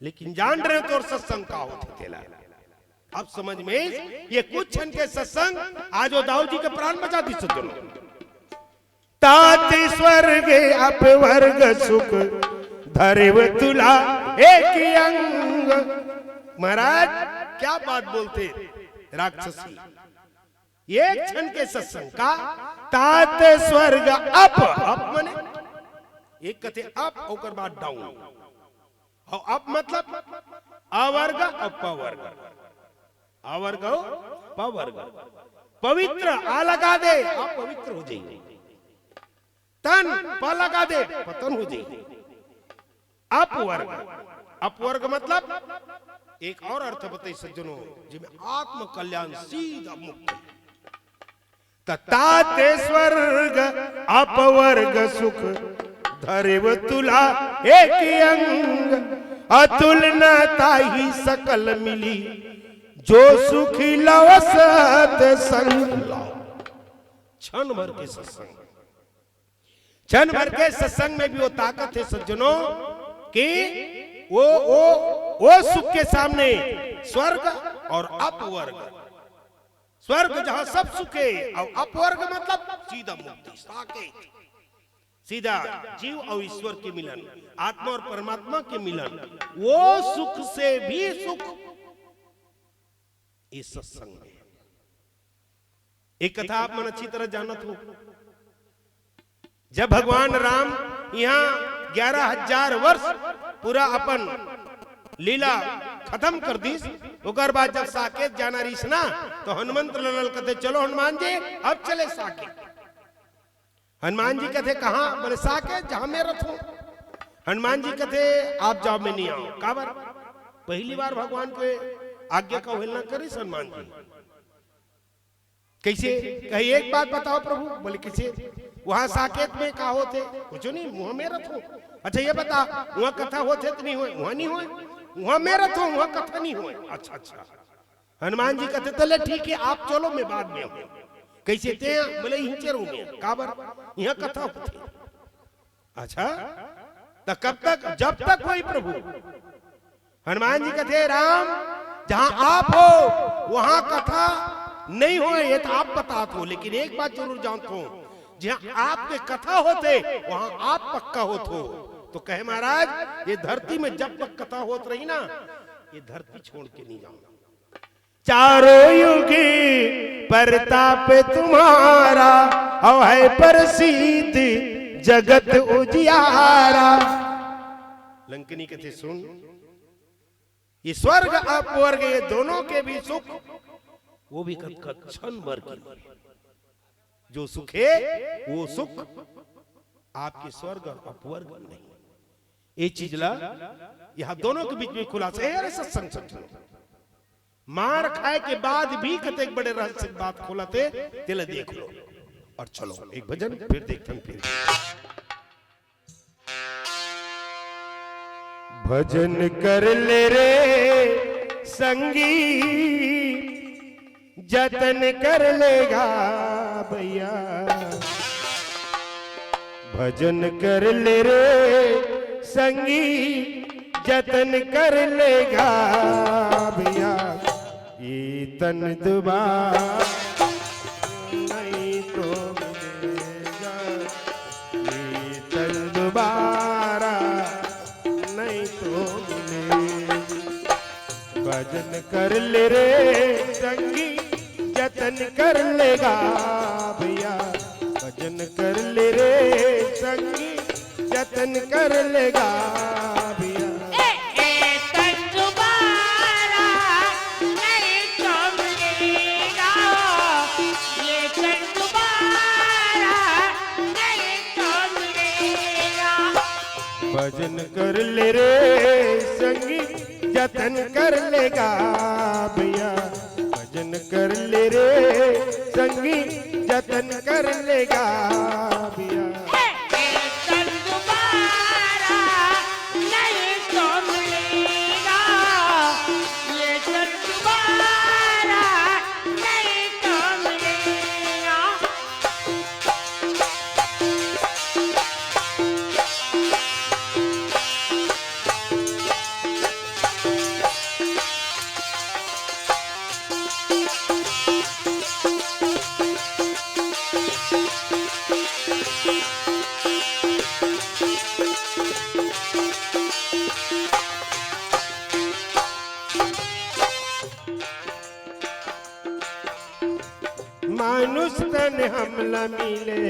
लेकिन जान रहे तोर सत्संग का होथे तेला।" अब समझ में आइस, ये कुछ क्षण के सत्संग आज वो दाऊ जी के प्राण बचा दिस सज्जनों। तात स्वर्ग अपवर्ग सुख, धरेव तुला एक अंग। महाराज, क्या बात बोलते राक्षसी, एक क्षण के सत्संग का। तात स्वर्ग अप, अप माने एक कथे अप, ओकर बाद डाउन। अउ अप मतलब अवर्ग अउ पवर्ग, अवर्ग अउ पवर्ग। पवित्र आ लगा दे, अपवित्र हो जाई। तन प लगा दे, पतन हो जाई। अपवर्ग, अपवर्ग मतलब एक और अर्थ बताई सज्जनों, जिसमें आत्म कल्याण सीधा मुक्ति। त तात स्वर्ग अपवर्ग सुख, धरेव तुला एक अंग। अतुल न ताहि सकल मिली, जो सुखी लव सतसंग। लव। क्षण भर के सत्संग, क्षण भर के सत्संग में भी वो ताकत है सज्जनों, कि वो वो वो सुख के सामने स्वर्ग और अपवर्ग, स्वर्ग जहां सब सुख है और अपवर्ग मतलब सीधा मुक्ति, साकेत, सीधा जीव और ईश्वर के मिलन, आत्मा और परमात्मा के मिलन, वो सुख से भी सुख इस सत्संग में। एक कथा आप मन अच्छी तरह जानत हो, जब भगवान राम यहाँ ग्यारह हजार वर्ष पूरा अपन लीला खत्म कर दीस, ओकर बाद जब साकेत जाना रहीस ना, तो हनुमंत लाल कथे, "चलो हनुमान जी, अब चले साकेत।" हनुमान जी कथे, "कहाँ?" बोले, "साकेत, जहाँ मैं रथूं।" हनुमान जी कथे, "आप जाओ, मैं नहीं आऊं।" काबर? पहली बार भगवान के आज्ञा का अवहेलना करिस हनुमान जी। कैसे? कहे, "एक बात बताओ प्रभु।" बोले, "कैसे?" "वहां साकेत में का होथे?" "कुछ नहीं, वहां मैं रथूं।" "अच्छा ये बता, वहां कथा होथे तो नहीं होय?" "वहां नहीं होय।" "वहां मैं रथूं, वहां कथा नहीं होय।" "अच्छा, अच्छा।" हनुमान जी कथे, "तले ठीक है, आप चलो, मैं बाद में आऊं।" "कैसे ते?" बोले, "इहीं चलूं मैं।" "काबर?" "यहाँ कथा होथे।" "अच्छा, तो कब तक?" "जब तक होय प्रभु।" हनुमान जी कथे, "राम, जहां आप हो, वहां कथा नहीं होय, ये तो आप बतात हो, लेकिन एक बात जरूर जानत हो, जहां आपके कथा होथे, वहां आप पक्का होत हो।" तो कहे, "महाराज, ये धरती में जब तक कथा होत रही ना, ये धरती छोड़ के नहीं जाऊंगा।" चारों युग परताप तुम्हारा, अवै प्रसिद्ध जगत उजियारा। लंकिनी कथे, सुन, ये स्वर्ग अपवर्ग, ये दोनों के भी सुख, वो भी कत-, कत-, क्षण भर के लिए। जो सुख है, वो सुख आपके स्वर्ग और अपवर्ग नहीं। ये चीज ला, यहाँ दोनों के बीच में खुलासा है। अरे सत्संग, सत्संग, मार खाए के बाद भी कतेक बड़े रहस्य के बात खोलथे, तेला देख लो। और चलो, एक भजन फिर देखथन फिर। भजन कर ले रे संगी, जतन कर लेगा भैया। भजन कर ले रे संगी, जतन कर लेगा भैया। ये तन दुबारा नहीं तो मिलेगा, ये तन दुबारा नहीं तो मिलेगा। भजन कर ले रे संगी, जतन कर लेगा भैया। भजन कर ले रे संगी, जतन कर लेगा भैया। ए, ए, तन दुबारा नहीं तो मिलेगा, ये तन दुबारा नहीं तो मिलेगा। भजन कर ले रे संगी, जतन कर लेगा भैया। भजन कर ले रे संगी, जतन कर लेगा भैया। ये तन दुबारा नहीं तो मिलेगा, ये तन दुबारा नहीं तो मिलेगा। मानुष तन हमला मिले,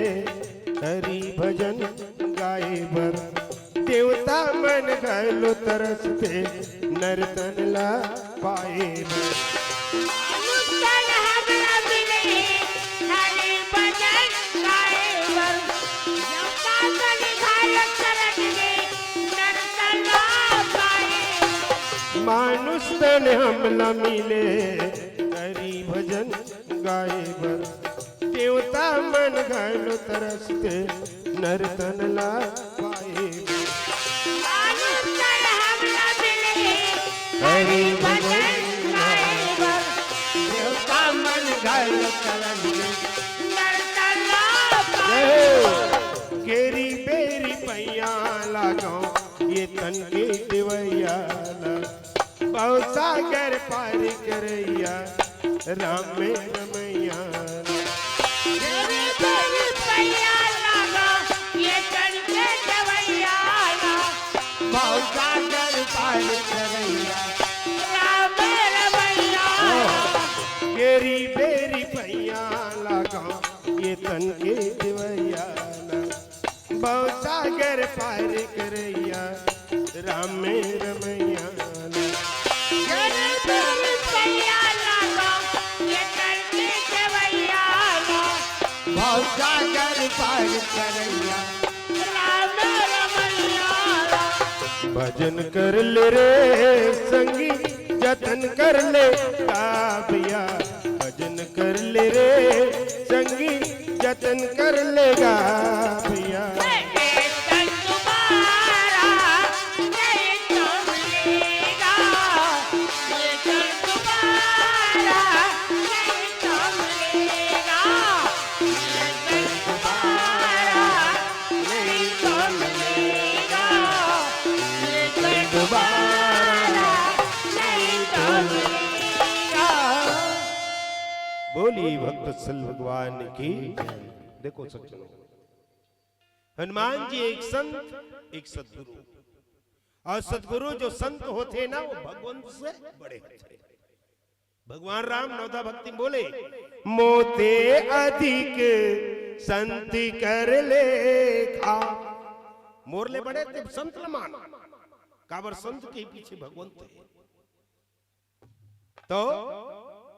हरि भजन गाए बर। देवता मन घलो तरसथे, नर तन ला पाए बर। मानुष तन हमला मिले, हरि भजन गाए बर। देवता मन घलो तरसथे, नर तन ला पाए बर। मानुष तन हमला मिले, हरि भजन गाए बर। देवता मन घलो तरसथे, नर तन ला पाए बर। मानुष तन हमला भजन गाए बर देवता मन घलो तरस गे। दर्शन ला पाए बर। केरी बेरी पैया लागो, ये तन के देवैया ला। भवसागर पार करैया, राम में रमैया। तेरे तेरी पैया लागा, ये चढ़ के जवैया ला। भवसागर पार करैया। राम में रमैया। केरी बेरी पैया लागा, ये तन के देवैया ला। भवसागर पार करैया, राम में रमैया। तेरे तेरी पैया लागा, ये चढ़ के जवैया ला। भवसागर पार करैया। राम रमैया। भजन कर ले रे संगी, जतन कर ले गा भैया। भजन कर ले रे संगी, जतन कर ले गा भैया। ये तन दोबारा नहीं तो मिलेगा, ये तन दोबारा नहीं तो मिलेगा, ये तन दोबारा नहीं तो मिलेगा, ये तन दोबारा नहीं तो मिलेगा। बोलिए भक्त वत्सल भगवान की। देखो सज्जनों, हनुमान जी एक संत, एक सदगुरु। और सदगुरु जो संत होथे ना, वो भगवंत से बड़े होथे। भगवान राम नवधा भक्ति में बोले, "मोते अधिक संत कर लेखा।" मोर ले बड़े ते संत ल मान, काबर संत के पीछे भगवंत हे। तो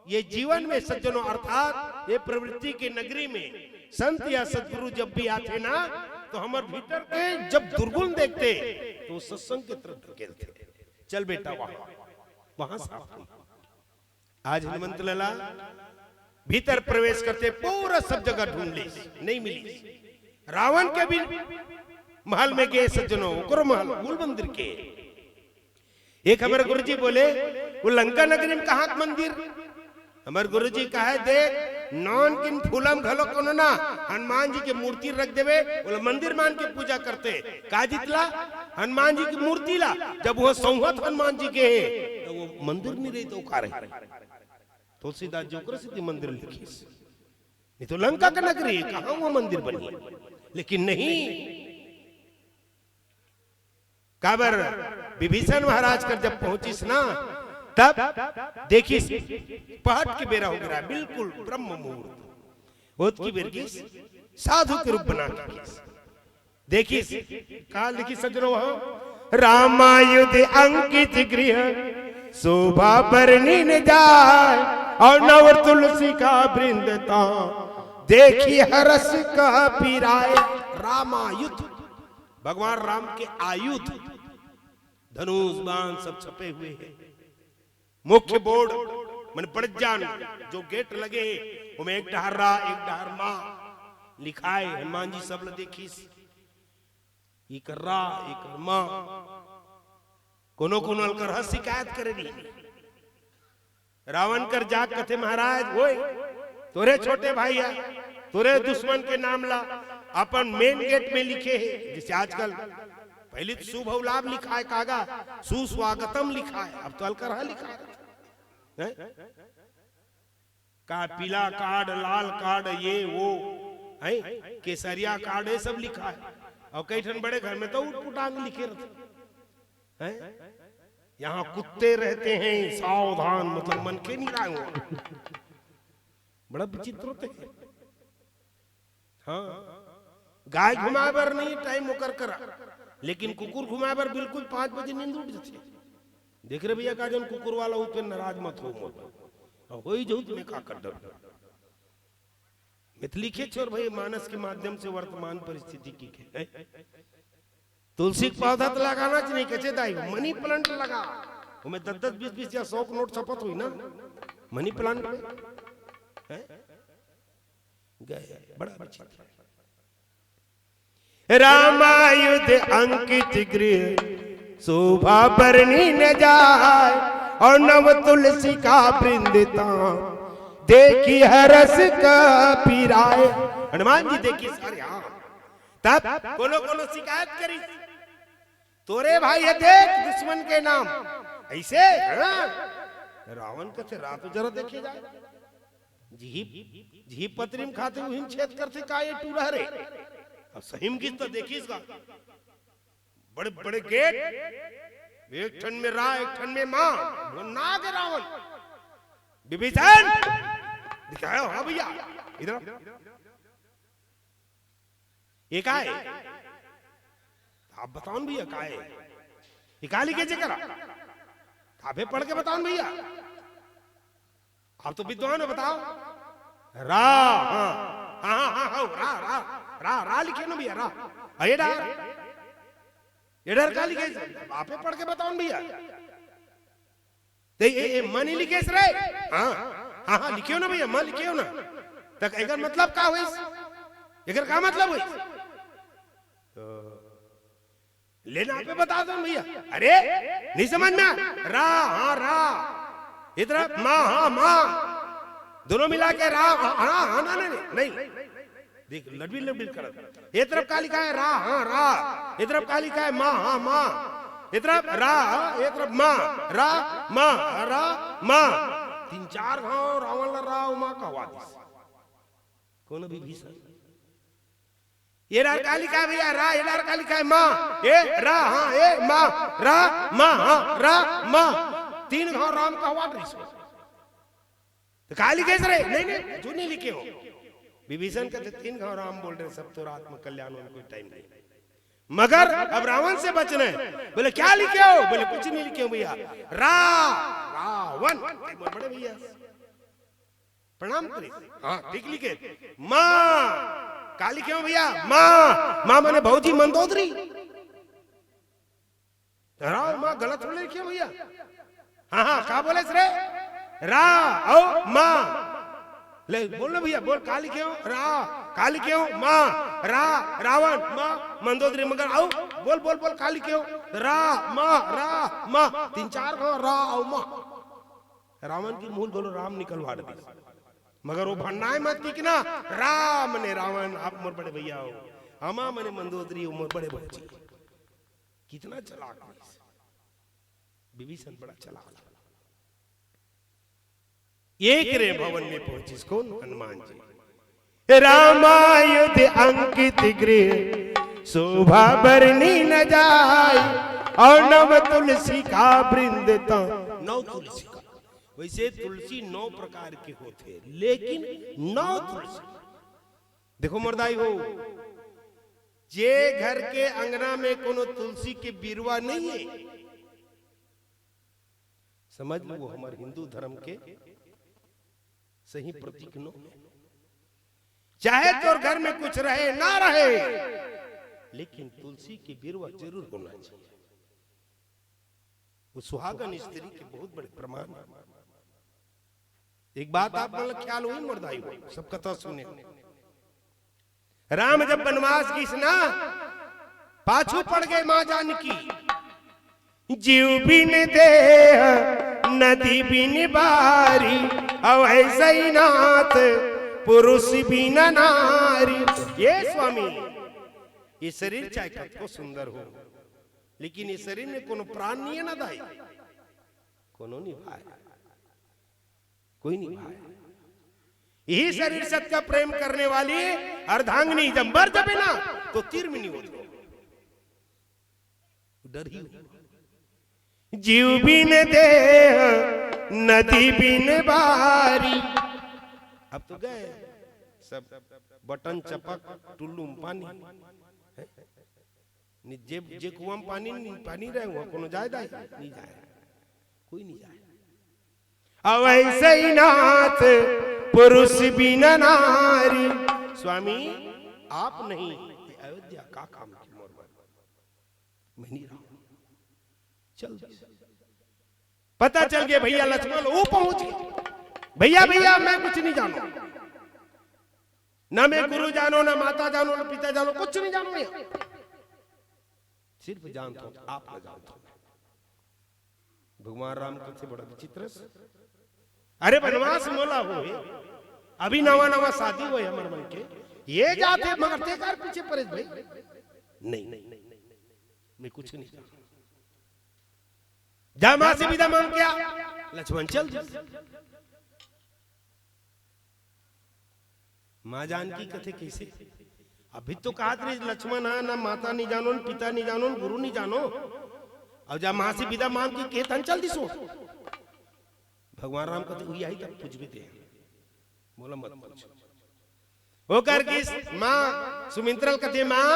ये जीवन में सज्जनों, अर्थात ये प्रवृत्ति की नगरी में संत या सदगुरु जब भी आथे ना, तो हमर भीतर के जब दुर्गुण देखथे, तो वो सत्संग की तरफ ढकेलथे। चल बेटा, वहां, वहां साफ होही। आज हनुमंत लाला भीतर प्रवेश करथे, पूरा सब जगह ढूंढ लिस, नहीं मिलिस। रावण के भी महल में गे सज्जनों, ओकरो महल, मूल मंदिर के। एक हमर गुरुजी बोले, "वो लंका नगरी में कहाँ के मंदिर?" हमर गुरुजी कहे, "देख, नौन किन फूलम घलो कोनो ना, हनुमान जी के मूर्ति रख देवे, ओला मंदिर मान के पूजा करथे।" का जितला? हनुमान जी की मूर्ति ला। जब वो सौहत हनुमान जी के हे, तो वो मंदिर नहीं रही, तो का रही? तुलसीदास जी ओकरे सेती मंदिर लिखिस, नहीं तो लंका के नगरी, कहाँ वो मंदिर बनी? लेकिन नहीं, काबर विभीषण महाराज कर जब पहुंचिस ना, तब देखिस, पहट के बेरा हो गे रहा, बिल्कुल ब्रह्म मुहूर्त। ओतकी बेर गिस, साधु के रूप बना के गिस। देखिस, का लिखिस सज्जनों वहां? "रामायुध अंकित गृह, शोभा बरनी न जाय, और नव तुलसी का वृंद तां, देखि हरष का पीराय।" रामायुध, भगवान राम के आयुध, धनुष बाण सब छपे हुए हैं। मुख्य बोर्ड, मन बड़े जान, जो गेट लगे हे, ओमे एक डहर रा, एक डहर माँ लिखाय। हनुमान जी सब ल देखिस, इकर रा, इकर माँ। कोनो कोनो अलकर ह शिकायत करे रही। रावण कर जाके कथे, "महाराज, ओए, तोरे छोटे भाई हे, तोरे दुश्मन के नाम ला अपन मेन गेट में लिखे हे।" जैसे आजकल पहले तो शुभ लाभ लिखाय, कागा सुस्वागतम लिखाय, अब तो अलकर ह लिखाय। हैं? का पीला कार्ड, लाल कार्ड, ये वो, हैं? केसरिया कार्ड, ये सब लिखाय। और कई ठन बड़े घर में तो उटपुटांग लिखे रहिथे। हैं? "यहाँ कुत्ते रहते हैं, सावधान", मतलब मनखे नहीं रहा हुआ। बड़ा विचित्र होथे। हाँ, गाय घुमाए बर नहीं टाइम ओकर करा, लेकिन कुकुर घुमाए बर बिल्कुल पाँच बजे नींद उठ जाथे। देख रे भैया, का जन कुकुर वाला हो, फिर नाराज मत हो मोर। और होई जाहू त मैं का कर डर। मिथली के छोर भाई, मानस के माध्यम से वर्तमान परिस्थिति की के, हैं? तुलसी के पौधा तो लगाना चाहिए, कैसे दाई? मनी प्लांट लगा, ओमे दस दस बीस बीस या सौ के नोट छपत होही ना, मनी प्लांट में, हैं? गए, बड़ा विचित्र। रामायुध अंकित गृह, शोभा बरनी न जाय। और नव तुलसी का वृंद ताम, देखी हरस का पिराए। हनुमान जी देखी सारे, हाँ। तब कोनो कोनो शिकायत करी, तोरे भाई हे देख दुश्मन के नाम ऐसे, हाँ? रावण कथे, "रा तो जरा देखे जाए।" जीभ, जीभ पतरी में खाथे, उहिन छेद करथे, का ये टूरा रे? अब सही में किस तो देखिस का। बड़े बड़े गेट, एक ठन में रा, एक ठन में माँ, वो नाग हे रावण। विभीषण, दिखाओ, हाँ भैया, इधर आओ। ये का हे? आप बताओ ना भैया, का हे? ये का लिखे जेकरा? आप ही पढ़ के बताओ ना भैया। आप तो विद्वान हो, बताओ। रा, हाँ। हाँ, हाँ, हाँ, हाँ, रा, रा, रा, रा लिखे ना भैया, रा। आ, ये डहर, ये डहर का लिखे? आप ही पढ़ के बताओ ना भैया। ते ए, ए, माँ नहीं लिखेस रे? हाँ, हाँ, हाँ, लिखे हो ना भैया, माँ लिखे हो ना। तक एकर मतलब का होइस? एकर का मतलब होइस? तो लेना पे बता दो भैया। अरे, नहीं समझ में? रा, हाँ, रा। इधर माँ, हाँ, माँ। दोनों मिला के रा, हाँ, हाँ, हाँ, ना, नहीं, नहीं। देख, लडबिल, लडबिल करत। ये तरफ का लिखा है? रा, हाँ, रा। ये तरफ का लिखा है? माँ, हाँ, माँ। ये तरफ रा, ये तरफ माँ। रा, माँ, रा, माँ। तीन चार घाव रावण ला रा अउ माँ कहवा दिस। कोनो विभीषण। ये डहर का लिखा है भैया? रा, ये डहर का लिखा है? माँ। ए, रा, हाँ, ए, माँ, रा, माँ, हाँ, रा, माँ। तीन घाव राम कहवा दिस। तो का लिखे रे? नहीं, नहीं, जो नहीं लिखे हो। विभीषण कहते, "तीन घाव राम बोल रहे, सब तो रात में कल्याण होने कोई टाइम नहीं।" मगर अब रावण से बचना है। बोले, "क्या लिखे हो?" बोले, "कुछ नहीं लिखे हो भैया।" रा, रावण। एक बार बड़े भैया प्रणाम करी। हाँ, ठीक लिखे। माँ, का लिखे हो भैया? माँ, माँ माने भौजी मंदोदरी। रा अउ माँ गलत बोले क्या भैया? हाँ, हाँ, का बोलेस रे? रा अउ माँ। ले, बोल ना भैया, बोल, का लिखे हो? रा, का लिखे हो? माँ, रा, रावण, माँ, मंदोदरी, मगर अउ, बोल, बोल, बोल, का लिखे हो? रा, माँ, रा, माँ, तीन चार घाव रा अउ माँ। रावण के मुहूं ले घलो राम निकलवा दिस। मगर वो भंडाए मत कि ना, रा मने रावण, आप मोर बड़े भैया हो, अमा मने मंदोदरी, वो मोर बड़े भौजी। कितना चालाक रहिस। विभीषण बड़ा चालाक। एक रे भवन में पहुंचिस कोन? हनुमान जी। रामायुध अंकित गृह, शोभा बरनी न जाय। और नव तुलसी का वृंद तहाँ। नौ तुलसी का, वैसे तुलसी नौ प्रकार के होथे, लेकिन नौ तुलसी। देखो मोर दाई हो, जे घर के अंगना में कोनो तुलसी के बिरवा नहीं है, समझ लो वो हमर हिंदू धर्म के सही प्रतीक नो है। चाहे तोर घर में कुछ रहे ना रहे, लेकिन तुलसी के बिरवा जरूर होना चाहिए। वो सुहागन स्त्री के बहुत बड़े प्रमाण है। एक बात आप मन ल ख्याल होही मोर दाई हो, सब कथा सुने। राम जब बनवास गिस ना, पाछू पड़ गे माँ जानकी। जीव बिन देह नदी बिन बारी, अउ ऐसई नाथ पुरुष बिन नारी। ये स्वामी, ये शरीर चाहे कतको सुंदर हो, लेकिन ये शरीर में कोनो प्राण नहीं है ना दाई, कोनो नहीं भाई, कोई नहीं भाई। यही शरीर सत्य प्रेम करने वाली अर्धांगिनी जब मर जाबे ना, तो तीर में नहीं होती, डर ही हो। जीव बिन देह नदी बिन बारी। अब तो गए सब, बटन चपक, टुल्लू में पानी। हैं? नि-, जे, जे कुआं में पानी, पानी रहे, वहाँ कोनो जाए दाई? नहीं जाए, कोई नहीं जाए। अवैसे ही नाथ पुरुष बिन नारी। स्वामी, आप नहीं, ये अयोध्या का काम की मोर मन। मैं नहीं रहूं। चल दे। पता चल गया भैया लक्ष्मण, वो पहुंच गए। भैया, भैया, मैं कुछ नहीं जानू, ना मैं गुरु जानू, ना माता जानू, ना पिता जानू, कुछ नहीं जानू मैं। सिर्फ जानता हूं, आप ना जानता हूं। भगवान राम कथे, बड़ा विचित्र से, अरे बनवास मोला होए, अभी नवा नवा शादी होए हमर मन के, ये जाथे मगर ते काबर पीछे परेस भाई? नहीं, मैं कुछ नहीं जाना। जा माँ से विदा मांग के आ। लक्ष्मण चल दिस। माँ जानकी कथे, "कैसे?" अभी तो कहत रही, "लक्ष्मण हा, ना माता नहीं जानो, ना पिता नहीं जानो, ना गुरु नहीं जानो।" अब जा माँ से विदा मांग के केतन चल दिसो। भगवान राम कथे, "उही आई तब पूछबे ते। मोला मत पूछ।" ओकर गिस माँ सुमित्रा ल कथे, "माँ,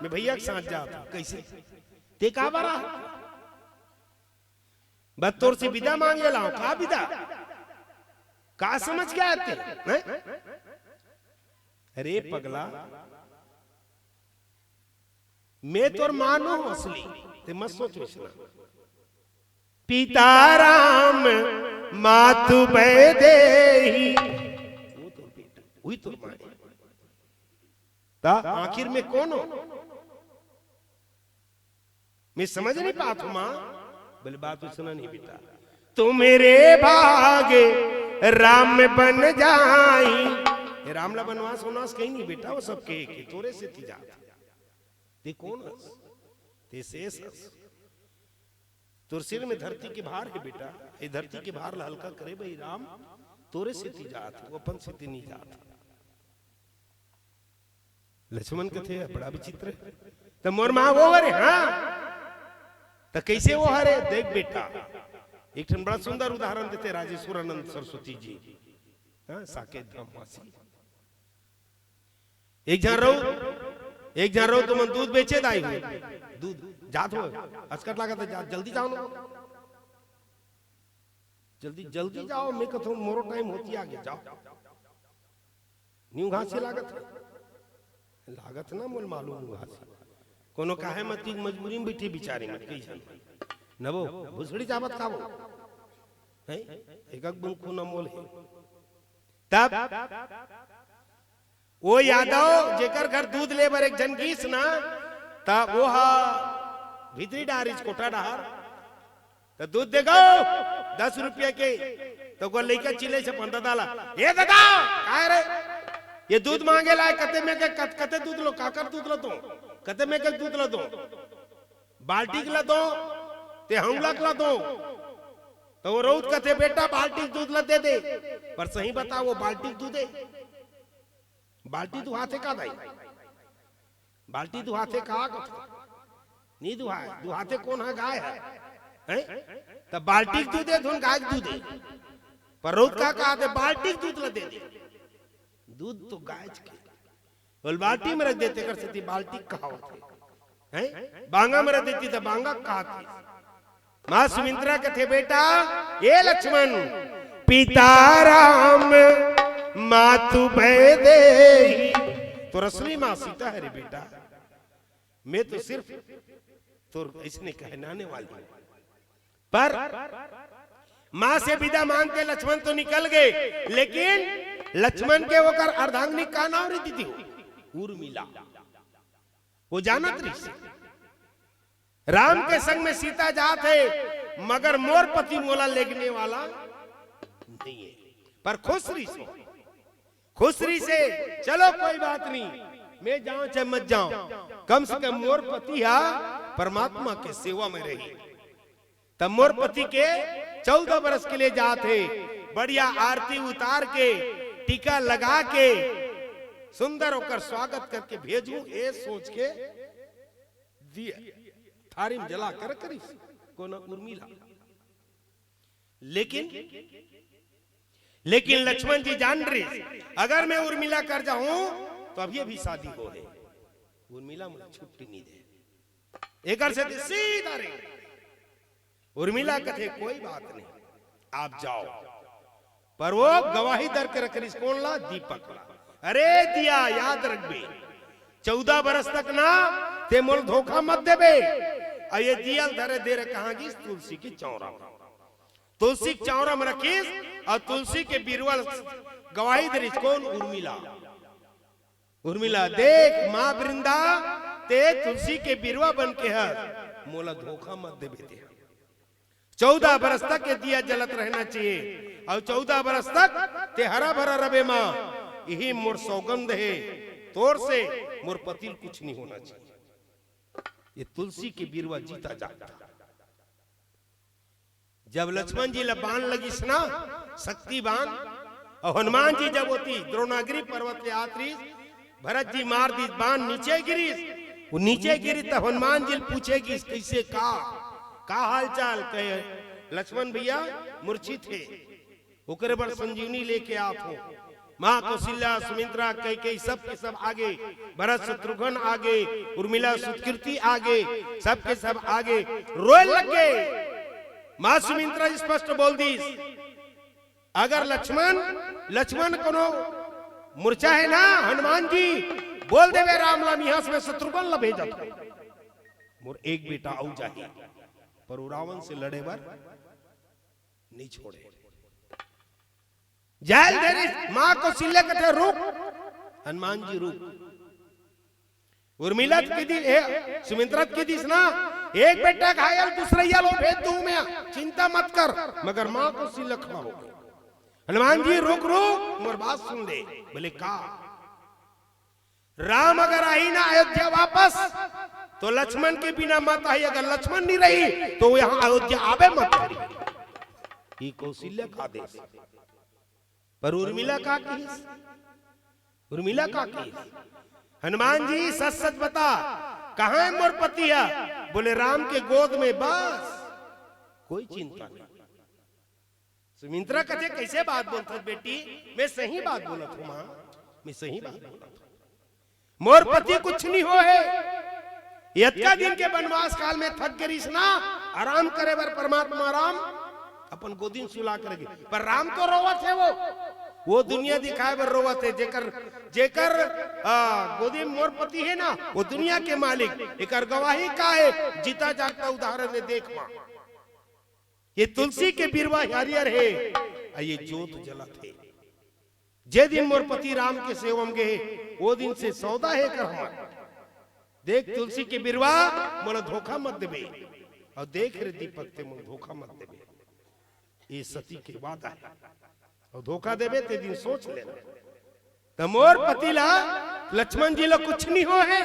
मैं भैया के साथ जात हूँ।" "कैसे? ते काबर आ?" "बस तोर से विदा मांगे लाओ।" "का विदा? का समझ के आते हैं?" "अरे पगला, मैं तोर माँ नो हूँ असली, ते मत सोच वैसना।" "पिता राम मातु वैदेही।" वो तोर बेटा, वही तोर माँ है। त आखिर में कौन हो? मैं समझ नहीं पात हूँ माँ। बोले, "बात तो सुना नहीं बेटा, तुम्हरे भाग राम बन जाई।" ए, राम ला बनवास वनवास कहीं नहीं बेटा, वो सब के, के तोरे सेती जात। ते कौन हस? ते शेष हस। तोर सिर में धरती के भार है बेटा, ये धरती के भार ला हल्का करे भाई राम, तोरे सेती जात, वो अपन सेती नहीं जात। लक्ष्मण कथे, "बड़ा विचित्र है।" "त मोर माँ वो हरे?" "हाँ।" "त कैसे वो हरे?" "देख बेटा, एक ठन बड़ा सुंदर उदाहरण देथे राजेश्वरानंद सरस्वती जी, हाँ, साकेत धाम वासी। एक झन रहो, एक झन रहो, तुमन दूध बेचे दाई हो, दूध जात हो, असकट लागत है, जा, जल्दी जाओ ना।" "जल्दी, जल्दी जाओ, मैं कथों मोरो टाइम होती आगे, जाओ।" "न्यू घासी लागत है?" "लागत ना, मोल मालूम हूँ घासी।" कोनो काहे मत की मजबूरी में बैठी बिचारी मत कही जान। नबो, भुसड़ी चाबत खाबो। हैं? एक एक बूंद खून अमोल है। तब वो यादव जेकर घर दूध ले बर एक झन गीस ना, तब वो हा भीतरी डारिस कोठा डाहर, त दूध दे गो, दस रुपया के। त ओकर लइका चिल्ले से पंता दाला, "ए दादा, काय रे? ये दूध मांगे लाए, कते में के, कत-, कते दूध लो, काकर दूध लो तो? कते में के दूध लो तो? बाल्टी के ला दो, ते हंगला के ला दो।" त वो रउत कथे, "बेटा, बाल्टी के दूध ला दे दे, पर सही बता, वो बाल्टी के दूध है?" बाल्टी दुहाथे का दाई? बाल्टी दुहाथे का कथे? नी दुहाय, दुहाथे कोन ह? गाय ह। हैं? त बाल्टी के दूध हे, धुन गाय के दूध हे। पर रउत का कहाथे? बाल्टी के दूध ल दे दे। दूध तो गाय के। बोल बाल्टी में रख देते, कर सेती बाल्टी कहावत हे। हैं? बांगा में रख देती त बांगा कहाथे। माँ सुमित्रा कथे, "बेटा, ए लक्ष्मण, पिता राम मातु वैदेही।" तोर असली माँ सीता हे रे बेटा, मैं तो सिर्फ तोर अइसने कहनाने वाली हूँ। पर माँ से विदा मांग के लक्ष्मण तो निकल गे, लेकिन लक्ष्मण के ओकर अर्धांगिनी का नाम रही दीदी हो? उर्मिला। वो जानत रहिस, राम के संग में सीता जात हे, मगर मोर पति मोला लेगने वाला नहीं हे। पर खुश रहिस हो, खुश रहिस हे, चलो कोई बात नहीं, मैं जाऊं चाहे मत जाऊं, कम से कम मोर पति हा परमात्मा के सेवा में रही। त मोर पति के चौदह बरस के लिए जात हे, बढ़िया आरती उतार के, टीका लगा के, सुंदर ओकर स्वागत करके भेजूं, ए सोच के दिया थारी में जला कर करिस कोन? उर्मिला। लेकिन, लेकिन लक्ष्मण जी जान रहिस, अगर मैं उर्मिला कर जाऊं तो अभी अभी शादी हो हे। उर्मिला मुझे छुट्टी नहीं दे। एकर से सीधा रे। उर्मिला कथे, "कोई बात नहीं, आप जाओ।" पर वो गवाही दर के रख रहिस कोन ला? दीपक ला। "अरे दिया, याद रखबे, चौदह बरस तक ना ते मोल धोखा मत देबे।" अउ ये दिया ल धरे दे रे कहाँ गिस? तुलसी के चौरा में। तुलसी के चौरा में रखिस अउ तुलसी के बिरवा ल गवाही दे रहिस कोन? उर्मिला। उर्मिला, देख माँ वृंदा, ते तुलसी के बिरवा बन के हस, मोला धोखा मत देबे ते। चौदह बरस तक ये दिया जलत रहना चाहिए, अउ चौदह बरस तक ते हरा भरा रबे माँ, यही मोर सौगंध हे तोर से, मोर पति ल कुछ नहीं होना चाहिए। ये तुलसी के बिरवा जीता जागता। जब लक्ष्मण जी ला बाण लगिस ना, शक्ति बाण, अउ हनुमान जी जब ओती द्रोणागिरी पर्वत ले आत रिहिस, भरत जी मार दिस बाण, नीचे गिरिस। वो नीचे गिरिस तब हनुमान जी ल पूछे गिस, "कइसे, का, का हालचाल?" कहे, "लक्ष्मण भैया मूर्छित हे, ओकरे बर संजीवनी लेके आत हों।" माँ कौशल्या, सुमित्रा, कैकेयी, सब के सब आगे, भरत शत्रुघ्न आगे, उर्मिला सुतकीर्ति आगे, सब के सब आगे रोए लग गे। माँ सुमित्रा स्पष्ट बोल दिस, "अगर लक्ष्मण, लक्ष्मण कोनो मूर्छा हे ना, हनुमान जी, बोल देबे राम ला, इहाँ से मैं शत्रुघ्न ला भेजत हों। मोर एक बेटा अउ जाही, पर वो रावण से लड़े बर नहीं छोड़े।" जाय ल धरिस, माँ कौशल्या कथे, "रुक, हनुमान जी रुक।" उर्मिला त कहि दिस, ए, सुमित्रा त कहि दिस ना, "एक बेटा घायल, दूसरइया ल भेज दूं मैं, चिंता मत कर।" मगर माँ कौशल्या खड़ा हो गे। "हनुमान जी रुक, रुक, मोर बात सुन ले।" बोले, "का?" "राम अगर आही ना अयोध्या वापस, तो लक्ष्मण के बिना मत आही, अगर लक्ष्मण नहीं रही, तो वो यहाँ अयोध्या आबे मत करी।" ये कौशल्या का आदेश। पर उर्मिला का किहिस? उर्मिला का किहिस? "हनुमान जी, सच सच बता, कहाँ हे मोर पति ह?" बोले, "राम के गोद में बस, कोई चिंता नहीं।" सुमित्रा कथे, "कइसे बात बोलत हस बेटी? मैं सही बात बोलत हों माँ, मैं सही बात बोलत हों। मोर पति कुछ नहीं होय हे। अतका दिन के बनवास काल में थक गे रिहिस ना, आराम करे बर परमात्मा राम अपन गोदी म सुला कर गे। पर राम तो रोवत हे, वो, वो दुनिया दिखाय बर रोवत हे। जेकर, जेकर, आ, गोदी म मोर पति हे ना, वो दुनिया के मालिक। एकर गवाही का हे? जीता जागता उदाहरण हे, देख माँ।" ये तुलसी के बिरवा हरियर हे, अउ ये जोत जलत हे। जे दिन मोर पति राम के सेवा म गे हे, वो दिन से सौदा हे कर हमर। देख तुलसी के बिरवा, मोला धोखा मत देबे। अउ देख रे दीपक, ते मोला धोखा मत देबे। ये सती के वादा हे। अउ धोखा देबे ते दिन सोच लेना। त मोर पति ला, लक्ष्मण जी ला कुछ नहीं होय हे,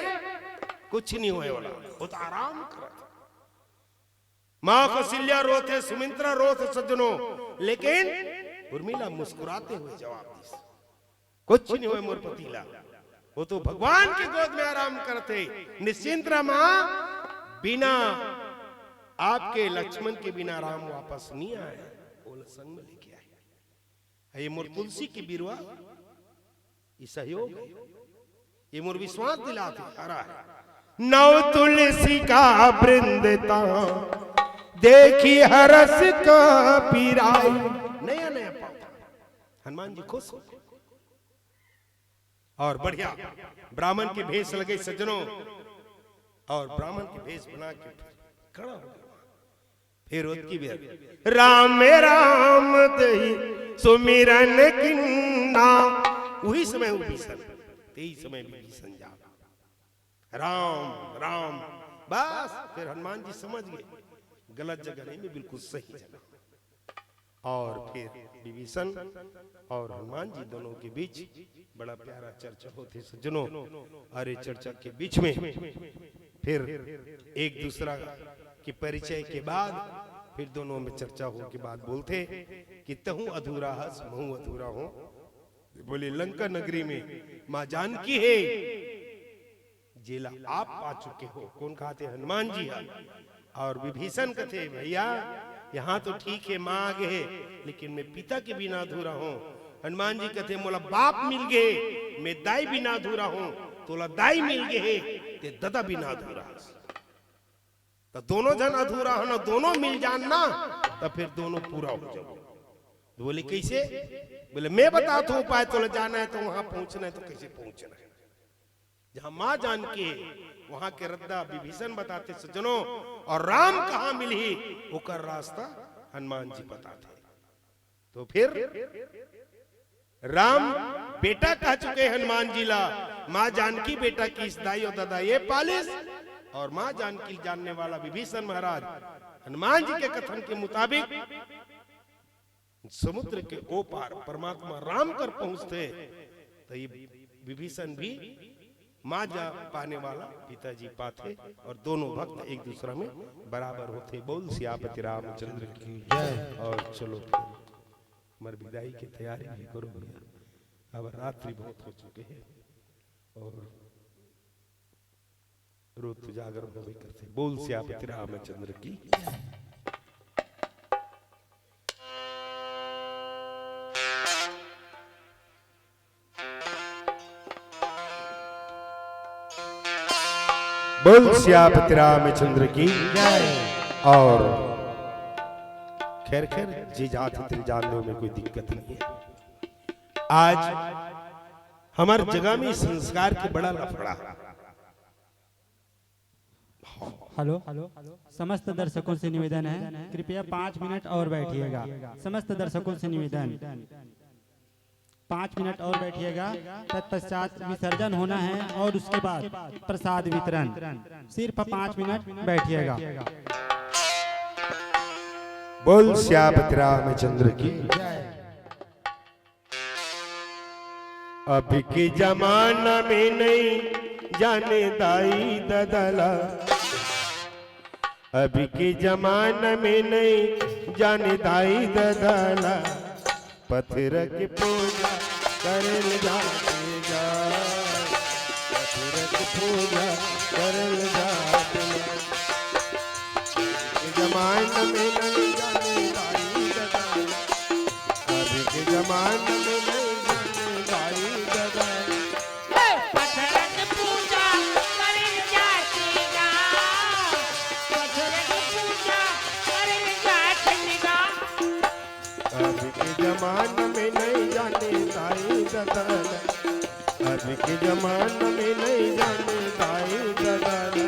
कुछ नहीं होय हे ओला। वो तो आराम करत हे। माँ कौशल्या रोथे, सुमित्रा रोथे सज्जनों, लेकिन उर्मिला मुस्कुराते हुए जवाब दिस, "कुछ नहीं होय मोर पति ला, वो तो भगवान के गोद में आराम करत हे। निश्चिंत रह माँ, बिना आपके लक्ष्मण के बिना राम वापस नहीं आय, वो संग में लेके आय।" ये मोर तुलसी के बिरवा, ये सहयोग हे, ये मोर विश्वास दिलाथे, हरा हे। "नव तुलसी का वृंद तहाँ, देखि हरष का पीराई।" नया नया पाँव, हनुमान जी खुश हो गे। अउ बढ़िया ब्राह्मण के भेष लगे सज्जनों, अउ ब्राह्मण के भेष बना के खड़ा हो गे। फिर ओतकी बेर, "राम राम तेहि सुमिरन कीन्हा।" उही समय विभीषण, तेही समय विभीषण जाग, "राम राम।" बस फिर हनुमान जी समझ गे, गलत जगह नहीं, मैं बिल्कुल सही जगह। अउ फिर विभीषण अउ हनुमान जी दोनों के बीच बड़ा प्यारा चर्चा होथे सज्जनों। अउ ये चर्चा के बीच में फिर एक दूसरा के परिचय के बाद फिर दोनों में चर्चा हो के बाद बोलथे कि "तहूँ अधूरा हस, महूँ अधूरा हों।" बोले, "लंका नगरी में माँ जानकी हे, जेला आप पा चुके हो।" कोन कहाथे? हनुमान जी हा। अउ विभीषण कथे, "भैया, यहाँ तो ठीक हे, माँ आगे हे, लेकिन मैं पिता के बिना अधूरा हों।" हनुमान जी कथे, "मोला बाप मिल गे, मैं दाई बिना अधूरा हों, तोला दाई मिल गे हे, ते ददा बिना अधूरा हस।" त दोनों झन अधूरा हन, दोनों मिल जान ना, त फिर दोनों पूरा हो जाओ। तो बोले, "कैसे?" बोले, "मैं बताथों उपाय, तोला जाना हे तो वहां पहुंचना हे, तो कैसे पहुंचना हे?" जहां मां जानकी हे, वहां के रद्दा विभीषण बताथे सज्जनों, अउ राम कहां मिलही, ओकर रास्ता हनुमान जी बताथे। तो फिर राम बेटा कह चुके हनुमान जी ला, मां जानकी बेटा किहिस, दाई अउ ददा ये पालिस, अउ मां जानकी जानने वाला विभीषण महाराज हनुमान जी के कथन के मुताबिक समुद्र के ओ पार परमात्मा राम कर पहुंचथे, त ये विभीषण भी माँ जा पाने वाला पिताजी पाथे और दोनों भक्त एक दूसरा में बराबर होथे। बोल सियापति रामचंद्र की जय। और चलो फिर हमर विदाई के तैयारी भी करो भैया, अब रात्रि बहुत हो चुके हैं और रोज तो जागरण होबे करथे। बोल सियापति रामचंद्र की। बोल सियापति रामचंद्र की जय। और खैर खैर जे जात हे तेरे जान दो में कोई दिक्कत नहीं है। आज हमर जगह में संस्कार के बड़ा लफड़ा। हेलो, समस्त दर्शकों से निवेदन है, कृपया पाँच मिनट और बैठिएगा। समस्त दर्शकों से निवेदन, पाँच मिनट और बैठिएगा। तत्पश्चात विसर्जन होना है और उसके बाद प्रसाद वितरण। सिर्फ पाँच मिनट बैठिएगा। बोल सियापति रामचंद्र की। अभी के जमाना में नहीं जाने दाई ददला, अभी के जमाना में नहीं जाने दाई ददला, पत्थर के पूजा करल जाते गा, पत्थर के पूजा करल जाते गा। जमाना में नहीं जाने दाई ददला, अभी के जमाना में नहीं जाने दाई ददला। अभी के जमाना में नहीं जाने दाई ददला, अभी के जमाना में नहीं जाने दाई ददला।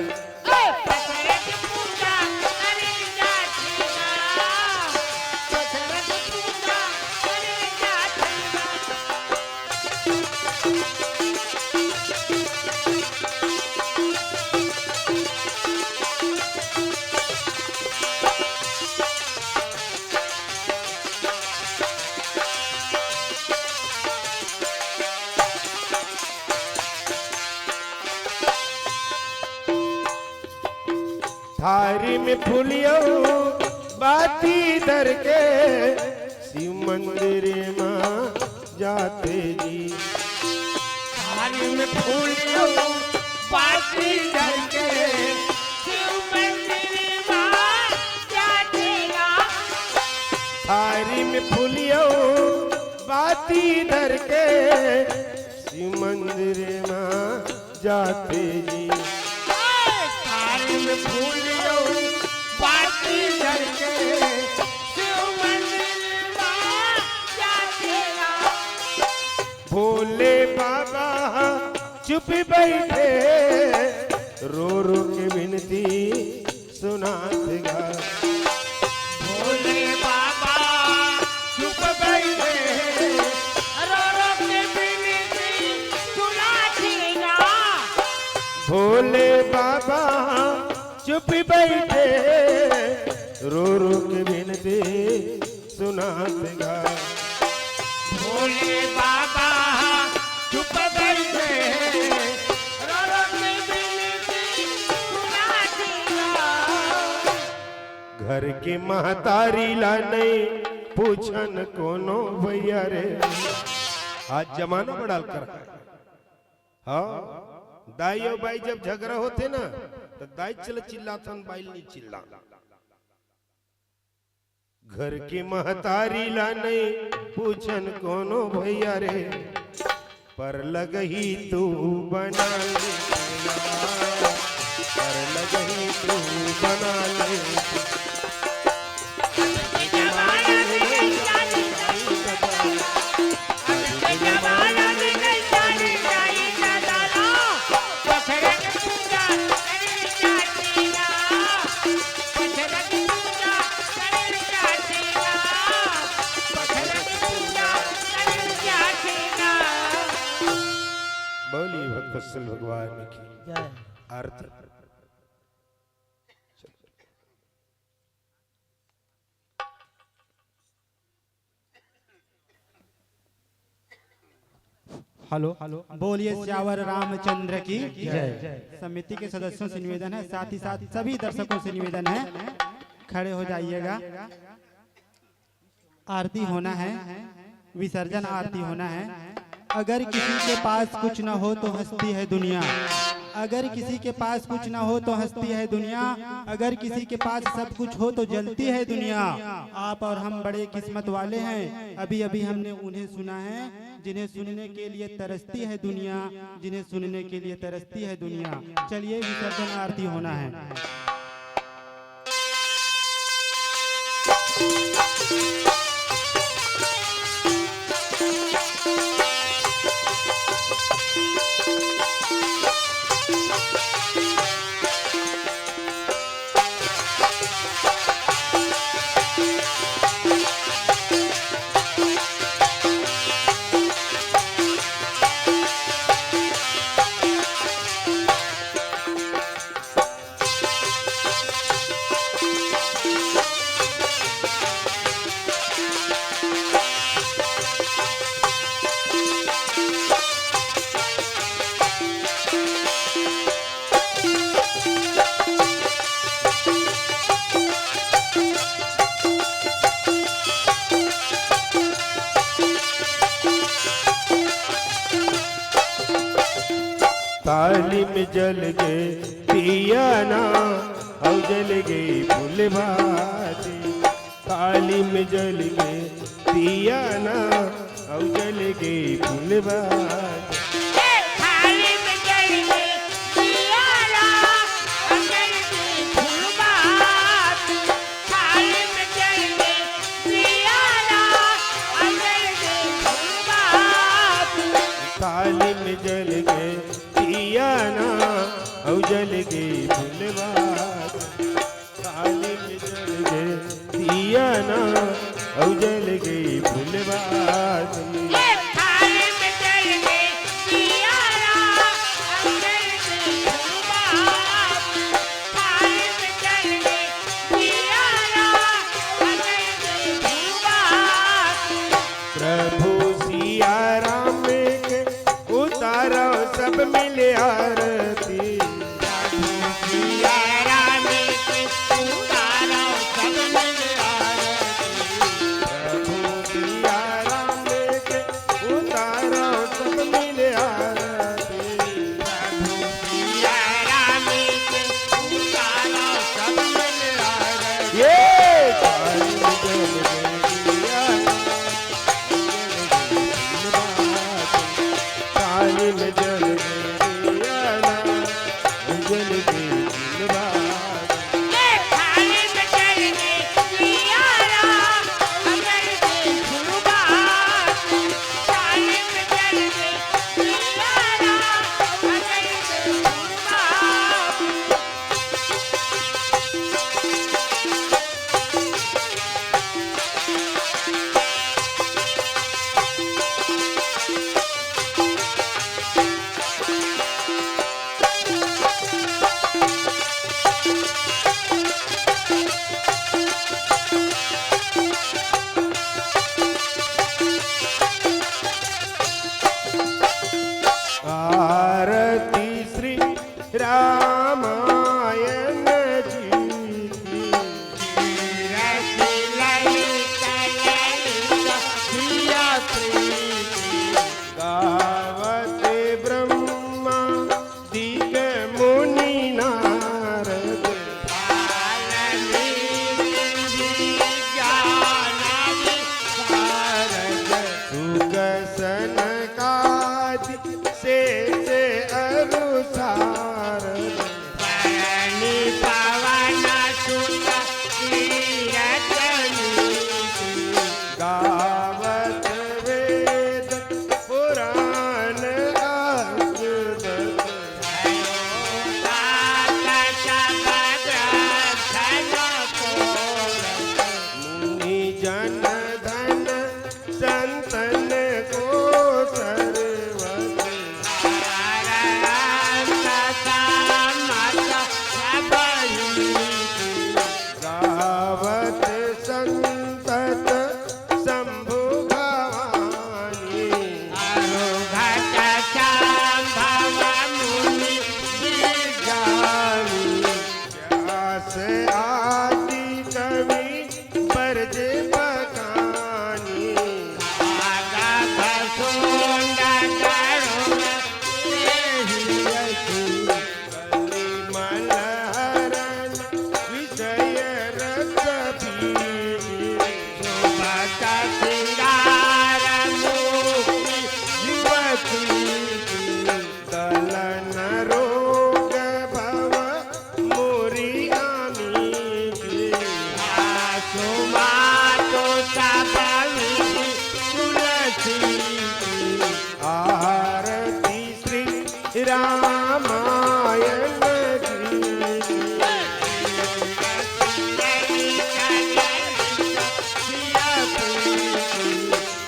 थारी में फूलियो बाती धर के शिव मंदिर में जाते जी। थारी में फूलियो बाती धर के शिव मंदिर में जाते ना। थारी में फूलियो बाती धर के शिव मंदिर में जाते जी। थारी में फूलियो बाती धर के शिव मंदिर में जाते ना। भोले बाबा चुप बैठे रो रो के विनती सुनात गा। भोले बाबा चुप बैठे रो रो के विनती सुनात गा। भोले बाबा चुप बैठे रो रो के विनती सुनात गा। भोले बाबा चुप बैठे रो रो के विनती सुनात गा। घर के महतारी ला नहीं पूछन कोनो भैया रे। आज जमाना बड़ा कर है। हाँ, दाई और बाई जब झगड़ा होथे ना, तो दाई चल चिल्लाथन, बाई नहीं चिल्ला। घर के महतारी ला नहीं पूछन कोनो भैया रे, पर लगही तू बना ले, पर लगही तू बना ले। बोलिए भक्त वत्सल भगवान की जय। आरती। हेलो, बोलिए सियावर रामचंद्र की जय। समिति के सदस्यों से निवेदन है, साथ ही साथ सभी दर्शकों से निवेदन है, खड़े हो जाइएगा। आरती होना है, विसर्जन आरती होना है। अगर किसी के पास कुछ ना हो तो हंसती है दुनिया, अगर किसी के पास कुछ ना हो तो हंसती है दुनिया, अगर किसी के पास सब कुछ हो तो जलती है दुनिया। आप और हम बड़े किस्मत वाले हैं। अभी अभी हमने उन्हें सुना है जिन्हें सुनने के लिए तरसती है दुनिया, जिन्हें सुनने के लिए तरसती है दुनिया। चलिए, विसर्जन आरती होना है। ताली में जल गे दिया ना, अउ जल गे फुलबाती। थाली में जल गे दिया ना, अउ जल गे फुलबाती। ए, थाली में जल गे दिया ना, अउ जल गे फुलबाती। थाली में जल गे दिया ना, अउ जल गे फुलबाती। थाली में जल गे दिया ना, अउ जल गे फुलबाती। थाली में जल गे दिया ना, अउ जल गे फुलबाती। ए, थाली में जल गे दिया ना, अउ जल गे फुलबाती। थाली में जल गे दिया ना, अउ जल गे फुलबाती। प्रभु सिया राम के उतारो सब मिल आरती। प्रभु सिया राम के उतारो सब मिल आरती। प्रभु सिया राम के उतारो सब मिल आरती। प्रभु सिया राम के उतारो सब मिल आरती। ये तारी जल गई दिया। थाली में जल गई दिया ना, जल गई फुलबाती। ए, थाली में जल गई दिया ना, जल गई फुलबाती। थाली में जल गई दिया ना, जल गई फुलबाती। तुलसी आरती श्री रामायण की।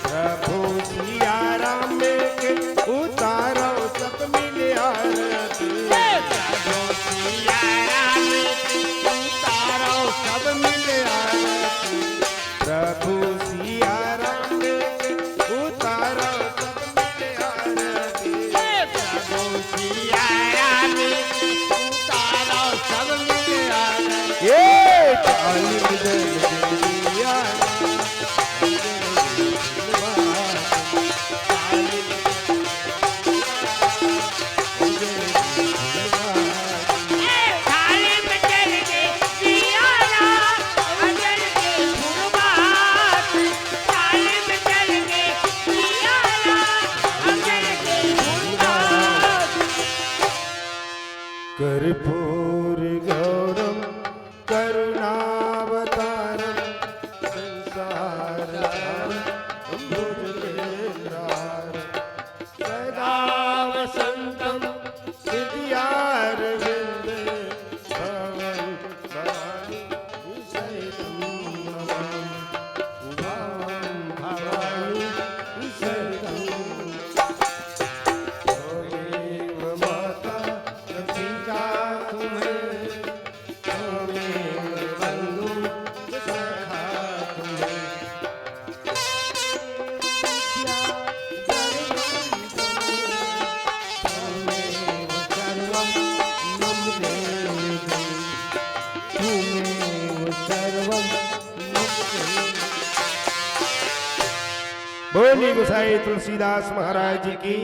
प्रभु सिया राम के उतारो सब मिल आरती। प्रभु सिया राम के उतारो सब मिल आरती। प्रभु सिया राम के उतारो सब मिल आरती। प्रभु सिया राम के उतारो सब मिल आरती। ये काली दल के सिया राम। कर्पूर गौरम करुणावतारम संसार सारम भुजगेंद्रारम सदा वसंतम हृदयारविंदे भवम भवानी सहितं नमामि। भवम भवानी सहितं नमामि। त्वमेव माता च पिता तुम्हें, त्वमेव बंधु च सखा तुम्हें। बोलिए गोसाई तुलसीदास महाराज की,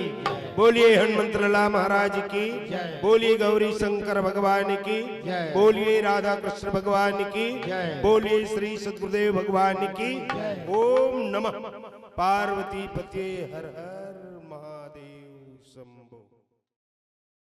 बोलिए हनुमंत लाला महाराज की, बोलिए गौरी शंकर भगवान की, बोलिए राधा कृष्ण भगवान की, बोलिए श्री सदगुरुदेव भगवान की। ओम नमः पार्वती पते हर हर।